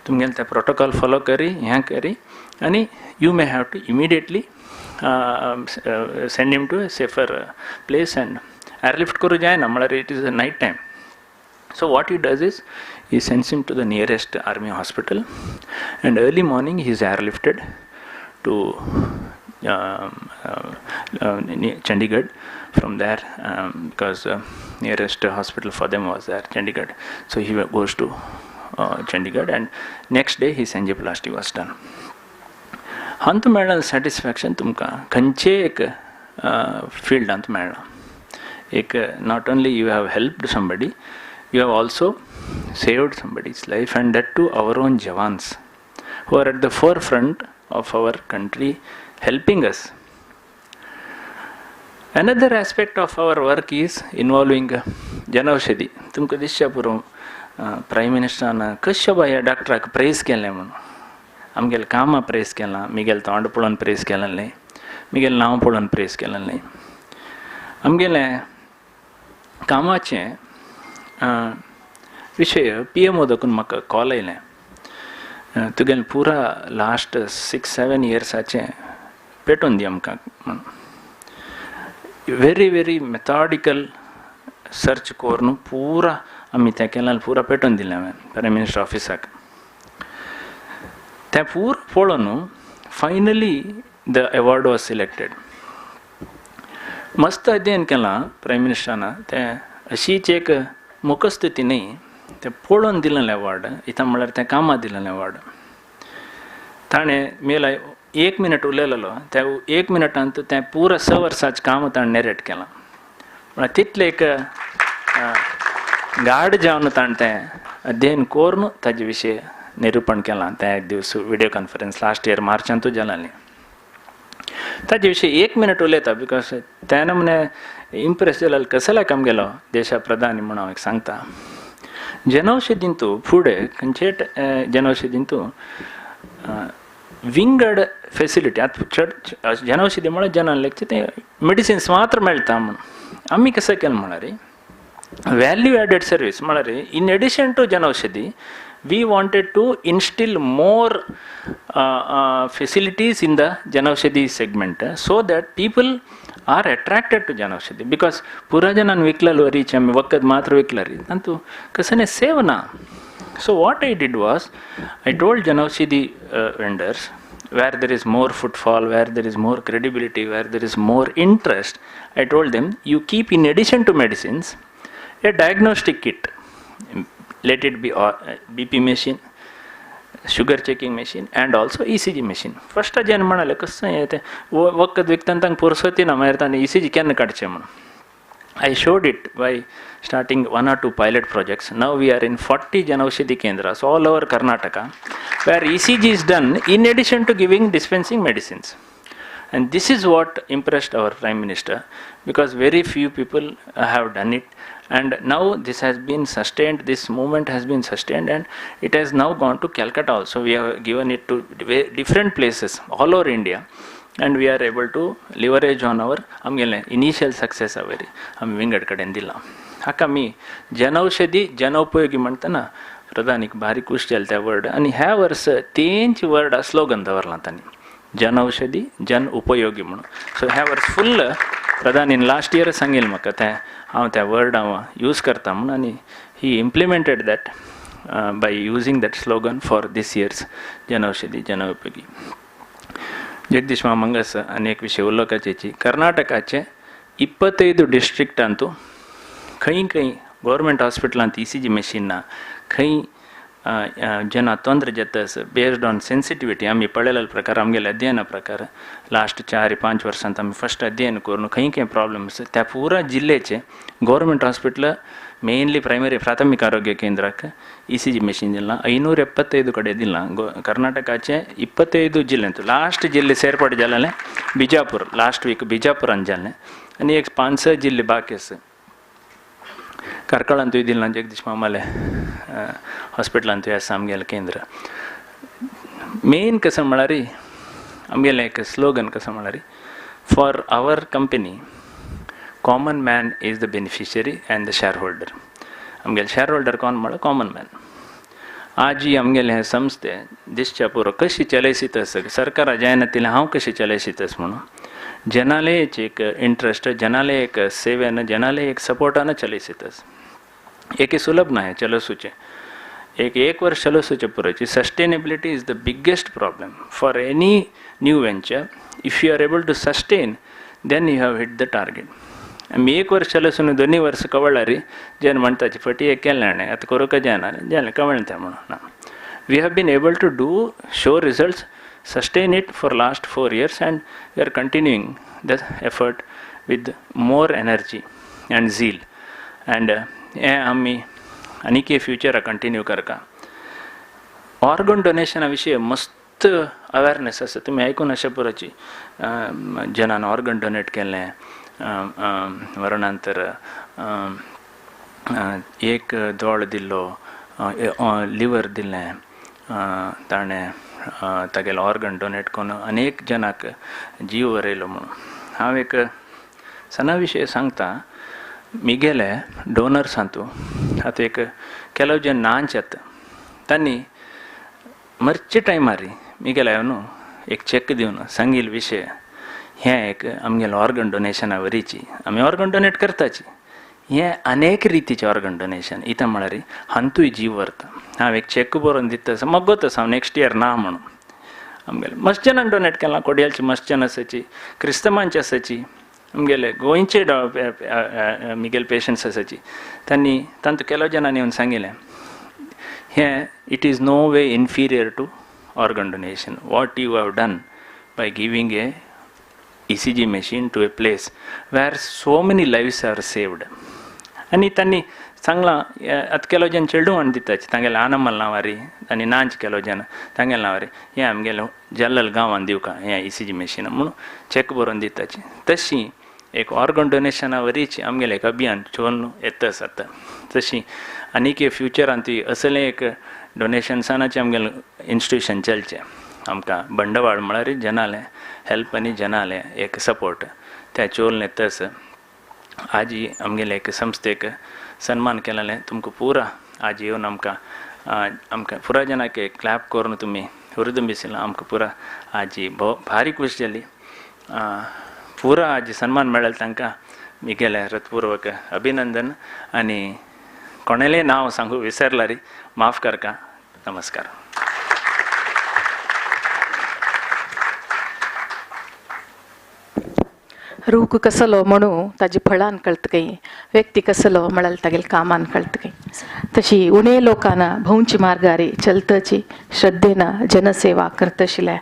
तुमगेलें तें प्रोटोकॉल फॉलो करी, हें करी, आनी you may have to immediately send him to a safer place and airlift करूं जायना, म्हळ्यार it is a night time. So what he does is he sends him to the nearest army hospital, and early morning he is airlifted to Chandigarh. From there, because nearest hospital for them was there, Chandigarh. So he goes to Chandigarh, and next day his angioplasty was done. हांतू मेळ्ळा satisfaction तुमकां खंयचे एक फिल्डांत मेळ्ळा. एक not only you have helped somebody, you have also saved somebody's life, and that too our own jawans who are at the forefront of our country helping us. Another aspect of our work is involving Janaushadhi. तुमकां दिसच्या पुरो prime मिनिस्टरान कश्या बाय ह्या डॉक्टराक प्रेज केलें म्हणून. आमगेलें कामां प्रेज केलां, मिगेल तोंड पळोवन प्रेज केलें न्हय, मिगेल नांव पळोवन प्रेज केलें न्हय. आमगेलें कामाचें विशय PMO दखून म्हाका कॉल आयलें, तुगेलें पुरा लास्ट 6-7 इयर्साचें पेटोवन दी आमकां म्हणून. व्हेरी व्हेरी मेथॉडिकल सर्च करून पुरा आमी तें केलां, पुरा पेटोवन दिलें हांवें प्रायम मिनिस्टर ऑफिसाक. तें पूर पळोवन finally the award was selected. मस्त अध्ययन केलां प्रायम मिनिस्टरान, तें अशीच एक मुखस्तुती न्हय, तें पळोवन दिलें अवॉर्ड, इतां म्हळ्यार तें कामां दिलें अवॉर्ड. ताणें मेला 1 मिनट उलयलेलो, त्या 1 मिनटांत तें पुरा 6 वर्सांचें काम ताणें नॅरेट केलां. म्हळ्यार तितलें एक गाड जावन ताणें तें अध्ययन करून ताजे विशय निरुपण केलां. तें एक दीस विडियो कॉन्फरन्स लास्ट इयर मार्चांतूच जालें. ताजे विशीं 1 मिनट उलयता because तेन्ना म्हणे इम्प्रेस जालें कसल्याक आमगेलो देशा प्रधानी म्हूण हांव एक सांगता. जनौषधींतू फुडें खंयचे जनौषधींतू विंगड फेसिलिटी आतां चड जनौषधी म्हळ्यार जनान लेगचे तें मेडिसिन्स मात्र मेळटा म्हूण. आमी कशें केलें म्हळ्यार व्हॅल्यू एडेड सर्वीस म्हळ्यार in addition to Janaushadhi we wanted to instill more facilities in the Janaushadhi segment so that people are attracted to Janaushadhi. Because pura janan viklal reach ami vakkad matra viklari antu kasane save na. So what I did was, I told Janaushadhi vendors, where there is more footfall, where there is more credibility, where there is more interest, I told them, you keep in addition to medicines a diagnostic kit. Let it be BP machine, sugar checking machine, and also ECG machine. First जेन म्हणाले कसं तें वखद विकतना तांकां पुरसती ना, मागीर ताणें ECG केन्ना काडचें म्हणून. I showed it by starting 1 or 2 pilot projects. Now we are in 40 Janaushadhi Kendras all over Karnataka, where ECG is done in addition to giving dispensing medicines. And this is what impressed our Prime Minister, because very few people have done it, And now this has been sustained, this movement has been sustained, and it has now gone to Calcutta also. We have given it to different places all over India, and we are able to leverage on our आमगेले initial success अवेरी आमी विंगड कडेन दिलां. हाका आमी जनौषधी जनोपयोगी म्हणटना प्रधानीक भारी खूश जालें त्या वर्ड, आनी ह्या वर्स तेंच वर्ड स्लोगन दवरलां तांणी, जनौषधी जन उपयोगी म्हणून. सो ह्या वर्स फुल्ल प्रधानीन लास्ट इयर सांगिल्लें म्हाका तें हांव त्या वर्ड हांव यूज करता म्हणून, आनी he implemented that by using that slogan for this year's Janaushadhi Janopayogi. Jagadish मामा हांगासर आनी एक विशय उलोवपाची, कर्नाटकाचे 25 डिस्ट्रिक्टांतू खंय खंय गव्हर्मेंट हॉस्पिटलांत ECG machine ना, खंय जना तोंद्र जाता आसा बेस्ड ऑन सेन्सिटिविटी. आमी पळयलेले प्रकार आमगेले अध्ययना प्रकार लास्ट 4-5 वर्सांत आमी फस्ट अध्ययन करून खंय खंय प्रॉब्लम आसा त्या पुरा जिल्ल्याचे गव्हर्मेंट हॉस्पिटल मेनली प्रैमरी प्राथमिक आरोग्य केंद्राक ECG machine दिलां 575 कडेन दिलां. कर्नाटकाचे 25 जिल्ल्यांत लास्ट जिल्ले सेर्पाट जालें बिजापूर, लास्ट वीक बिजापुरान जालें, आनी एक 5-6 जिल्ले बाकी आसा. कार्कळांतूय दिलां जगदीश मामाले हॉस्पिटलांतूय आसा आमगेलें केंद्र. मेन कसं म्हळ्यार आमगेलें एक स्लोगन कसं म्हळ्यार for our company common man is the beneficiary and the share holder. आमगेले शेअर होल्डर कोण म्हळ्यार कॉमन मॅन. आजी आमगेले हे संस्थे दिसच्या पुरो कशी चलयशीत आसा, सरकारा जायना तितलें हांव कशी चलयशीत आसा म्हणून जनालयेच एक इंट्रस्ट, जनालय एक सेवेन, जनालय एक सपोर्टान चलयशीत आसा. एक सुलभ ना हें चलोवचें, एक एक वर्स चलोवचें पुरोची. Sustainability is the biggest problem for any new venture. If you are able to sustain then you have hit the target. आमी एक वर्स चलोसून 2 वर्स कवळ्ळारी जेन्ना म्हणटाची फटी एक केलें हाणें आतां करूंक जायना जालें कवळ्ळें तें म्हणून ना. We have been able to do show results, sustain it for last 4 years, and we are continuing the effort with more energy and zeal. And हें आमी आनीक फ्युचरा कंटिन्यू करता. ऑर्गन डोनेशना विशीं मस्त अवेरनेस आसा, तुमी आयकून अशें पुरोची जनान ऑर्गन डोनेट केलें, मरणांतर एक दोळ दिल्लो, लिवर दिलें, ताणें तागेलो ऑर्गन डोनेट करून अनेक जनाक जीव वरयलो म्हणून. हांव एक सणा विशय सांगता. मिगेले डोनर्सांतू आतां एक ಕೆಲವು ಜನ नांच येता तांणी मरचे टायमार मिगेले न्हू एक चॅक दिवन सांगील विशय हें एक आमगेलें ऑर्गन डोनेशना वरीची आमी ऑर्गन डोनेट करताची, हें अनेक रितीचें ऑर्गन डोनेशन इतां म्हळ्यार हांतूय जीव व्हरता. हांव एक चॅक बरोवन दिता मगत आसा हांव नेक्स्ट इयर ना म्हणून. आमगेले मस्त जाणान डोनेट केलां, कोडयालची मस्त जाण आसाची, क्रिस्तांवांची आसाची, आमगेले गोंयचे मिगेले पेशंट्स आसाची, तांणी तांतू केलो जाणांनी येवन सांगिल्लें हें it is no way inferior to organ donation. What you have done by giving a ECG machine to a place where so many lives are saved. आनी तांणी सांगलां आतां केलो जन चेडूं म्हण दिताची तांगेलें आनमल नांवारी आनी नांच केलो जन तांगेलें नांवारी हें आमगेलें जल्लल गांवान दिवका हें ECG machine म्हणून चॅक बरोवन दिताची. तशी एक ऑर्गन डोनेशना वरीच आमगेलें एक अभियान चोवन येता आसा आतां. तशी आनीक फ्युचरान ती असलें एक डोनेशन्सानाचें आमगेलें इन्स्टिट्यूशन चलचें. आमकां बंडवाळ म्हळ्यार जनालें हेल्प आनी जनालें एक सपोर्ट त्या चोलन येता आसा. आजी आमगेले एक संस्थेक सन्मान केलेलें तुमकां पुरा आज येवन आमकां आमकां पुरा जनाक एक क्लॅप करून तुमी हुरिदुंबिसिलां आमकां पुरा आजी भोव भारी खूश जाली. पुरा आज सन्मान मेळ्ळें तांकां मिगेलें हृत्पूर्वक अभिनंदन आनी कोणेलें नांव सांगू विसरलारी माफ करका. नमस्कार.
रूख कसलो म्हणू ताजी फळान कळतकय, व्यक्ती कसलो म्हळ्यार तागेले कामान कळतकय. तशी उणे लोकांना भोंवची मार्गारी चलतची श्रद्धेन जनसेवा करतशिल्या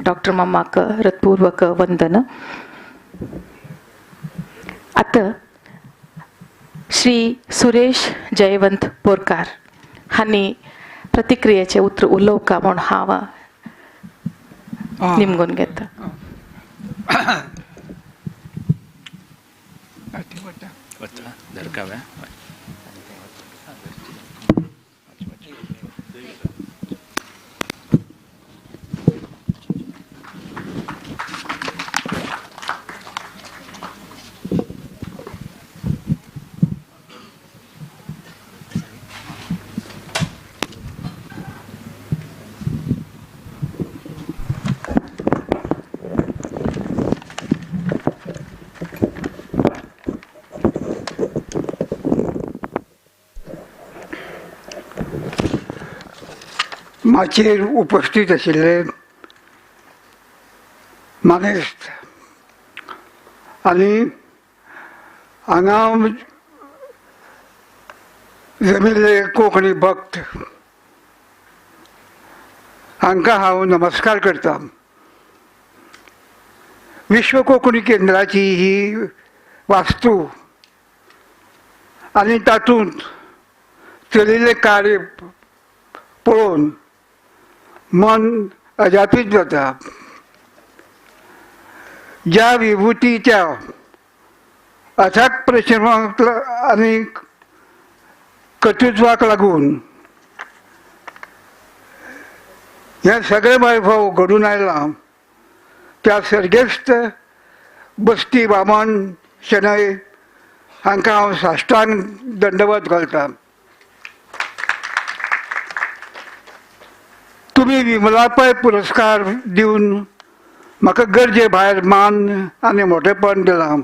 डॉक्टर मामाक हृत्पूर्वक वंदन. आतां श्री सुरेश जयवंत बोरकार हांणी प्रतिक्रियेचें उतर उलोवका म्हूण हांव निमगून घेता.
माचयेर उपस्थित आशिल्ले मानेस्त आनी हांगा जमिल्ले कोंकणी भक्त हांकां हांव नमस्कार करता. विश्व कोंकणी केंद्राची ही वास्तू आनी तातूंत चलिल्लें कार्य पळोवन मन अजापीत जाता. ज्या विभुतीच्या अथक परिश्रमाक आनी कर्तृत्वाक लागून हें सगळें वैभव घडून आयलां त्या सर्गेस्त बस्ती वामन शणै हांकां हांव साश्टांग दंडवत घालता. तुमी विमला पै पुरस्कार दिवन म्हाका गरजे भायर मान आनी मोठेपण दिलां.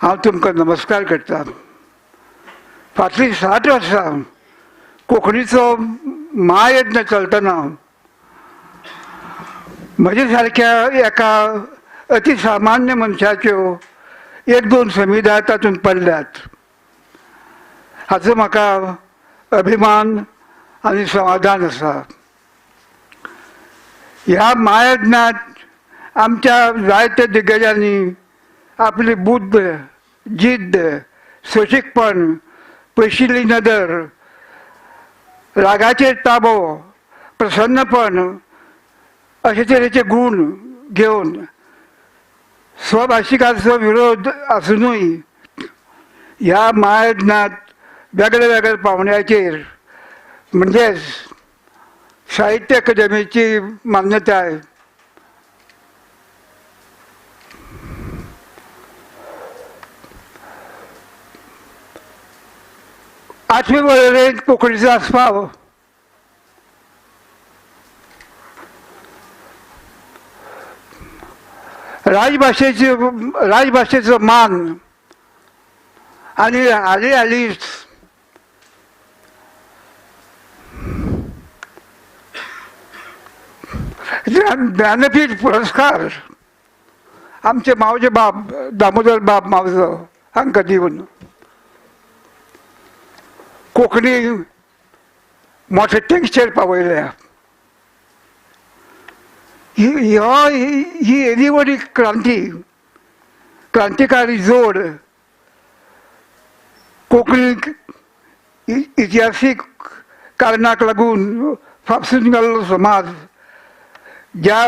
हांव तुमकां नमस्कार करता. फाटलीं 60 वर्सां कोंकणीचो महायत्न चलतना म्हजे सारक्या एका अतिसामान्य मनशाच्यो एक दोन समिधा तातूंत पडल्यात हाचो म्हाका अभिमान आनी समाधान आसा. ह्या महायज्ञात आमच्या जायत्या दिग्गजांनी आपली बुद्ध, जिद्द, सोशीकपण, पयशिल्ली नदर, रागाचेर ताबो, प्रसन्नपण अशे तरेचे गूण घेवन स्वभाशिकाचो विरोध आसुनूय ह्या महायज्ञात वेगळे वेगळे पावंड्याचेर म्हणजेच साहित्य अकादेमीची मान्यताय, आठवे वळेरेंत कोंकणीचो आस्पाव, राजभाशेचो मान आनी हालीं हालींच ज्ञानपीठ पुरस्कार आमचे मावजे बाब दामोदर बाब मावजो हांकां दिवन कोंकणी मोठे तेंगशेर पावयल्या. ही येदी व्हडली क्रांती, क्रांतिकारी जोड कोंकणीक इतिहासीक कारणाक लागून फापसून गेल्लो समाज ज्या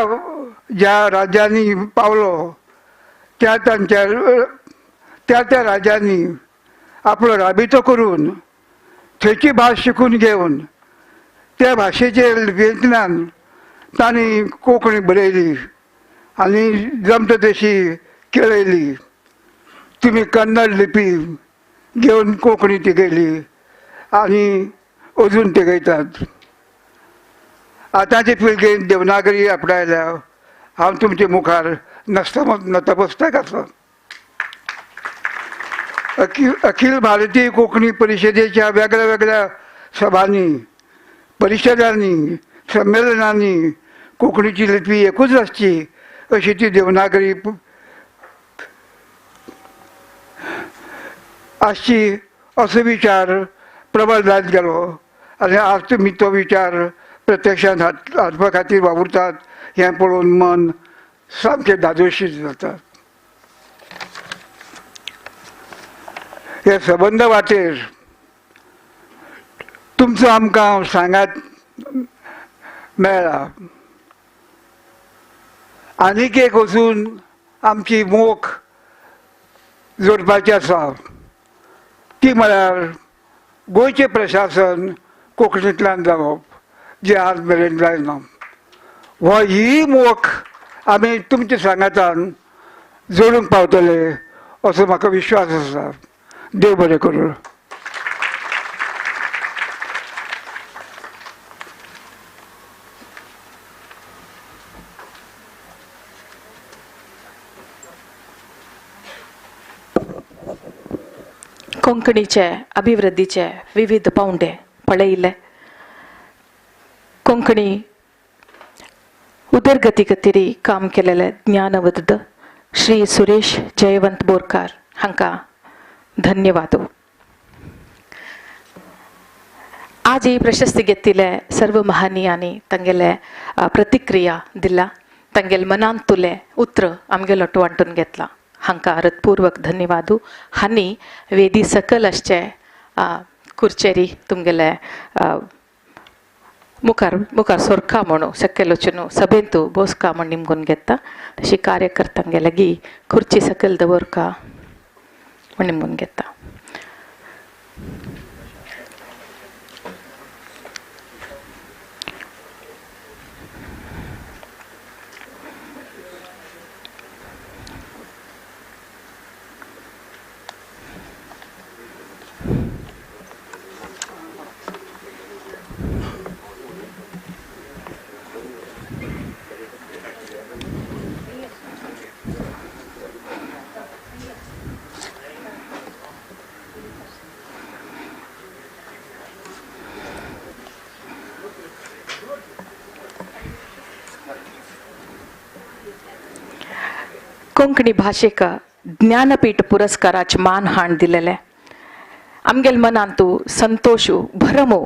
ज्या राज्यांनी पावलो त्या तांच्या त्या त्या राज्यांनी आपलो राबितो करून थंयची भास शिकून घेवन त्या भाशेचे लिपयेंतल्यान तांणी कोंकणी बरयली आनी जमता तशी केळयली. तुमी कन्नड लिपी घेवन कोंकणी तिगयली आनी अजून तिगयतात. आतांचे पिळगेन देवनागरी आपणायल्या. हांव तुमचे मुखार नतमस्तक आसा. अखिल भारतीय कोंकणी परिशदेच्या वेगळ्या वेगळ्या सभांनी, परिशदांनी, संमेलनांनी कोंकणीची लिपी एकूच आसची अशी ती देवनागरी आसची असो विचार प्रबळ जायत गेलो आनी आज तुमी तो विचार प्रत्यक्षांत हाडपा खातीर वावुरतात हें पळोवन मन सामकें धादोशी जाता. हे सबंद वाटेर तुमचो आमकां सांगात मेळ्ळा. आनीक एक वचून आमची मोख जोडपाची आसा ती म्हळ्यार गोंयचें प्रशासन कोंकणींतल्यान जावप, जें आज मेरेन जायना. हो ही मोख आमी तुमच्या सांगातान जोडूंक पावतले असो म्हाका विश्वास आसा. देव बरें करूं.
कोंकणीचे अभिवृद्धीचे विविध पावंडे पळयले. कोंकणी कोंकणी उदरगती खातीर काम केलेले ज्ञानवद्द श्री सुरेश जयवंत बोरकार हांकां धन्यवाद. आज ही प्रशस्ती घेतिल्ले सर्व महानियांनी तांगेले प्रतिक्रिया दिला, तांगेले मनांत तुले उत्र आमगेलो वांटून घेतला. हांकां हृतपूर्वक धन्यवादू. हांणी वेदी सकल आसचे खुर्चेरी तुमगेले मुखार मुखार सोरका म्हणू सकयल वचून सभेंतू बोसका म्हण निमगून घेता. तशी कार्यकर्त्यांगे लागीं खुर्ची सकयल दवरका म्हण निमगून घेता. कोंकणी भाशेक ज्ञानपीठ पुरस्काराचे मान हाण दिलेले आमगेल मनांतू संतोषू भरमू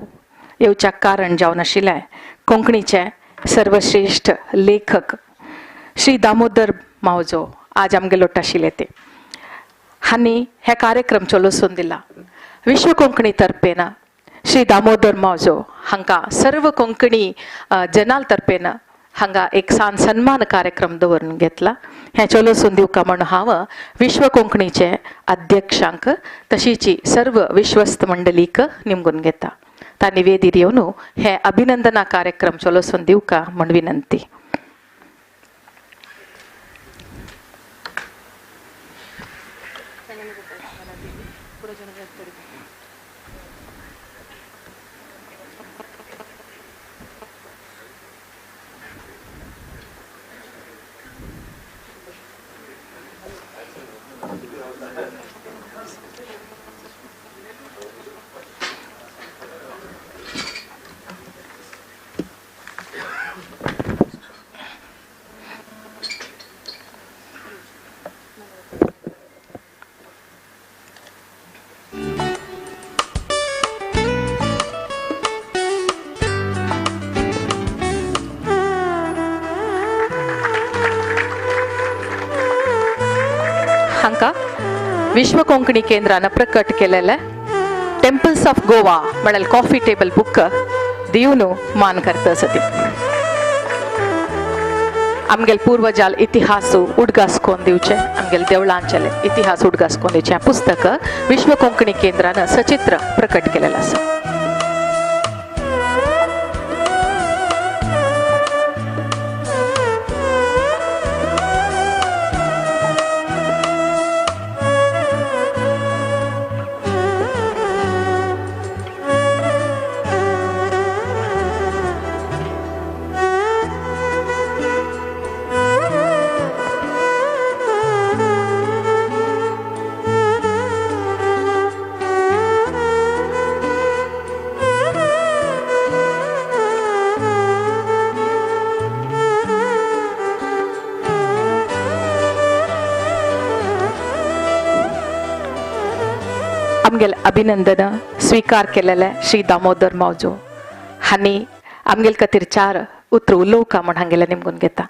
येवच्याक कारण जावन आशिल्लें कोंकणीचे सर्वश्रेष्ठ लेखक श्री दामोदर मावजो आज आमगेलो आशिल्ले ते हांणी हे कार्यक्रम चलोसून दिला. विश्व कोंकणी तर्फेन श्री दामोदर मावजो हांकां सर्व कोंकणी जनाल तर्फेन हांगा एक सान सन्मान कार्यक्रम दवरून घेतला. हें चलोसून दिवका म्हूण हांव विश्व कोंकणीचे अध्यक्षांक तशीची सर्व विश्वस्त मंडळीक निमगून घेता. तांणी वेदीर येवन हे अभिनंदना कार्यक्रम चलोसून दिवका म्हूण विनंती. विश्व कोंकणी केंद्रान प्रकट केलेले टेम्पल्स ऑफ गोवा म्हळ्यार कॉफी टेबल बुक दिवन मान करता आसा. आमगेल पूर्वजाल इतिहास उडगास कोन दिवचे, आमगेल देवळांचेले इतिहास उडगास कोन दिवचे पुस्तक विश्व कोंकणी केंद्रान सचित्र प्रकट केलेलं आसा. आमगेल अभिनंदन स्वीकार केलेले श्री दामोदर मावजो हांणी आमगेल खातीर चार उतर उलोवका म्हूण हांगेले निमगून घेता.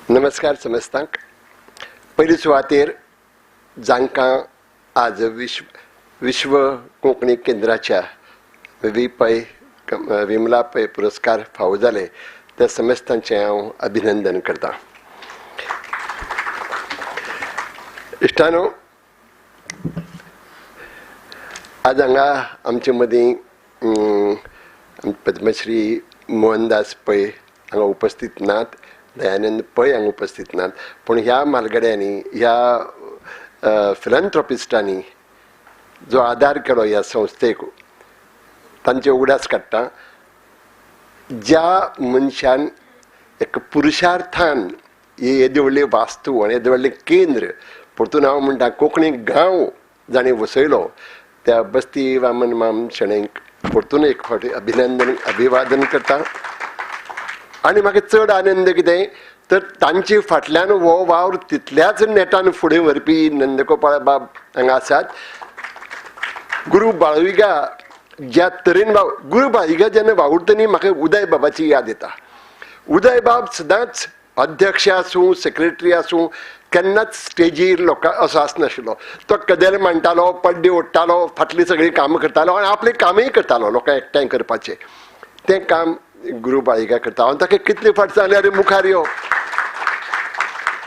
नमस्कार समस्तांक. पयली सुवातेर जांकां आज विश्व कोंकणी केंद्राच्या वी पै विमला पै पुरस्कार फावो जाले त्या समेस्तांचें हांव अभिनंदन करतां. इश्टानो, आज हांगा आमचे मदीं पद्मश्री मोहनदास पै हांगा उपस्थित नात, दयानंद पै हांगा उपस्थित नात, पूण ह्या म्हालगड्यांनी, ह्या फिलंथ्रोपिस्टांनी जो आदार केलो ह्या संस्थेक तांचे उगडास काडटा. ज्या मनशान एक पुरुषार्थान ही येदी व्हडली वास्तू आनी येदें व्हडलें केंद्र, परतून हांव म्हणटा कोंकणी गांव जाणें वसयलो त्या बस्ती वामन माम शणैक परतून एक फावटी अभिनंदन अभिवादन करता. आनी म्हाका चड आनंद कितें तर तांचे फाटल्यान हो वावर तितल्याच नेटान फुडें व्हरपी नंदगोपाळ बाब हांगा आसात. गुरू बाळविगा ज्या तरेन गुरू बाळविगा जेन्ना वावुरता न्ही म्हाका उदय बाबाची याद येता. उदय बाब सदांच अध्यक्ष आसूं सेक्रेटरी आसूं केन्नाच स्टेजीर लोकां असो आसनाशिल्लो. तो कदेल मांडटालो, पड्डे ओडटालो, फाटलीं सगळीं कामां करतालो आनी आपलें कामूय करतालो लोकांक एकठांय करपाचें. तें काम गुरू बाळिगा करता. हांव ताका कितले फावट सांगलें, अरे मुखार यो,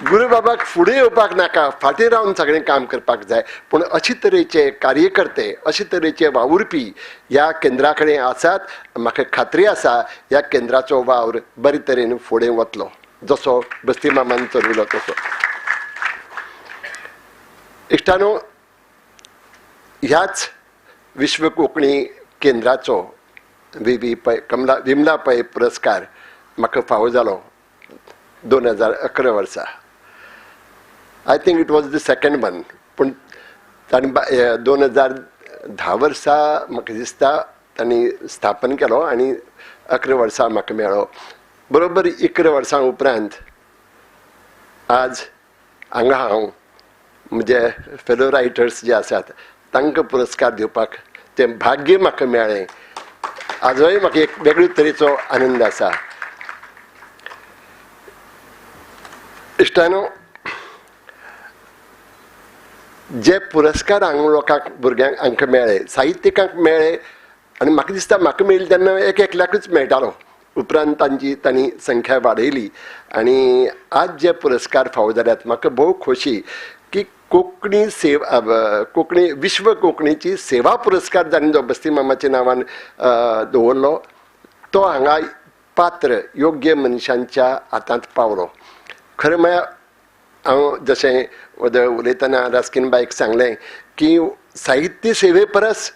गुरू बाबाक फुडें येवपाक नाका, फाटीं रावन सगळें काम करपाक जाय. पूण अशे तरेचे कार्यकर्ते, अशे तरेचे वावुरपी ह्या केंद्रा कडेन आसात. म्हाका खात्री आसा ह्या केंद्राचो वावर बरे तरेन फुडें वतलो जसो बस्ती मामान चलयलो तसो. इश्टानो, ह्याच विश्व कोंकणी केंद्राचो व्ही व्ही पै कमला विमला पै पुरस्कार म्हाका फावो जालो 2011 वर्सा. I think it was the second one. पूण तांणी 2010 वर्सा म्हाका दिसता तांणी स्थापन केलो आनी 11 वर्सां म्हाका मेळ्ळो. बरोबर 11 वर्सां उपरांत आज हांगा हांव म्हजे फेलो रायटर्स जे आसात तांकां पुरस्कार दिवपाक तें भाग्य म्हाका मेळ्ळें. आजूय म्हाका एक वेगळे तरेचो आनंद आसा. इश्टानो, जे पुरस्कार हांगा लोकांक भुरग्यांक हांकां मेळ्ळे, साहित्यिकांक मेळ्ळे आनी म्हाका दिसता म्हाका मेळ्ळे तेन्ना एक एकल्याकूच मेळटालो. उपरांत तांची तांणी संख्या वाडयली आनी आज जे पुरस्कार फावो जाल्यात म्हाका भोव खोशी की कोंकणी सेवा कोंकणी विश्व कोंकणीची सेवा पुरस्कार जाणें जो बस्ती मामाच्या नांवान दवरलो तो हांगा पात्र योग्य मनशांच्या हातांत पावलो. खरें म्हळ्यार हांव जशें उलयतना रास्कीन बायक सांगलें की साहित्य सेवे परस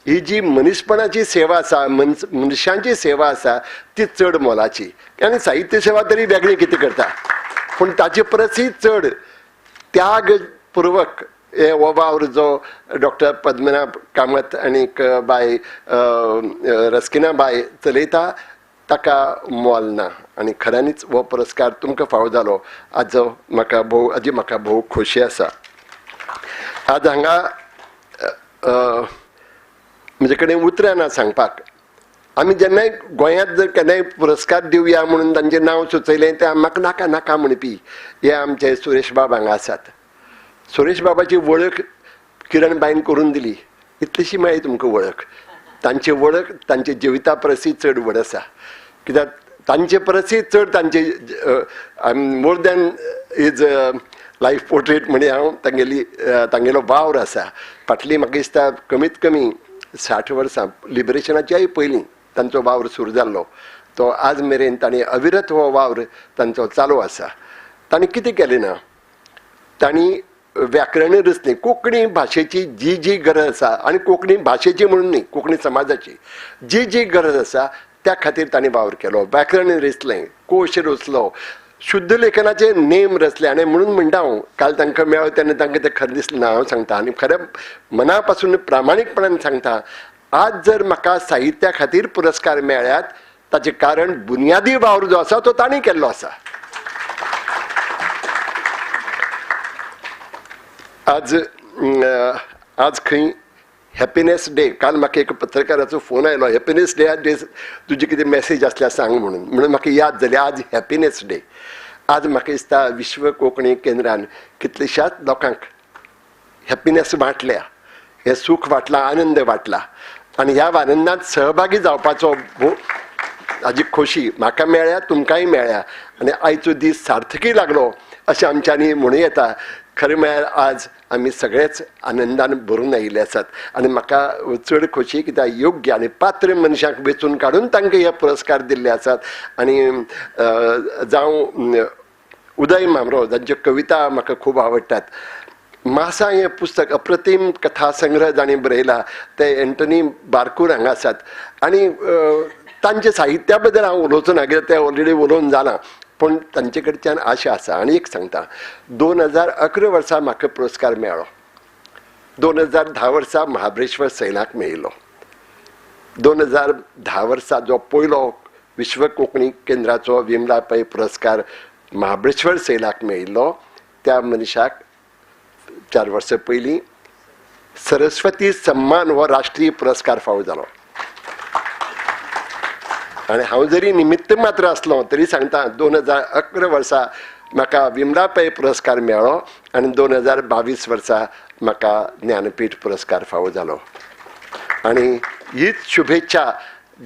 ही जी मनीसपणाची सेवा आसा, मनशांची सेवा आसा ती चड मोलाची. आनी साहित्य सेवा तरी वेगळी कितें करता, पूण ताचे परसय चड त्यागपूर्वक हे हो वावर जो डॉक्टर पद्मनाभ कामत आनीक बाय रस्किना बाय चलयता ताका मोल ना. आनी खऱ्यांनीच हो पुरस्कार तुमकां फावो जालो आजो म्हाका भोव आजी म्हाका भोव खोशी आसा. आज हांगा म्हजे कडेन उतरां ना सांगपाक. आमी जेन्नाय गोंयांत जर केन्नाय पुरस्कार दिवया म्हणून तांचें नांव सुचयलें तें म्हाका नाका नाका म्हणपी हे आमचे सुरेश बाब हांगा आसात. सुरेश बाबाची वळख किरण बायन करून दिली, इतलीशी मेळ्ळी तुमकां वळख. तांची वळख तांच्या जिविता परसय चड व्हड आसा, कित्याक तांचे परसय चड तांचे more than his life portrait म्हणी हांव तांगेली तांगेलो वावर आसा. फाटली म्हाका दिसता कमीत कमी 60 वर्सां लिबरेशनाच्याय पयलीं तांचो वावर सुरू जाल्लो तो आज मेरेन तांणी अविरत हो वावर तांचो चालू आसा. तांणी कितें केलें ना, तांणी व्याकरणां रचलीं. कोंकणी भाशेची जी जी गरज आसा आनी कोंकणी भाशेची म्हणून न्ही, कोंकणी समाजाची जी जी गरज आसा त्या खातीर तांणी वावर केलो. व्याकरण रचलें, कोश रचलो, शुद्ध लेखनाचे नेम रचले. आनी म्हणून म्हणटा हांव काल तांकां मेळ्ळो तेन्ना तांकां तें खरें दिसलें ना. हांव सांगता आनी खरें मना पासून प्रामाणीकपणान सांगता, आज जर म्हाका साहित्या खातीर पुरस्कार मेळ्ळ्यात ताचें कारण बुनियादी वावर जो आसा तो तांणी केल्लो आसा. आज आज खंय हॅपिनेस डे, काल म्हाका एक पत्रकाराचो फोन आयलो, हॅपिनेस डे डे तुजी कितें मॅसेज आसल्यार सांग म्हणून. म्हणून म्हाका याद जाली आज हॅपिनेस डे. आज म्हाका दिसता विश्व कोंकणी केंद्रान कितलेश्याच लोकांक हॅपिनेस वांटल्या, हें सूख वांटलां, आनंद वांटला आनी ह्या आनंदांत सहभागी जावपाचो हाजी खोशी म्हाका मेळ्ळ्या, तुमकांय मेळ्ळ्या आनी आयचो दीस सार्थकी लागलो अशें आमच्यांनी म्हणूं येता. खरें म्हळ्यार आज आमी सगळेच आनंदान भरून आयिल्ले आसात आनी म्हाका चड खोशी कित्याक योग्य आनी पात्र मनशांक वेंचून काडून तांकां हे पुरस्कार दिल्ले आसात. आनी जावं उदय म्हांबरो जांच्यो कविता म्हाका खूब आवडटात, मासा हें पुस्तक अप्रतीम कथा संग्रह जांणी बरयला ते एंटनी बारकूर हांगा आसात आनी तांच्या साहित्या बद्दल हांव उलोवचो ना कित्याक तें ऑलरेडी उलोवन जालां, पूण तांचे कडच्यान आशा आसा. आनी एक सांगता, 2011 वर्सा म्हाका पुरस्कार मेळ्ळो, 2010 वर्सा महाबळेश्वर सैलाक मेळिल्लो, 2010 वर्सा जो पयलो विश्व कोंकणी केंद्राचो विमला पै पुरस्कार महाबळेश्वर सैलाक मेळिल्लो त्या मनशाक 4 वर्सां पयलीं सरस्वती सम्मान हो राष्ट्रीय पुरस्कार फावो जालो. आनी हांव जरी निमित्त मात्र आसलो तरी सांगता, 2011 वर्सा म्हाका विमला पै पुरस्कार मेळ्ळो आनी 2022 वर्सा म्हाका ज्ञानपीठ पुरस्कार फावो जालो. आनी हीच शुभेच्छा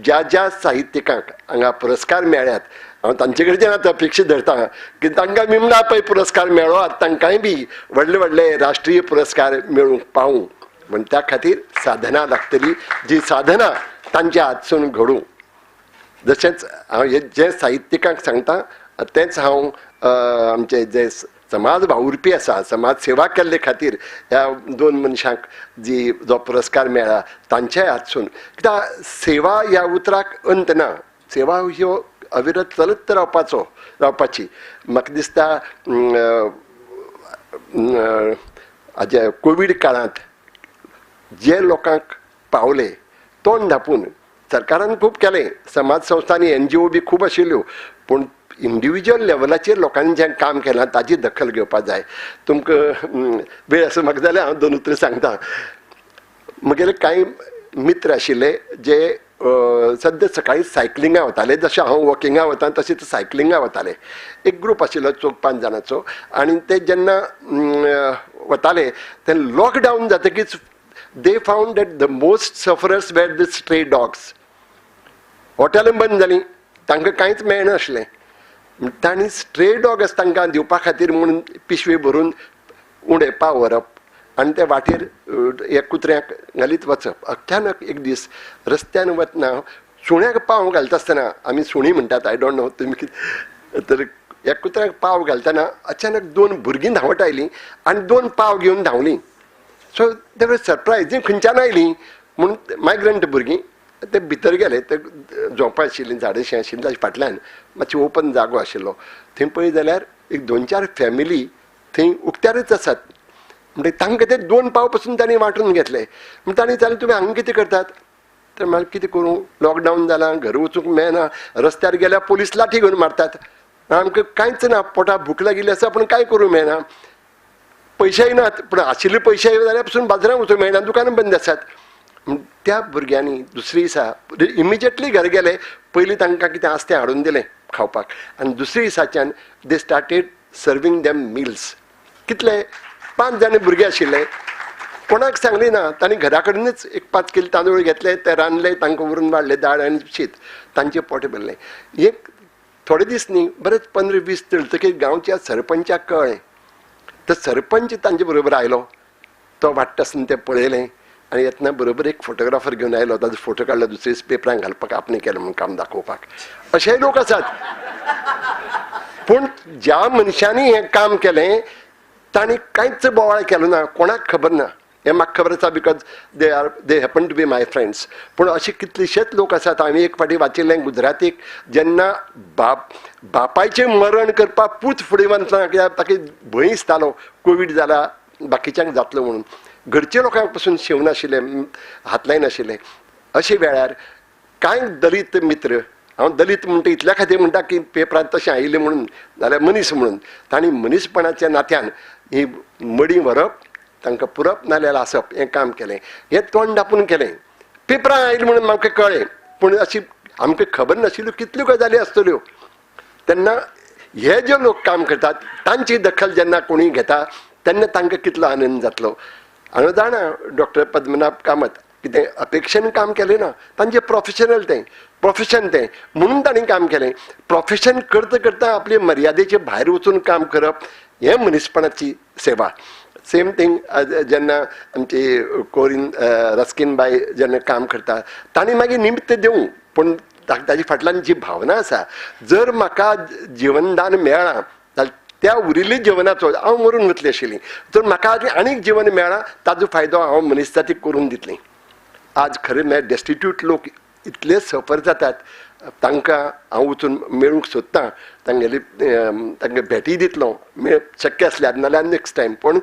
ज्या ज्या साहित्यिकांक हांगा पुरस्कार मेळ्ळ्यात हांव तांचे कडच्यान आतां अपेक्षा धरता की तांकां विमला पै पुरस्कार मेळ्ळो आतां तांकांय बी व्हडले व्हडले राष्ट्रीय पुरस्कार मेळूंक पावूं म्हण त्या खातीर साधना लागतली, जी साधना तांच्या हातसून घडूं. जशेंच हांव हे जे साहित्यिकांक सांगता तेंच हांव आमचे जे समाज वावुरपी आसा, समाज सेवा केल्ले खातीर ह्या 2 मनशांक जी जो पुरस्कार मेळ्ळा तांच्याय हातसून, कित्याक सेवा ह्या उतराक अंत ना, सेवा ह्यो अविरत चलत रावपाची. म्हाका दिसता हाजे कोवीड काळांत जे लोकांक पावले तोंड धापून सरकारान खूब केलें, समाज संस्थांनी NGO बी खूब आशिल्ल्यो, पूण इंडिविज्युअल लेवलाचेर लोकांनी जें काम केलां ताजी दखल घेवपाक जाय. तुमकां वेळ आसा म्हाका जाल्यार हांव 2 उतरां सांगता. म्हगेले कांय मित्र आशिल्ले जे सद्या सकाळी सायकलिंगा वताले, जशें हांव वॉकिंगा वता तशें ते सायकलिंगा वताले. एक ग्रूप आशिल्लो 4-5 जाणांचो आनी ते जेन्ना वताले ते lockdown जातकीच they found that the most sufferers were the stray dogs. हॉटेलां बंद जालीं, तांकां कांयच मेळनासलें. तांणी स्ट्रे डॉग्स तांकां दिवपा खातीर म्हणून पिशवी भरून उणें पाव व्हरप आनी ते वाटेर ह्या कुत्र्यांक घालीत वचप. अचानक एक दीस रस्त्यान वतना सुण्याक पाव घालता आसतना, आमी सुणी म्हणटात, I don't know तुमी कितें, तर ह्या कुत्र्यांक पाव घालतना अचानक 2 भुरगीं धांवत आयलीं आनी 2 पाव घेवन धांवलीं. सो ते वर सरप्रायज, जी खंयच्यान आयलीं म्हूण मायग्रंट भुरगीं. ते भितर गेले, ते झोंपां आशिल्लीं, झाडां शीं आशिल्लीं, ताच्या फाटल्यान मातशी ओपन जागो आशिल्लो. थंय पळयत जाल्यार एक 2-4 फॅमिली थंय उक्त्यारच आसात. म्हणटकीर तांकां ते 2 पाव पसून तांणी वांटून घेतले. म्हण तांणी विचारलें, तुमी हांगा कितें करतात? तर म्हणलें, कितें करूं, लॉकडावन जालां, घरा वचूंक मेळना, रस्त्यार गेल्यार पोलीस लाठी घेवन मारतात, आमकां कांयच ना, पोटाक भूक लागिल्ली आसा पूण कांय करूंक मेळना, पयशेय नात, पूण आशिल्ले पयशे जाल्यार पसून बाजारांत वचूंक मेळना, दुकानां बंद आसात. त्या भुरग्यांनी दुसरे दिसा इमिजिएटली घर गेले, पयलीं तांकां कितें आसा तें हाडून दिलें खावपाक आनी दुसरे दिसाच्यान they started serving them meals. कितले 5 जाण भुरगे आशिल्ले, कोणाक सांगली ना, तांणी घरा कडेनच एक 5 किल तांदूळ घेतले, ते रांदले, तांकां व्हरून वाडले, दाळ आनी शीत, तांचें पोट भरलें. एक थोडे दीस न्ही, बरेच 15-20 चलतकीर गांवच्या सरपंचाक कळ्ळें. तर सरपंच तांचे बरोबर आयलो, तो वाडटा आसतना तें पळयलें आनी येतना बरोबर एक फोटोग्राफर घेवन आयलो, ताजो फोटो काडलो, दुसरे दीस पेपरांक घालपाक आपणें केलें म्हणून काम दाखोवपाक. अशेय लोक आसात. पूण ज्या मनशांनी हें काम केलें तांणी कांयच बोवाळ केलो ना, कोणाक खबर ना, हें म्हाका खबर आसा because they happen to be my friends. पूण अशे कितलेशेच लोक आसात. हांवें एक फावटी वाचिल्लें, गुजरातीक जेन्ना बापायचें मरण करपाक पूत फुडें वतना कित्याक ताका भंय दिसतालो कोवीड जाला बाकीच्यांक जातलो म्हणून, घरच्या लोकांक पसून शिवनाशिल्ले, हात लायनाशिल्ले. अशे वेळार कांय दलित मित्र, हांव दलित म्हणटा इतल्या खातीर म्हणटा की पेपरांत तशें आयिल्लें म्हणून, जाल्यार मनीस म्हणून, तांणी मनीसपणाच्या नात्यान ही मडीं व्हरप, तांकां पुरप नाल्यार आसप हें काम केलें. हें तोंड धापून केलें. पेपरां आयलें म्हणून आमकां कळ्ळें, पूण अशी आमकां खबर नाशिल्ल्यो कितल्यो गजाली आसतल्यो. तेन्ना हे जे लोक काम करतात तांची दखल जेन्ना कोणी घेता तेन्ना तांकां कितलो आनंद जातलो. हांव जाणा डॉक्टर पद्मनाभ कामत कितें अपेक्षेन काम केलें ना, तांचें प्रोफेशनल तें, प्रोफेशन तें म्हणून तांणी काम केलें. प्रोफेशन करता करता आपले मर्यादेचे भायर वचून काम करप हें मनीसपणाची सेवा. सेम थींग जेन्ना आमची कोरीन रस्किन बाय जेन्ना काम करता तांणी मागीर निमित्त दिवं, पूण ताजी फाटल्यान जी भावना आसा, जर म्हाका जिवनदान मेळ्ळां जाल्यार त्या उरिल्ल्या जिवनाचो हांव मरून वतली आशिल्ली. तर म्हाका आनीक जिवन मेळ्ळां ताजो फायदो हांव मनीसजातीक करून दितली. आज खरें म्हळ्यार डेस्टिट्यूट लोक इतले सफर जातात, तांकां हांव वचून मेळूंक सोदतां, तांगेली तांकां भेटी दितलो शक्य आसल्यार, नाल्यार नेक्स्ट टायम. पूण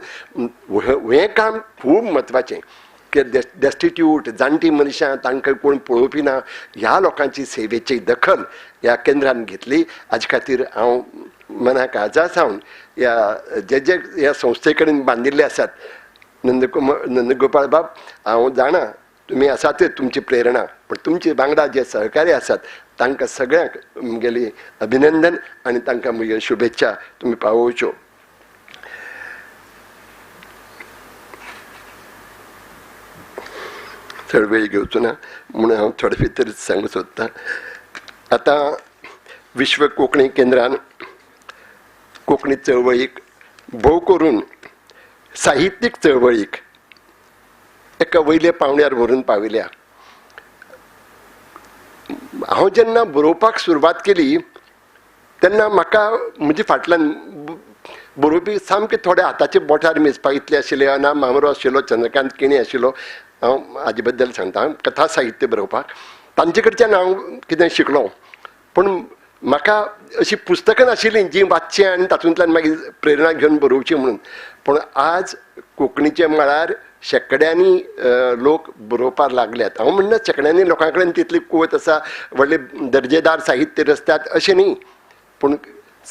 हें काम खूब म्हत्वाचें की डेस्टिट्यूट जाणटी मनशां तांकां कोण पळोवपी ना, ह्या लोकांची सेवेची दखल ह्या केंद्रान घेतली. हाजे खातीर हांव मना काळजा सावन ह्या जे जे ह्या संस्थे कडेन बांदिल्ले आसात, नंदगोपाळ बाब हांव जाणा तुमी आसातच तुमची प्रेरणा, पूण तुमचे वांगडा जे सहकारी आसात तांकां सगळ्यांक म्हगेली अभिनंदन आनी तांकां म्हज्यो शुभेच्छा तुमी पावोवच्यो. चड वेळ घेवचो ना म्हणून हांव थोडे भितर सांगूंक सोदतां. आतां विश्व कोंकणी केंद्रान कोंकणी चळवळीक, भोव करून साहित्यीक चळवळीक एका वयल्या पावंड्यार व्हरून पाविल्या. हांव जेन्ना बरोवपाक सुरवात केली तेन्ना म्हाका म्हजे फाटल्यान बरोवपी सामके थोडे हाताचे बोटार मेजपा इतले आशिल्ले. अना म्हांबरो आशिल्लो, चंद्रकांत केणी आशिल्लो, हांव हाजे बद्दल सांगता, कथा साहित्य बरोवपाक तांचे कडच्यान हांव कितें शिकलो. पूण म्हाका अशी पुस्तकां नाशिल्लीं जीं वाचचीं आनी तातूंतल्यान मागीर प्रेरणा घेवन बरोवची म्हणून. पूण आज कोंकणीच्या मळार शेंकड्यांनी लोक बरोवपाक लागल्यात. हांव म्हणना शेंकड्यांनी लोकां कडेन तितली कुवत आसा, व्हडले दर्जेदार साहित्य रचतात अशें न्ही, पूण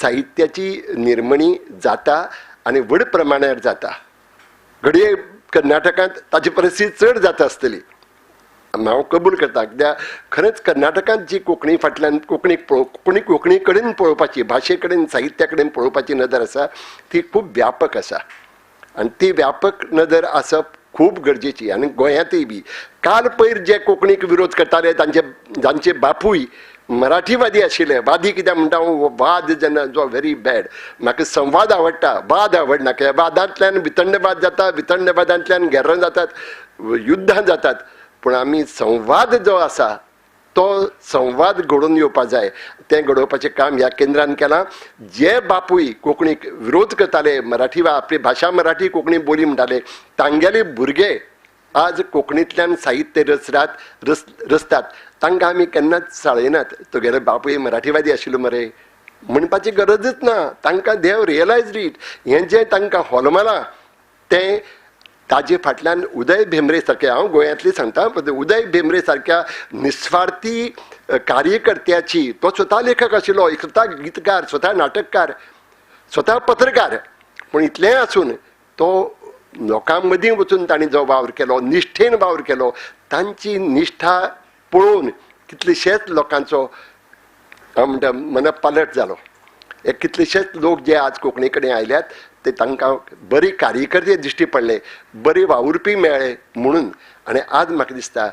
साहित्याची निर्मणी जाता आनी व्हड प्रमाणार जाता. घडये कर्नाटकांत ताची परिस्थिती चड जाता आसतली, हांव कबूल करता, कित्याक खरेंच कर्नाटकांत जी कोंकणी फाटल्यान कोंकणी कोंकणी कडेन पळोवपाची, भाशे कडेन साहित्या कडेन पळोवपाची नदर आसा ती खूब व्यापक आसा आनी ती व्यापक नदर आसप खूब गरजेची. आनी गोंयांतूय बी काल पयर जे कोंकणीक विरोध करताले तांचे जांचे बापूय मराठीवादी आशिल्ले, वादी कित्याक म्हणटा हांव, वाद जेन्ना जो व्हेरी बॅड, म्हाका संवाद आवडटा, वाद आवडना, कित्याक वादांतल्यान वितंडवाद जाता, वितंडवादांतल्यान गेर्रां जातात, युद्धां जातात. पूण आमी संवाद जो आसा तो संवाद घडोवन येवपा जाय, तें घडोवपाचें काम ह्या केंद्रान केलां. जे बापूय कोंकणीक विरोध करताले, मराठी वा आपली भाशा मराठी कोंकणी बोली म्हणटाले, तांगेले भुरगे आज कोंकणींतल्यान साहित्य रचतात. तांकां आमी केन्नाच चाळयनात, तुगेले बापूय मराठीवादी आशिल्लो मरे म्हणपाची गरजच ना. तांकां they have realised it. हें जें तांकां होलमलां तें ताजे फाटल्यान उदय भेंब्रे सारक्या, हांव गोंयांतली सांगता, उदय भेंब्रे सारक्या निस्वार्थी कार्यकर्त्याची, तो स्वता लेखक आशिल्लो, स्वता गीतकार, स्वता नाटककार, स्वता पत्रकार, पूण इतलेंय आसून तो लोकां मदीं वचून तांणी जो वावर केलो, निश्ठेन वावर केलो, तांची निश्ठा पळोवन कितलेशेच लोकांचो हांव म्हणटा मनपालट जालो. हे कितलेशेच लोक जे आज कोंकणी कडेन आयल्यात ते तांकां बरी कार्यकर्ते दिश्टी पडले, बरे वावुरपी मेळ्ळे म्हणून. आनी आज म्हाका दिसता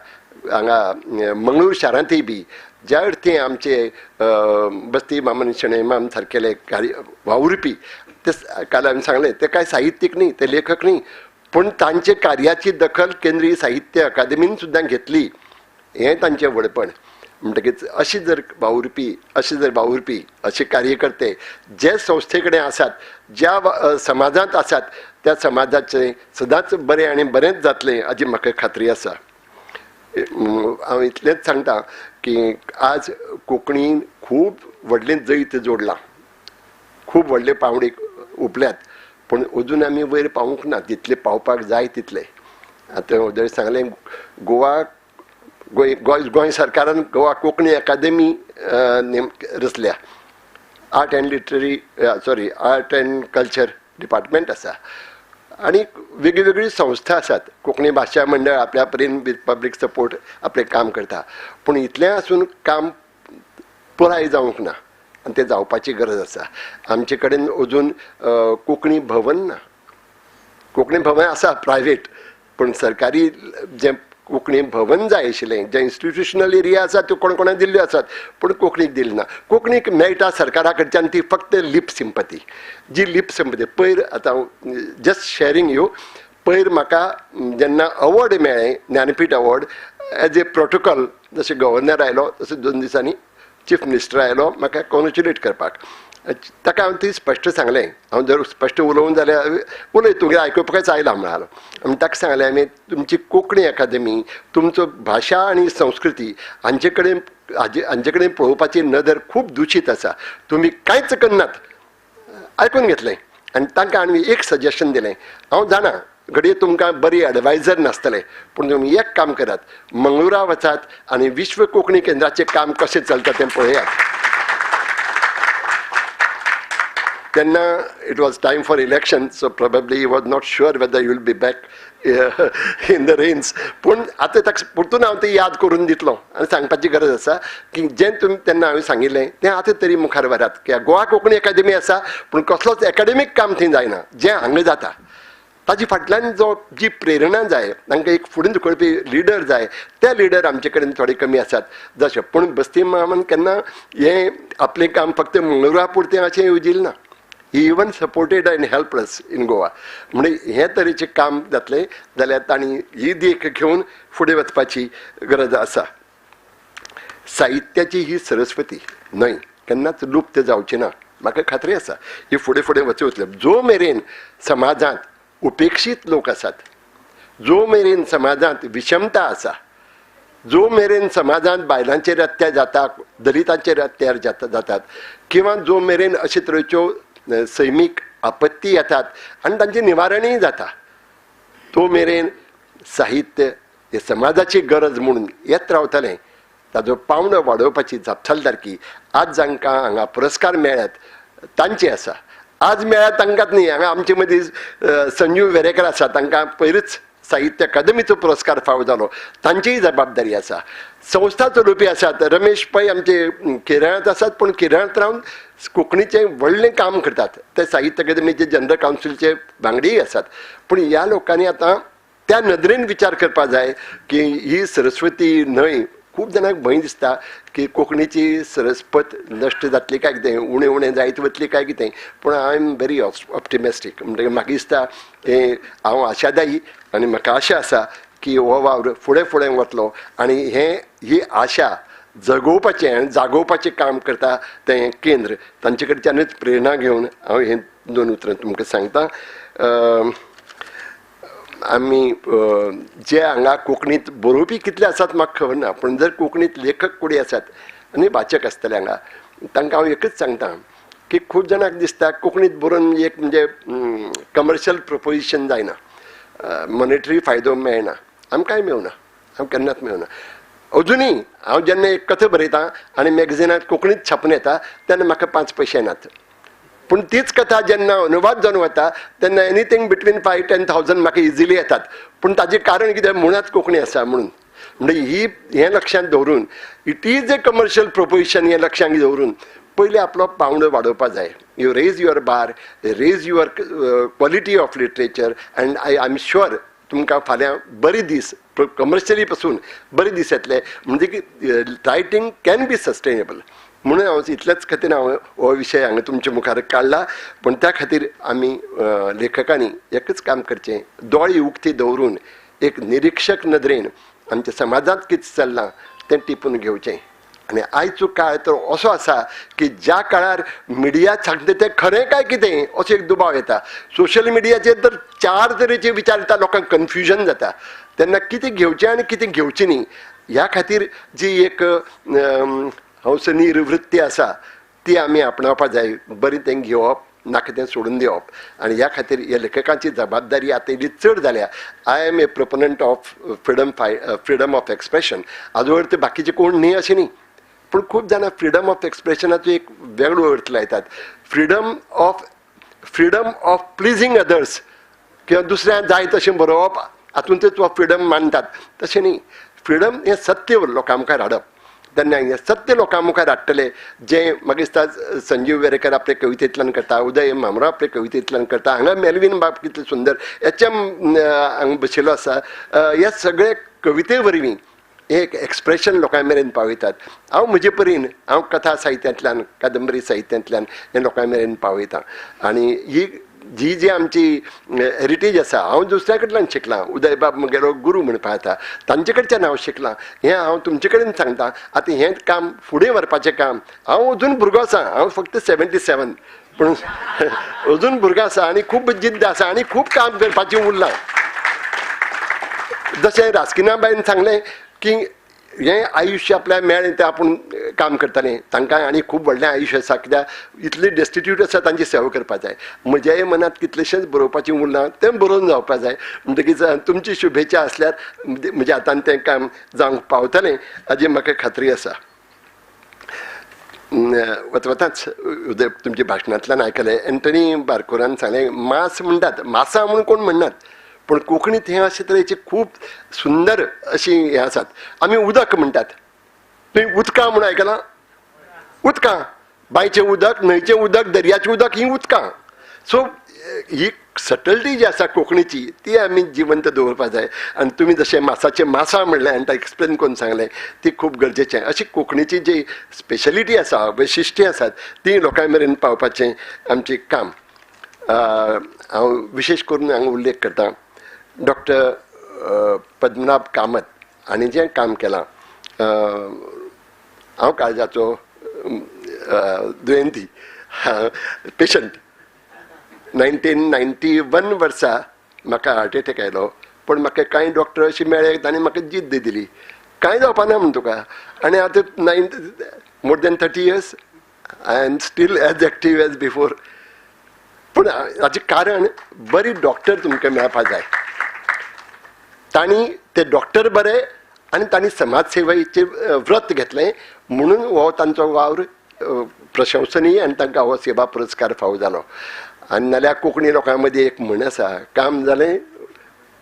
हांगा मंगळूर शारांतूय बी ज्या अर्थी आमचे बस्ती मामन शणैमाम सारकेले कार्य वावुरपी, ते काल हांवें सांगलें ते कांय साहित्यीक न्ही, ते लेखक न्ही, पूण तांचे कार्याची दखल केंद्रीय साहित्य अकादेमीन सुद्दां घेतली, हें तांचें व्हडपण. म्हणटकीच अशी जर वावुरपी, अशे जर वावुरपी, अशे कार्यकर्ते जे संस्थे कडेन आसात, ज्या समाजांत आसात, त्या समाजाचें सदांच बरें आनी बरेंच जातलें हाजी म्हाका खात्री आसा. हांव इतलेंच सांगता की आज कोंकणीन खूब व्हडलें जैत जोडलां, खूब व्हडले पावंडे उपल्यात, पूण अजून आमी वयर पावूंक ना जितले पावपाक जाय तितले. आतां उदय सांगलें, गोवा गोंय गोंय सरकारान Goa Konkani Akademi रचल्या, art and literary sorry art and culture department आसा आनी वेगळी वेगळी संस्था आसात. कोंकणी भाशा मंडळ आपल्या परीन विथ पब्लीक सपोर्ट आपलें काम करता, पूण इतलें आसून काम पुराय जावंक ना आनी तें जावपाची गरज आसा. आमचे कडेन अजून कोंकणी भवन ना. कोंकणी भवन आसा प्रायवेट, पूण सरकारी जें कोंकणी भवन जाय आशिल्लें, जें इन्स्टिट्युशनल एरिया आसा त्यो कोण कोणाक दिल्ल्यो आसात, पूण कोंकणीक दिली ना. कोंकणीक मेळटा सरकारा कडच्यान ती फक्त लिप सिंपती, जी लिप सिंपती पयर आतां जस्ट शेयरींग you, पयर म्हाका जेन्ना अवॉर्ड मेळ्ळें, Jnanpith award, as a protocol, जशें गव्हर्नर आयलो तशें 2 दिसांनी चीफ मिनिस्टर आयलो म्हाका कॉंग्रेच्युलेट करपाक. ताका हांवें थंय स्पश्ट सांगलें, हांव जर स्पश्ट उलोवन जाल्यार उलय तुगें आयकुपाकच आयला म्हणालो. आनी ताका सांगलें हांवें तुमची कोंकणी अकादमी तुमचो भाशा आनी संस्कृती हांचे कडेन हांचे कडेन पळोवपाची नदर खूब दुशीत आसा, तुमी कांयच करनात. आयकून घेतलें आनी तांकां आनी एक सजेशन दिलें, हांव जाणा घडये तुमकां बरी एडवायजर नासतले पूण तुमी एक काम करात, मंगळुरा वचात आनी विश्व कोंकणी केंद्राचें काम कशें चलता तें पळयात. तेन्ना it was time for election, so probably he was not sure whether you will be back in the reins. पूण आतां ताका परतून हांव तें याद करून दितलो आनी सांगपाची गरज आसा की जें तुमी तेन्ना हांवें सांगिल्लें तें आतां तरी मुखार व्हरात. कित्याक गोवा कोंकणी अकादेमी आसा पूण कसलोच एकाडेमीक काम थंय जायना, जें हांगा जाता ताजे फाटल्यान जो जी प्रेरणा जाय, तांकां एक फुडें धुकळपी लिडर जाय, ते लिडर आमचे कडेन थोडे कमी आसात जशें. पूण बस्ती मामान केन्ना हें आपलें काम फक्त मंगळुरा पुरतें अशें येवजिलें ना, he even supported and help us in Goa. म्हणजे हे तरेचें काम जातलें जाल्यार तांणी ही देख घेवन फुडें वचपाची गरज आसा. साहित्याची ही सरस्वती न्हय केन्नाच लुप्त जावची ना, म्हाका खात्री आसा ही फुडें फुडें वचतले. जो मेरेन समाजांत उपेक्षीत लोक आसात, जो मेरेन समाजांत विषमता आसा, जो मेरेन समाजांत बायलांचेर अत्याचार जाता, दलितांचेर अत्याचार जातात किंवा जो मेरेन अशे तरेच्यो सैमीक आपत्ती येतात आनी तांचें निवारणूय जाता, तो मेरेन साहित्य हे समाजाची गरज म्हणून येत रावतलें. ताजो पावंडो वाडोवपाची जापसालदारकी आज जांकां हांगा पुरस्कार मेळ्ळ्यात तांची आसा. आज मेळ्ळ्यात तांकांच न्ही, हांगा आमचे मदीं संजीव वेरेकर आसा, तांकां पयरूच साहित्य अकादमीचो पुरस्कार फावो जालो, तांचीय जबाबदारी आसा. संस्था चलोवपी आसात, रमेश पै आमचे केरळांत आसात पूण केरळांत रावन कोंकणीचें व्हडलें काम करतात, ते साहित्य अकादमीचे जनरल कावन्सिलचे वांगडीय आसात. पूण ह्या लोकांनी आतां त्या नदरेन विचार करपाक जाय की ही सरस्वती न्हय. खूब जाणांक भंय दिसता की कोंकणीची सरस्पत नश्ट जातली काय कितें, उणें उणें जायत वतली काय कितें, पूण I am very optimistic. म्हणटकीर म्हाका दिसता हें हांव आशादायी आनी म्हाका आशा आसा की हो वावर फुडें फुडें वतलो आनी हें ही आशा जगोवपाचें आनी जागोवपाचें काम करता तें केंद्र, तांचे कडच्यानूच प्रेरणा घेवन हांव हें दोन उतरां तुमकां सांगता. आमी जे हांगा कोंकणींत बरोवपी कितले आसात म्हाका खबर ना, पूण जर कोंकणींत लेखक कोणी आसात आनी वाचक आसतले हांगा, तांकां हांव एकूच सांगता की खूब जाणांक दिसता कोंकणींत बरोवन एक म्हणजे कमर्शियल प्रोपोजिशन जायना, मॉनेटरी फायदो मेळना. आमकांय मेळना, आमकां केन्नाच मेळना. अजुनूय हांव जेन्ना एक कथा बरयता आनी मॅगझिनांत कोंकणींत छापून येता तेन्ना म्हाका 5 पयशे येनात, पूण तीच कथा जेन्ना अनुवाद जावन वता तेन्ना एनीथींग बिटवीन 5-10,000 म्हाका इजिली येतात. पूण ताजें कारण कितें, मुळांत कोंकणी आसा म्हणून. म्हणजे ही हें लक्षांत दवरून it is a commercial proposition हें लक्षांत दवरून पयलीं आपलो पावंडो वाडोवपाक जाय. You raise your bar, raise your quality of literature and I am sure तुमकां फाल्यां बरे दीस कमर्शियली पसून बरे दीस येतले. म्हणजे की रायटींग can be sustainable. म्हणून हांव इतलेच खातीर हांव हो विशय हांगा तुमच्या मुखार काडला. पूण त्या खातीर आमी लेखकांनी एकच काम करचें, दोळे उक्ते दवरून एक निरिक्षक नदरेन आमच्या समाजांत कितें चल्लां तें टिपून घेवचें. आनी आयचो काळ तर असो आसा की ज्या काळार मिडिया सांगता तें खरें काय कितें असो एक दुबाव येता. सोशल मिडियाचेर तर 4 तरेचे विचार येता, लोकांक कन्फ्युजन जाता. तेन्ना कितें घेवचें आनी कितें घेवचें न्ही ह्या खातीर जी एक हंसनीर वृत्ती आसा ती आमी आपणावपाक जाय. बरें तें घेवप, नाका तें सोडून दिवप. आनी ह्या खातीर ह्या लेखकांची जबाबदारी आतां इल्ली चड जाल्या. I am a proponent of freedom of expression. हाजो अर्थ बाकीचे कोण न्ही अशें न्ही, पूण खूब जाणां फ्रिडम ऑफ एक्सप्रेशनाचो एक वेगळो अर्थ लायतात. फ्रिडम ऑफ प्लिजींग अदर्स किंवा दुसऱ्यांक जाय तशें बरोवप हातूंतच हो फ्रिडम मानतात, तशें न्ही. फ्रिडम हें सत्य लोकां मुखार हाडप. तेन्ना हें सत्य लोकां मुखार हाडटले जें म्हाका दिसता संजीव वेरेकर आपले कवितेंतल्यान करता, उदय म्हांबरो आपले कवितेंतल्यान करता, हांगा मेलवीन बाब कितले सुंदर एच एम हांगा बशिल्लो आसा. ह्या सगळे कविते वरवीं एक एक्सप्रेशन लोकां मेरेन पावयतात. हांव म्हजे परीन हांव कथा साहित्यांतल्यान, कादंबरी साहित्यांतल्यान हें लोकां मेरेन पावयतां. आनी ही जी जी आमची हेरिटेज आसा, हांव दुसऱ्या कडल्यान शिकलां, उदयबाब म्हगेलो गुरू म्हणपा येता, तांचे कडच्यान हांव शिकलां, हें हांव तुमचे कडेन सांगता. आतां हें काम फुडें व्हरपाचें काम, हांव अजून भुरगो आसा, हांव फक्त 77, पूण अजून भुरगो आसा आनी खूब जिद्द आसा आनी खूब काम करपाचें उरलां. जशें रासकिनाबायन सांगलें की हें आयुश्य आपल्याक मेळ्ळें तें आपूण काम करतालें, तांकां आनी खूब व्हडलें आयुश्य आसा, कित्याक इतली डेस्टिट्यूट आसा तांची सेवा करपाक जाय. म्हज्याय मनांत कितलेशेंच बरोवपाचें उरलां, तें बरोवन जावपाक जाय. म्हणटकीच तुमची शुभेच्छा आसल्यार म्हज्या हातान तें काम जावंक पावतलें हाजी म्हाका खात्री आसा. वतवताच उदय तुमच्या भाशणांतल्यान आयकलें, एंटनी बारकोरान सांगलें मास म्हणटात, मासां म्हणून कोण म्हणनात, पूण कोंकणींत हें अशे तरेचे खूब सुंदर अशीं हें आसात. आमी उदक म्हणटात, तुवें उदकां म्हणून आयकलां? उदकां, बांयचें उदक, न्हंयचें उदक, दर्याचें उदक, हीं उदकां. सो ही सटल्टी जी आसा कोंकणीची ती आमी जिवंत दवरपाक जाय. आनी तुमी जशें मासाचें मासा म्हणलें आनी ताका एक्सप्लेन करून सांगलें, ती खूब गरजेचें. अशी कोंकणीची जी स्पेशलिटी आसा, वैशिश्ट्य आसात, ती लोकां मेरेन पावपाचें आमचें काम. हांव विशेश करून हांगा उल्लेख करता डॉक्टर पद्मनाभ कामत हांणी जें काम केलां. हांव काळजाचो दुयेंती पेशंट. 1991 वर्सा म्हाका हार्ट एटॅक आयलो, पूण म्हाका कांय डॉक्टर अशे मेळ्ळे तांणी म्हाका जिद्द दिली, कांय जावपा ना म्हण तुका. आनी आतां more than 30 years I am still as active as before. पूण हाचें कारण बरी डॉक्टर तुमकां मेळपा जाय. तांणी ते डॉक्टर बरे आनी तांणी समाज सेवेचें व्रत घेतलें म्हणून हो तांचो वावर प्रशंसनीय आनी तांकां हो सेवा पुरस्कार फावो जालो. आनी नाल्यार कोंकणी लोकां मदीं एक म्हण आसा, काम जालें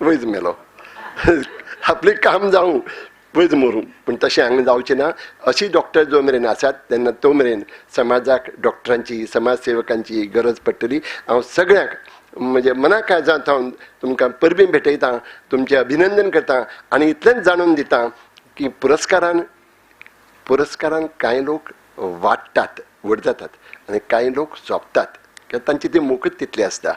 वैज मेलो. आपलें काम जावं वैज मरूं, पूण तशें हांगा जावचें ना. अशी डॉक्टर जो मेरेन आसात तेन्ना तो मेरेन समाजाक डॉक्टरांची, समाज सेवकांची गरज पडटली. हांव सगळ्यांक म्हणजे मना काळजांत सावन तुमकां परबीं भेटयता, तुमचें अभिनंदन करता आनी इतलेंच जाणून दिता की पुरस्कारान कांय लोक वाडटात, व्हड जातात आनी कांय लोक सोंपतात, कित्याक तांची ती मोखच तितली आसता.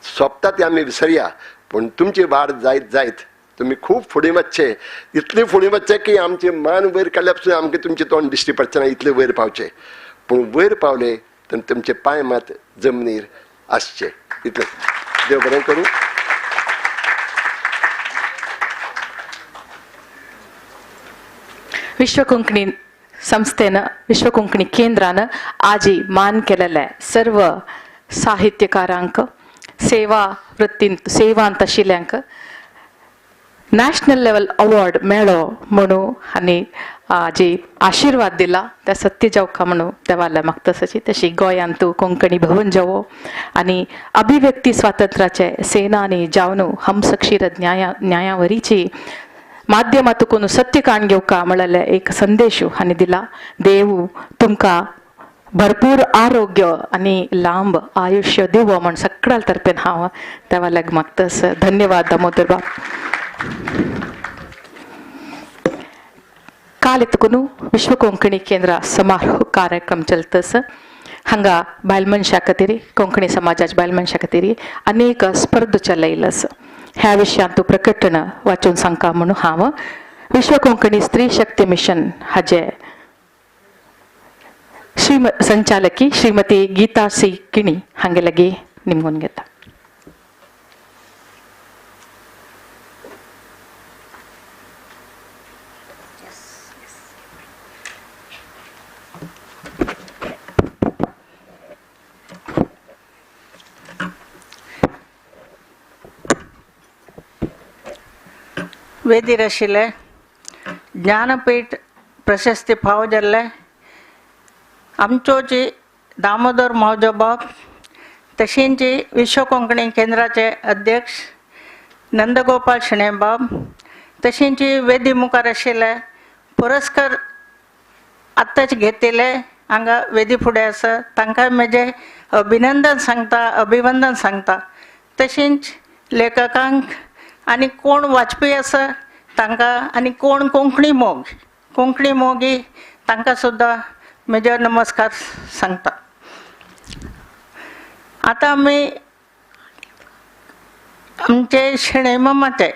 सोंपता ती आमी विसरया, पूण तुमची वाड जायत जायत तुमी खूब फुडें वचचें, इतलें फुडें वचचें की आमचें मान वयर काडल्या पसून आमकां तुमचें तोंड दिश्टी पडचें ना, इतलें वयर पावचें. पूण वयर पावले तर तुमचे पांय मात जमनीर आसचे. इतलें. देव बरें करूं.
विश्व कोंकणी संस्थेन, विश्व कोंकणी केंद्रान आजी मान केलेले सर्व साहित्यकारांक, सेवा वृत्तींत सेवांत आशिल्ल्यांक नॅशनल लेवल अवॉर्ड मेळो म्हणून आनी जी आशिर्वाद दिला त्या सत्य जावका म्हणून देवाला मागता. तशी गोंयांत कोंकणी भवन जावो आनी अभिव्यक्ती स्वातंत्र्याचे सेनानी जावन हमसक्षीर न्यायावरीची माध्यमातून सत्य काण घेवका म्हळ्यार एक संदेश हांणी दिला. देव तुमकां भरपूर आरोग्य आनी लांब आयुष्य दिवो म्हण सगळ्या तर्फेन हांव देवाक मागता. धन्यवाद दामोदर बाब. काल इतकून विश्व कोंकणी केंद्र समारोह कार्यक्रम चलतस. हांगा बायल मनशा खातीर, कोंकणी समाजाच्या बायल मनशा खातीर अनेक स्पर्धा चलयलस. ह्या विशयांत प्रकटण वाचून सांगका म्हणून हांव विश्व कोंकणी स्त्री शक्ती मिशन हाजे संचालकी श्रीमती गीता सी किणी हांगे लागी निमगून घेता.
वेदीर आशिल्ले ज्ञानपीठ प्रशस्ती फावो जाल्ले आमचो जी दामोदर मावजो बाब, तशेंच विश्व कोंकणी केंद्राचे अध्यक्ष नंदगोपाल शणै बाब, तशेंच वेदी मुखार आशिल्ले पुरस्कार आत्ताच घेतिल्ले हांगा वेदी फुडें आसा तांकां म्हजें अभिनंदन सांगता, अभिवंदन सांगता. तशेंच लेखकांक आनी कोण वाचपी आसा तांकां आनी कोण कोंकणी मोग, कोंकणी मोगी तांकां सुद्दां म्हजो नमस्कार सांगता. आतां आमी आमचे शणै मामाचें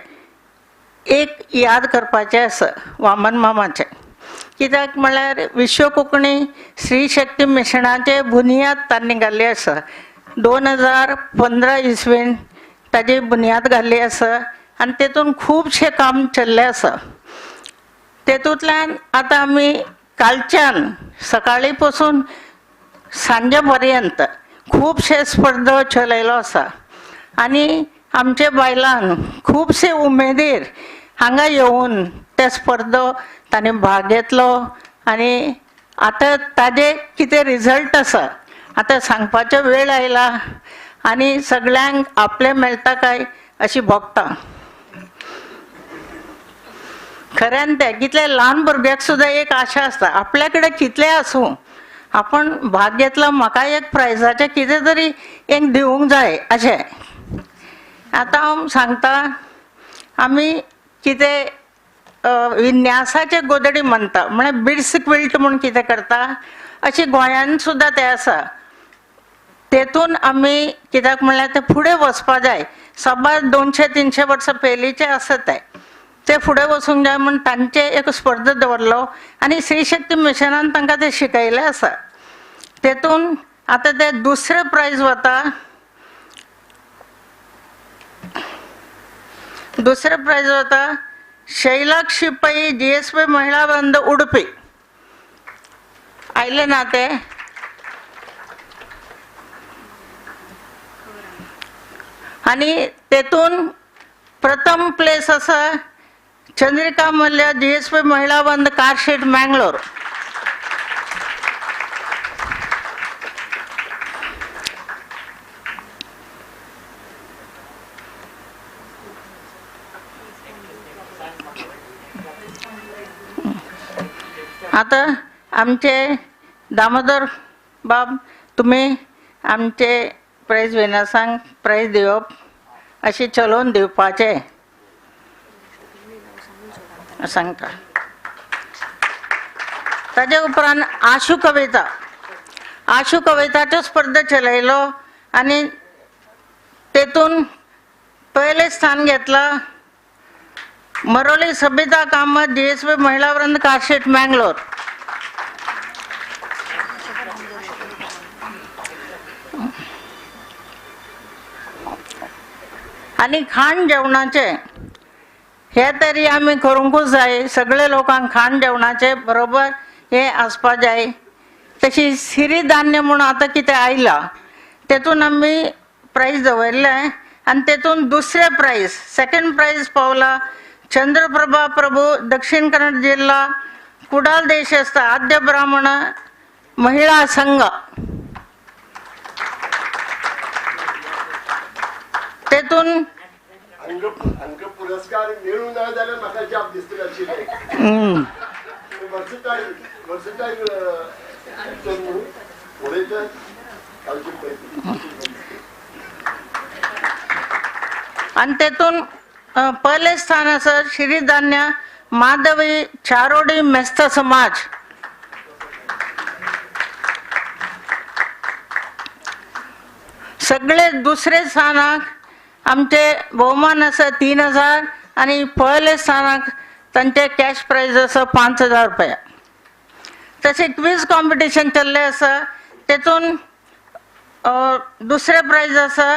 एक याद करपाचें आसा, वामन मामाचें. कित्याक म्हळ्यार विश्व कोंकणी स्त्री शक्ती मिशनाचे बुनियाद तांणी घाल्ली आसा. 2015 इसवीन ताजी बुनियाद घाल्ली आसा आनी तेतून खुबशें काम चल्लें आसा. तेतूंतल्यान आतां आमी कालच्यान सकाळीं पसून सांजे पर्यंत खुबशे स्पर्धा चलयलो आसा आनी आमचे बायलांक खुबशे उमेदीर हांगा येवन ते स्पर्धा तांणी भाग घेतलो आनी आतां ताजे कितें रिजल्ट आसा आतां सांगपाचो वेळ आयला आनी सगळ्यांक आपलें मेळटा काय अशी भोगता. खऱ्यान तें कितले ल्हान भुरग्याक सुद्दां एक आशा आसता आपल्या कडेन कितलें आसूं आपण भाग घेतला म्हाका एक प्रायजाचें कितें तरी एक दिवंक जाय अशें. आतां हांव सांगता आमी कितें विन्यासाचे गोदडी म्हणटा म्हळ्यार बिड्स क्विल्ट म्हूण कितें करता अशें गोंयान सुद्दां तें आसा. तेतून आमी कित्याक म्हणल्यार तें फुडें वचपा जाय. साबार 200-300 वर्सां पयलींचें आसा तें तें फुडें वचूंक जाय म्हूण तांचे एक स्पर्धा दवरलो आनी स्त्री शक्ती मिशनान तांकां तें शिकयलें आसा. तेतून आतां तें दुसरें प्रायज वता. दुसरें प्रायज वता शैलाक्षी पै GSP महिला वृंद उडपी. आयलें ना तें? आनी तेतून प्रथम प्लेस आसा चंद्रिका मल्ल्या GSP महिला वृंद कारशेट मँगलोर. आतां आमचे दामोदर बाब तुमी आमचे प्रायज विनर्सांक प्रायज दिवप अशें चलोवन दिवपाचें सांगता. ताजे उपरांत आशू कविता, आशू कविताच्यो स्पर्धा चलयलो आनी तेतून पयलें स्थान घेतलां मरोली सबिता कामत GSP महिला वृंद कारशेट मँगलोर. आनी खाण जेवणाचें हे तरी आमी करूंकूच जाय. सगळे लोकांक खाण जेवणाचें बरोबर हें आसपा जाय. तशी सिरिधान्य म्हूण आतां कितें आयलां तेतून आमी प्रायज दवरलें आनी तेतून दुसरें प्रायज सेकंड प्रायज पावला चंद्रप्रभा प्रभू दक्षिण कन्नड जिल्हा कुडाल देशस्थ आद्य ब्राह्मण महिला संघ. तेतून
पुरस्कार मेळूं ना जाल्यार म्हाका जाप दिसतली आशिल्लें.
आनी तेतून पयलें स्थान आसा श्रीधान्य माधवी चारोडी मेस्त समाज. सगळे दुसरे स्थानाक आमचे भोवमान आसा 3000 आनी पयले स्थानाक तांचे कॅश प्रायज आसा 5000 रुपया. तशें क्वीज कॉम्पिटिशन चल्लें आसा तेतून दुसरें प्रायज आसा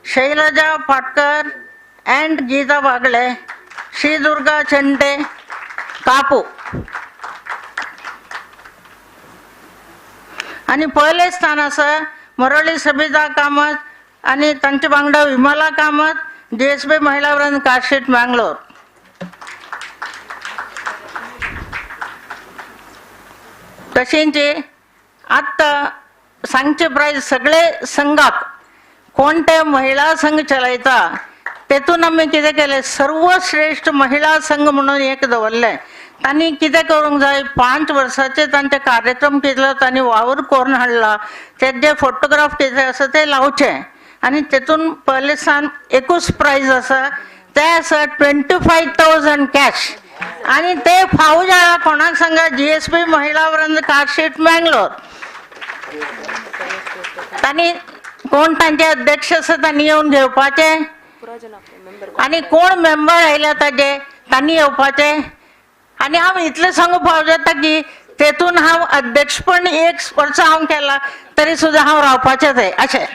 शैलजा पाटकर अँड गीता वागळे श्री दुर्गा चंडे कापू. आनी पयलें स्थान आसा मुरळी सबिता कामत आनी तांचे वांगडा विमला कामत GSP महिला वृंद कारशेट मँगलोर. तशेंच आतां सांगचे प्रायज सगळे संघाक कोण ते महिला संघ चलयता तेतून आमी कितें केलें सर्वश्रेश्ठ महिला संघ म्हणून एक दवरलें. तांणी कितें करूंक जाय 5 वर्साचे तांचे कार्यक्रम केलो तांणी वावर करून हाडला तेजे फोटोग्राफ कितें आसा ते लावचे आनी तेतून पयलें स्थान एकूच प्रायज आसा तें आसा 25,000 कॅश आनी ते फावो जाला कोणाक सांगा GSP महिला वृंद कारशेट मँगलोर. तांणी कोण तांचे अध्यक्ष आसा तांणी येवन घेवपाचें. आनी कोण मेंबर आयल्या ताजे तांणी येवपाचें. आनी हांव इतलें सांगूंक फावो जाता की तेतून हांव अध्यक्षपण एक वर्सा हांव केलां तरी सुद्दां हांव रावपाचें तें अशें.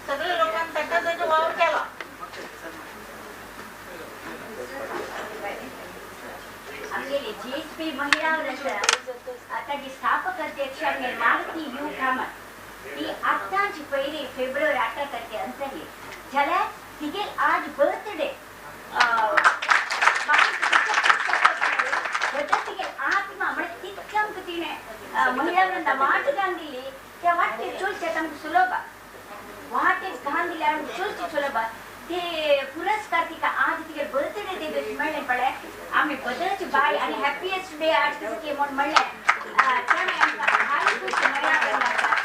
सगळे लोकांनी ताका ताजो वावर केला.
आमगेली जीएसपी महिला ताजी स्थापक अध्यक्ष आमगेली मारुती you Kamat ती आतांच पयली फेब्रुवारी 8 तारखे अंतरली जाल्यार तिगेल आज बर्थडे. तिगेल आत्मा म्हळ्यार तितकें आमकां तिणें महिला वृंदा वाट घालून दिली. त्या वाटेर चलचें आमकां सुलभ, वाटेर घालून दिल्यार आमकां चलचें सुलभ. ते पुरस्कार तिका आज तिगेल बर्थडे ते दिवस मेळ्ळें पळय, आमी बदलची बाय आनी हॅपिएस्ट डे आज कसं की म्हूण म्हणलें ताणें आमकां भारी खुशी महिला वृंदाक.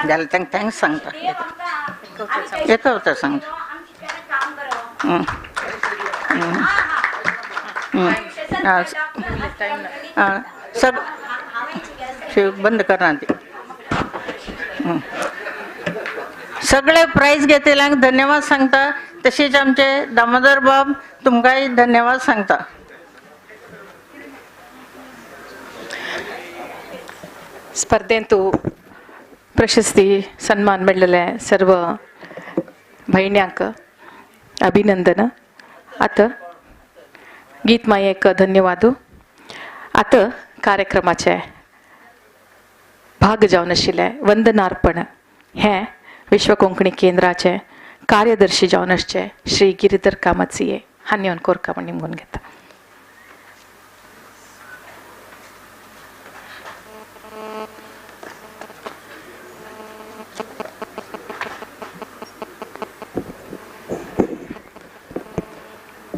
जालें तांकां thanks सांगता येता वता सांगता. सग बंद करना ती. सगळे प्रायज घेतल्यांक धन्यवाद सांगता. तशीच आमचे दामोदर बाब तुमकांय धन्यवाद सांगता.
स्पर्धेंतू प्रशस्ती सन्मान मेळ्ळेले सर्व भयण्यांक अभिनंदन. आतां गीतमायेक धन्यवाद. आतां कार्यक्रमाचे भाग जावन आशिल्लें वंदनार्पण हें विश्व कोंकणी केंद्राचे कार्यदर्शी जावन आसचे श्री गिरिधर कामत सीए हांणी येवन कोरका म्हण निमगून घेता.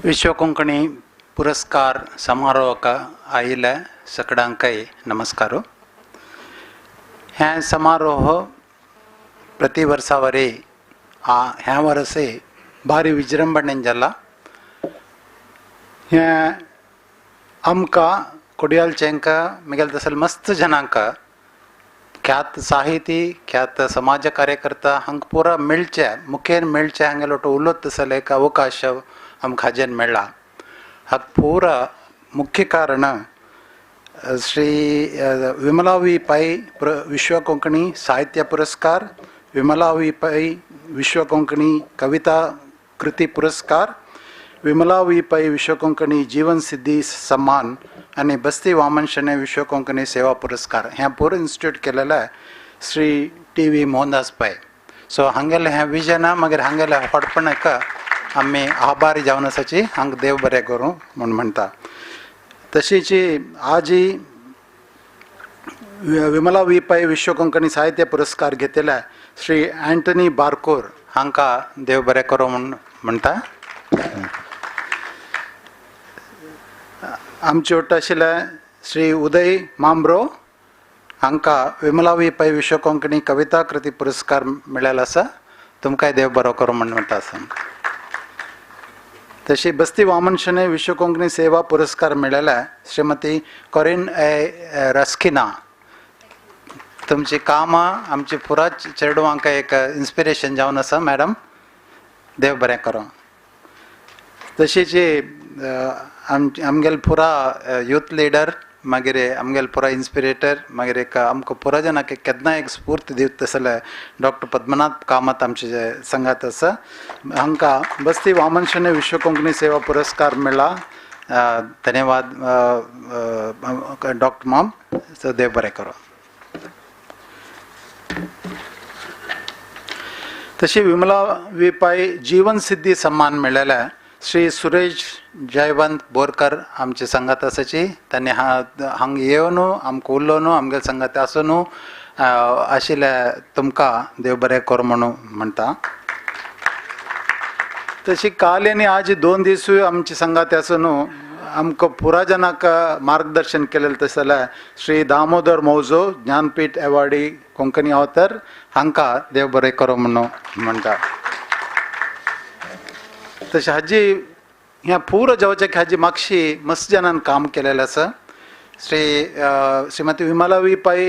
विश्व कोंकणी पुरस्कार समारोहाक आयिल्ल्या सगळ्यांकय नमस्कार. हे समारोह प्रति वर्सा वरी ह्या वर्से भारी विजृंभणेन जाला. हें आमकां कोडियालचेंक मागीर तसले मस्त जनांक ख्यात साहिती ख्यात समाज कार्यकर्ता हांकां पुरा मेळचे मुखेर मेळचे हांगेलो उलोत तसले एक अवकाश आमकां हाजेन मेळ्ळा. हाका पुरा मुख्य कारण श्री विमला वी पै विश्व कोंकणी साहित्य पुरस्कार, विमला वी पै विश्व कोंकणी कविता कृती पुरस्कार, विमला वी पै विश्व कोंकणी जीवन सिद्धी सम्मान आनी बस्ती वामन शणै विश्व कोंकणी सेवा पुरस्कार हें पुरो इन्स्टिट्यूट केलेलें Shri T V Mohandas Pai. So हांगेलें हें विजन मागीर हांगेलें व्हडपणाक आमी आभारी जावन आसाची हांगा देव बरें करूं म्हूण म्हणटा. तशीच आजी विमला वी पै विश्व कोंकणी साहित्य पुरस्कार घेतल्या श्री अँटनी बारकोर हांकां देव बरें करूं म्हूण म्हणटा. आमचे वट्ट आशिल्ले श्री उदय मांब्रो हांकां विमला वी पै विश्व कोंकणी कविता कृती पुरस्कार मेळ्ळेलो आसा. तुमकांय देव बरो करूं म्हूण म्हणटा आसा. तशी बस्ती वामन शणै विश्व कोंकणी सेवा पुरस्कार मेळ्ळेल्या श्रीमती कॉरिन ए रस्किना तुमची कामां आमची पुरा चेडवांक एक इन्स्पिरेशन जावन आसा मॅडम, देव बरें करूं. तशीच आमगेले पुरा यूथ लिडर, मागीर आमगेले पुरा इन्स्पिरेटर, मागीर एक आमकां पुरा जाणांक केन्ना एक स्फूर्त दिता तसले डॉक्टर पद्मनाथ कामत आमचे संगात आसा. हांकां बस्ती वामन शणै विश्व कोंकणी सेवा पुरस्कार मेळ्ळा. धन्यवाद डॉक्टर माम, देव बरें करूं. तशी विमला वी पै जीवन सिद्धी सन्मान मेळ्ळेले श्री सुरेश जयवंत बोरकर आमचे संगात आसाची. तांणी हांगा येवन आमकां उलोवन आमगेले संगात आसून आशिल्ले तुमकां देव बरें करूं म्हणून म्हणटा. तशी काल आनी आज 2 दिसूय आमचे संगात आसून आमकां पुरा जनाक मार्गदर्शन केलेलें तशें जाल्यार श्री दामोदर मौजो ज्ञानपीठ एवॉर्डी कोंकणी अवतर हांकां देव बरें करूं म्हणून म्हणटा. तशें हाजी ह्या पुरो जावचें की हाजी मागशी मस्त जनान काम केलेलें आसा. श्री श्रीमती विमला वी पै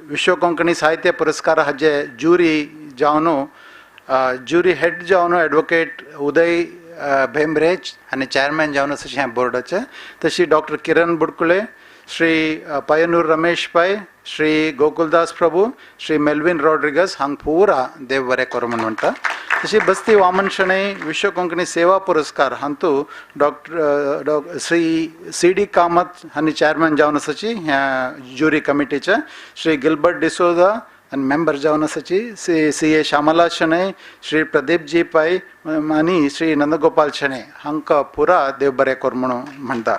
विश्व कोंकणी साहित्य पुरस्कार हाजे ज्युरी जावन ज्युरी हेड जावन एडवोकेट उदय भेंब्रेज आनी चॅरमॅन जावन आसा ह्या बोर्डाचे. तशी डॉक्टर किरण बुडकुले, श्री पयनूर रमेश पै, श्री गोकुलदास प्रभू, श्री मेल्विन रॉड्रिगस हांग पुरा देव बरें करूं म्हूण म्हणटा. तशी बस्ती वामन शणै विश्व कोंकणी सेवा पुरस्कार हांतू doctor Shri C D Kamat हांणी चॅरमॅन जावन आसाची ह्या ज्युरी कमिटीचे, श्री गिलबर्ट डिसोजा आनी मेंबर जावन आसाची सी ए श्यामला शणै, श्री प्रदीप जी पै आनी श्री नंदगोपाल शणै हांकां पुरा देव बरें करूं म्हणून म्हणटा.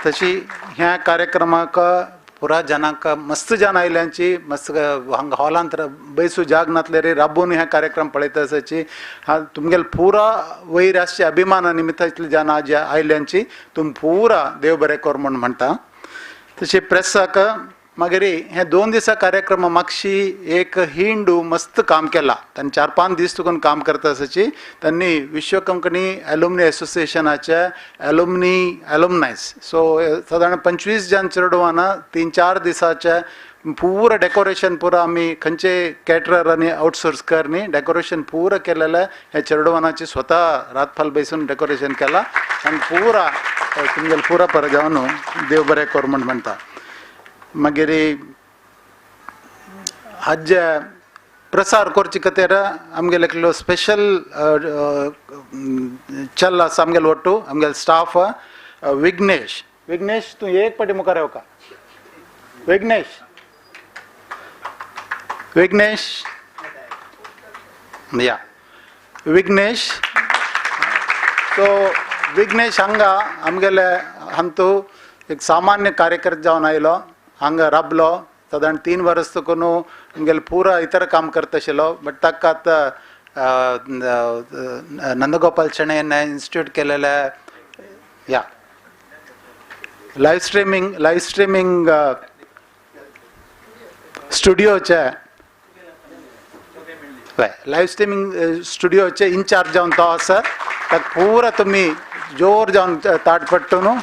तशी ह्या कार्यक्रमाक पुरा जनांक मस्त जन आयल्यांची मस्त हांगा हॉलांत बैसू जाग नातले रे राबून ह्या कार्यक्रम पळयता आसाची. हा तुमगेले पुरा वयर आसचे अभिमाना निमित्त इतले जन आज आयल्यांची तुम पुरा देव बरें कर म्हूण म्हणटा. तशें प्रेसाक मागीर हे 2 दिसा कार्यक्रम मागशी एक हिंडू मस्त काम केला. तांणी 4-5 दीस तुकून काम करता आसाची. तांणी विश्व कोंकणी एलुमनी एसोसिएशनाचे एलुमनायज सो सादारण 25 जन चेडवाना 3-4 दिसाचे पुरा डेकोरेशन पुरा आमी खंयचे कॅटरर आनी आउटसोर्स कर न्ही डेकोरेशन पुरा केलेलें. हे चेडवानाची स्वता रातफाल बैसून डेकोरेशन केला आनी पुरा तुमगेले पुरा परत जावन देव बरें कर म्हूण म्हणटा. मागीर हाजे प्रसार करचे खातीर आमगेले एकलो स्पेशल चल आसा आमगेलो ಒಟ್ಟು आमगेलो स्टाफ विघ्नेश. विघ्नेश तूं एक पाटी मुखार येवका. विघ्नेश विघ्नेश या विघ्नेश. सो विघ्नेश हांगा आमगेले हांतू एक सामान्य कार्यकर्ते जावन आयलो, हांगा राबलो सादारण 3 वर्स तुकून आमगेले पुरा इतर काम करता आशिल्लो. बट ताका आतां नंदगोपाल शणैन इन्स्टिट्यूट केलेले या लायव स्ट्रिमींग स्टुडियोचे लायव स्ट्रिमींग स्टुडियोचे इन्चार्ज जावन तो आसा. ताका पुरा तुमी जोर जावन ताट पडटा न्हू.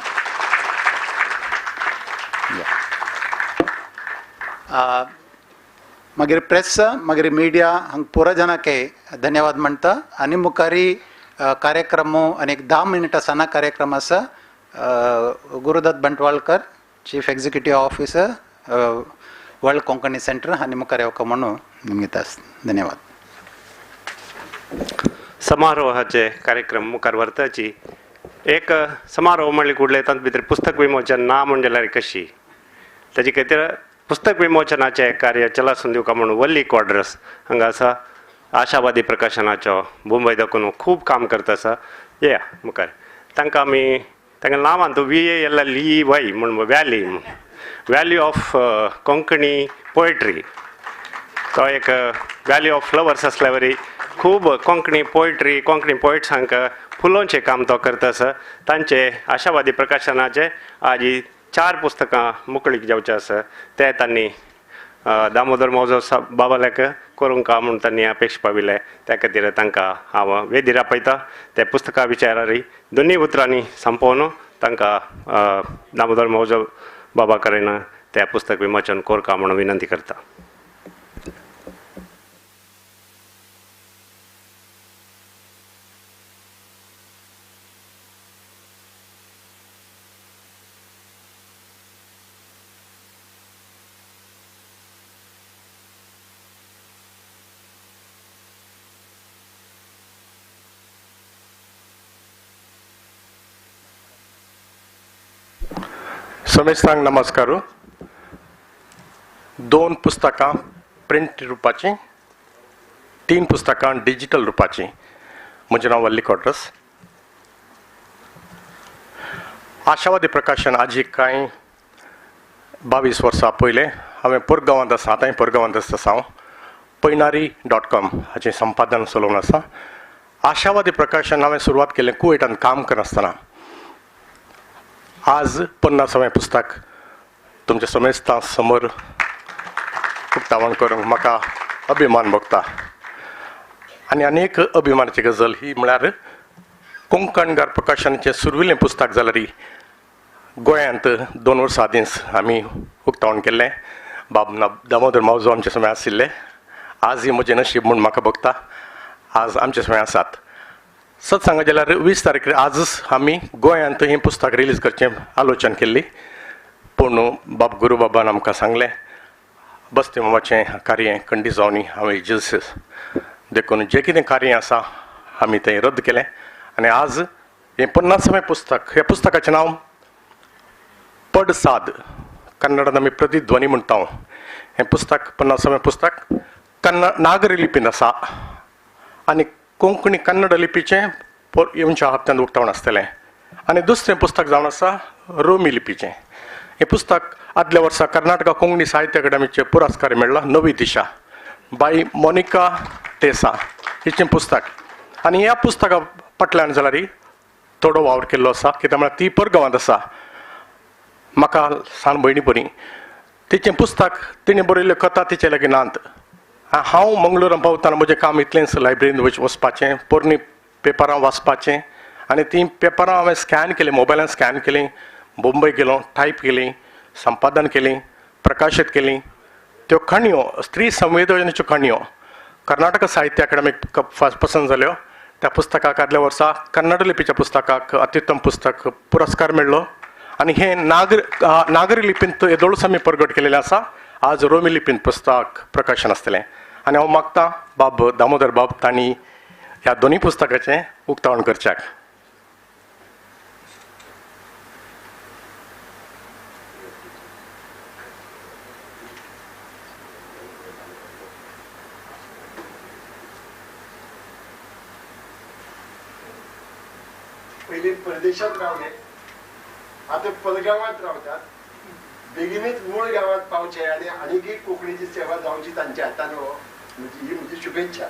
मागीर प्रेस मागीर मिडिया हांगा पुरा जनाके धन्यवाद म्हणटा. आनी मुखारी कार्यक्रम आनी एक 10 मिनटां साना कार्यक्रम आसा. Gurudatt Bantwalkar chief executive officer world Konkani centre आनी मुखार येवका म्हणून निमगिता. धन्यवाद.
समारोहाचे कार्यक्रम मुखार व्हरताची एक समारोह म्हणल्यार कुडले तातूंत भितर पुस्तक विमोचन ना म्हण जाल्यार कशी ताजे खातीर पुस्तक विमोचनाचें कार्य चलासून दिवका म्हणून वल्ली क्वाड्रस हांगा आसा आशावादी प्रकाशनाचो मुंबय दाखोवन खूब काम करता आसा. येया मुखार तांकां आमी तांकां नांवान तो VALLEY म्हूण valley value of Konkani poetry तो एक व्हॅल्यू ऑफ फ्लवर्स आसल्या वरी खूब कोंकणी पोयट्री कोंकणी पोयट्सांक फुलोवचें काम तो करता आसा. तांचे आशावादी प्रकाशनाचे आज 4 पुस्तकां मुकळीक जावचें आसा ते तांणी दामोदर मौजो बाबाल्याक करूंक म्हूण तांणी अपेक्षा पाविल्लें. त्या खातीर तांकां हांव वेदीर आपयता ते पुस्तकां विचारारी दोनूय उतरांनी संपोवन तांकां दामोदर मौजो बाबा कडेन त्या पुस्तक विमोचन करका म्हूण विनंती करता.
समेस्तांक नमस्कार. 2 पुस्तकां प्रिंट रुपाचीं, 3 पुस्तकां डिजिटल रुपाचीं. म्हजें नांव वल्ली क्वाड्रस. आशावादी प्रकाशन आजी कांय 22 वर्सां पयलें हांवें परगांवांत आसा, आतांय परगांवांत आसता हांव. पयणारी.com हाचें संपादन चलोवन आसा. आशावादी प्रकाशन हांवें सुरवात केलें कुवेटान काम करनासतना. आज 50वें पुस्तक तुमच्या समेस्तां समोर उक्तावण करूंक म्हाका अभिमान भोगता. आनी आनी एक अभिमानाची गजाल ही म्हळ्यार कोंकणगार प्रकाशनाचें सुरविल्लें पुस्तक जाल्यार गोंयांत 2 वर्सां आदींच आमी उक्तावण केल्लें. बाब दामोदर मावजो आमचे समय आशिल्ले. आज ही म्हजें नशीब म्हूण म्हाका भोगता. आज आमचे समय आसात. सत सांगा जाल्यार 20 तारखेर आजच आमी गोंयांत हें पुस्तक रिलीज करचें आलोचन केल्ली. पूण बाब गुरुबाबान आमकां सांगलें बस्ती मामाचें कार्य खंडीत जावनी हांवें जस देखून जें कितें कार्य आसा आमी तें रद्द केलें. आनी आज हें 50वें पुस्तक, ह्या पुस्तकाचें नांव पडसाद, कन्नडान आमी प्रतिध्वनी म्हणटा. हें पुस्तक 50वें पुस्तक कन्नड नागरी लिपीन आसा आनी कोंकणी कन्नड लिपीचें येवच्या हप्त्यांत उक्तावण आसतलें. आनी दुसरें पुस्तक जावन आसा रोमी लिपीचें. हें पुस्तक आदल्या वर्सा कर्नाटका कोंकणी साहित्य अकादमीचे पुरस्कार मेळ्ळा, नवी दिशा बाय मोनिका टेसा हिचें पुस्तक. आनी ह्या पुस्तका फाटल्यान जाल्यार थोडो वावर केल्लो आसा, कित्याक म्हळ्यार ती परगांवांत आसा. म्हाका सान भयणी बरी तिचें पुस्तक तिणें बरयल्ल्यो कथा तिचे लागीं नात. हांव मंगळुरान पावतना म्हजें काम इतलेंच, लायब्ररीन वचपाचें, पोरणी पेपरां वाचपाचें आनी तीं पेपरां हांवें स्कॅन केलीं, मोबायलान स्कॅन केलीं, मुंबय गेलो, टायप केलीं, संपादन केलीं, प्रकाशीत केलीं. त्यो काणयो स्त्री संवेदनेच्यो काणयो कर्नाटक साहित्य अकादमीक पसंत जाल्यो. त्या पुस्तकाक आदल्या वर्सा कन्नड लिपीच्या पुस्तकाक अत्युत्तम पुस्तक पुरस्कार मेळ्ळो. आनी हें नागरी लिपींत येदोळूच आमी परगट केलेलें आसा. आज रोमी लिपींत पुस्तक प्रकाशन आसतलें. आनी हांव मागतां बाब दामोदर बाब तांणी ह्या दोनूय पुस्तकाचें उक्तावण करच्याक.
पयलीं परदेशांत रावले, आतां परगांवांत रावतात. बेगीनच मूळ गांवांत पावचे आनी आनीकय कोंकणीची सेवा जावची तांच्या हातान, हो ही म्हजी शुभेच्छा.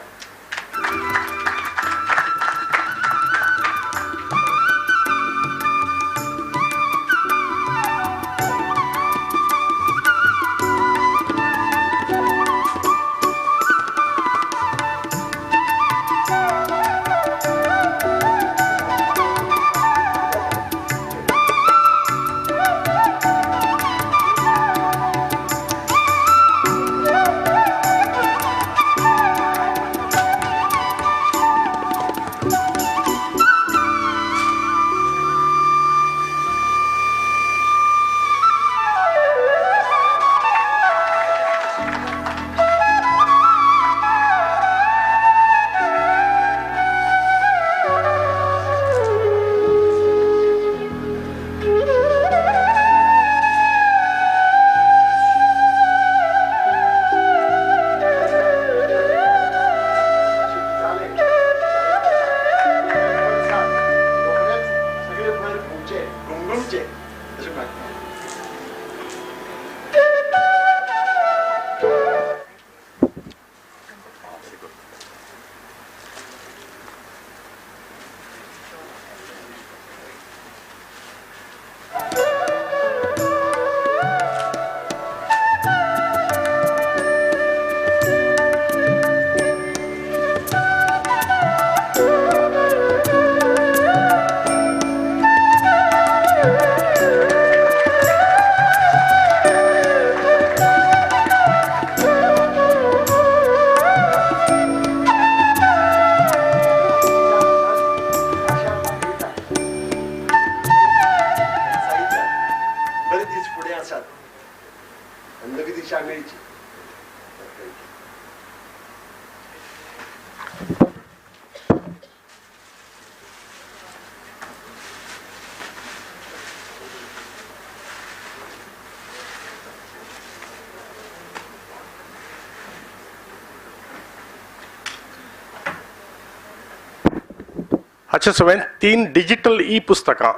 ताचे सवें 3 डिजिटल ई पुस्तकां.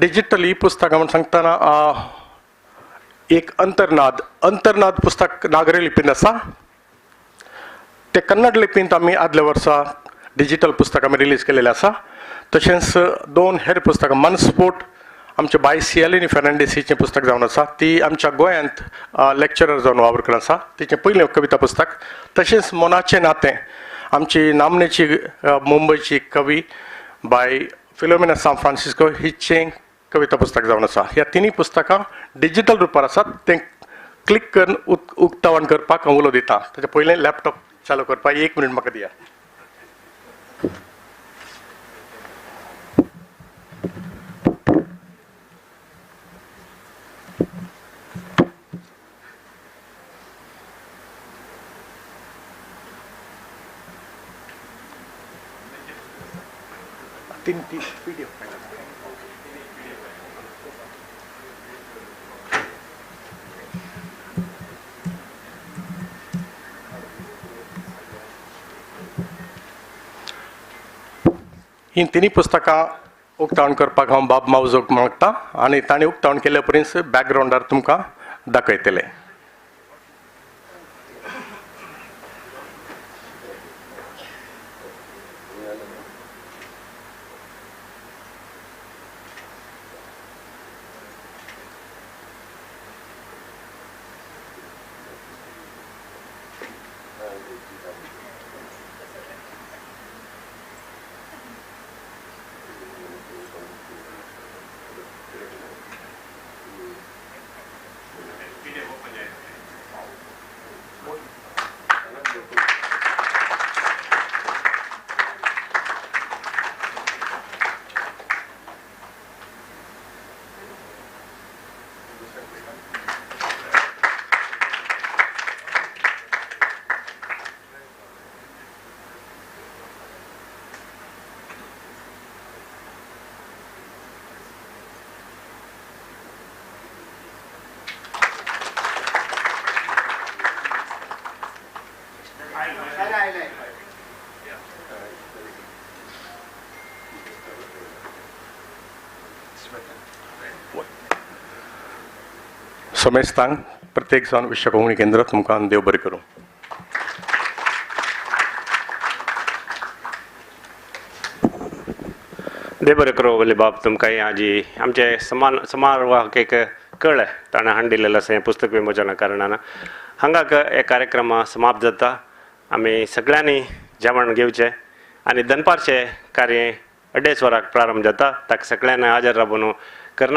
डिजिटल ई पुस्तकां म्हूण सांगतना एक अंतर्नाद, अंतर्नाद पुस्तक नागरी लिपींत आसा. ते कन्नड लिपींत आमी आदल्या वर्सा डिजिटल पुस्तक आमी रिलीज केलेलें आसा. तशेंच 2 हेर पुस्तकां, मनस्फोट आमच्या बाय सियालिनी फेर्नांडीस हिचें पुस्तक जावन आसा, ती आमच्या गोंयांत लेक्चरर जावन वावर करून आसा, तिचें पयलें कविता पुस्तक. तशेंच मनाचें नातें आमची नामनेची मुंबयची कवी बाय फिलोमिना सान फ्रांसिस्को हिचें कविता पुस्तक जावन आसा. ह्या तिनूय पुस्तकां डिजिटल रुपार आसात. तें क्लिक करून उक्तावण करपाक हांव उलो दिता. ताचे पयलें लॅपटॉप चालू करपाक 1 मिनट म्हाका दिया. तीन PDF file. ही तिन्ही पुस्तकां उक्तावण करपाक हांव बाब मावजोक मागता आनी तांणी उक्तावण केल्या पर्यंत बॅकग्रावंडार तुमकां दाखयतले. समेस्तांक प्रत्येक जावन विश्व कोंकणी केंद्र तुमकां देव बरें करूं.
देव बरें करूं वली बाब तुमकां आजी आमचे समारोहाक एक कळ्ळें ताणें हाडून दिलेलें आसा हें पुस्तक विमोचना कारणान. हांगाक हे कार्यक्रम समाप्त जाता. आमी सगळ्यांनी जेवण घेवचें आनी दनपारचें कार्य 2:30 वरांक प्रारंभ जाता. ताका सगळ्यांनी हाजीर रावन कर्नाटक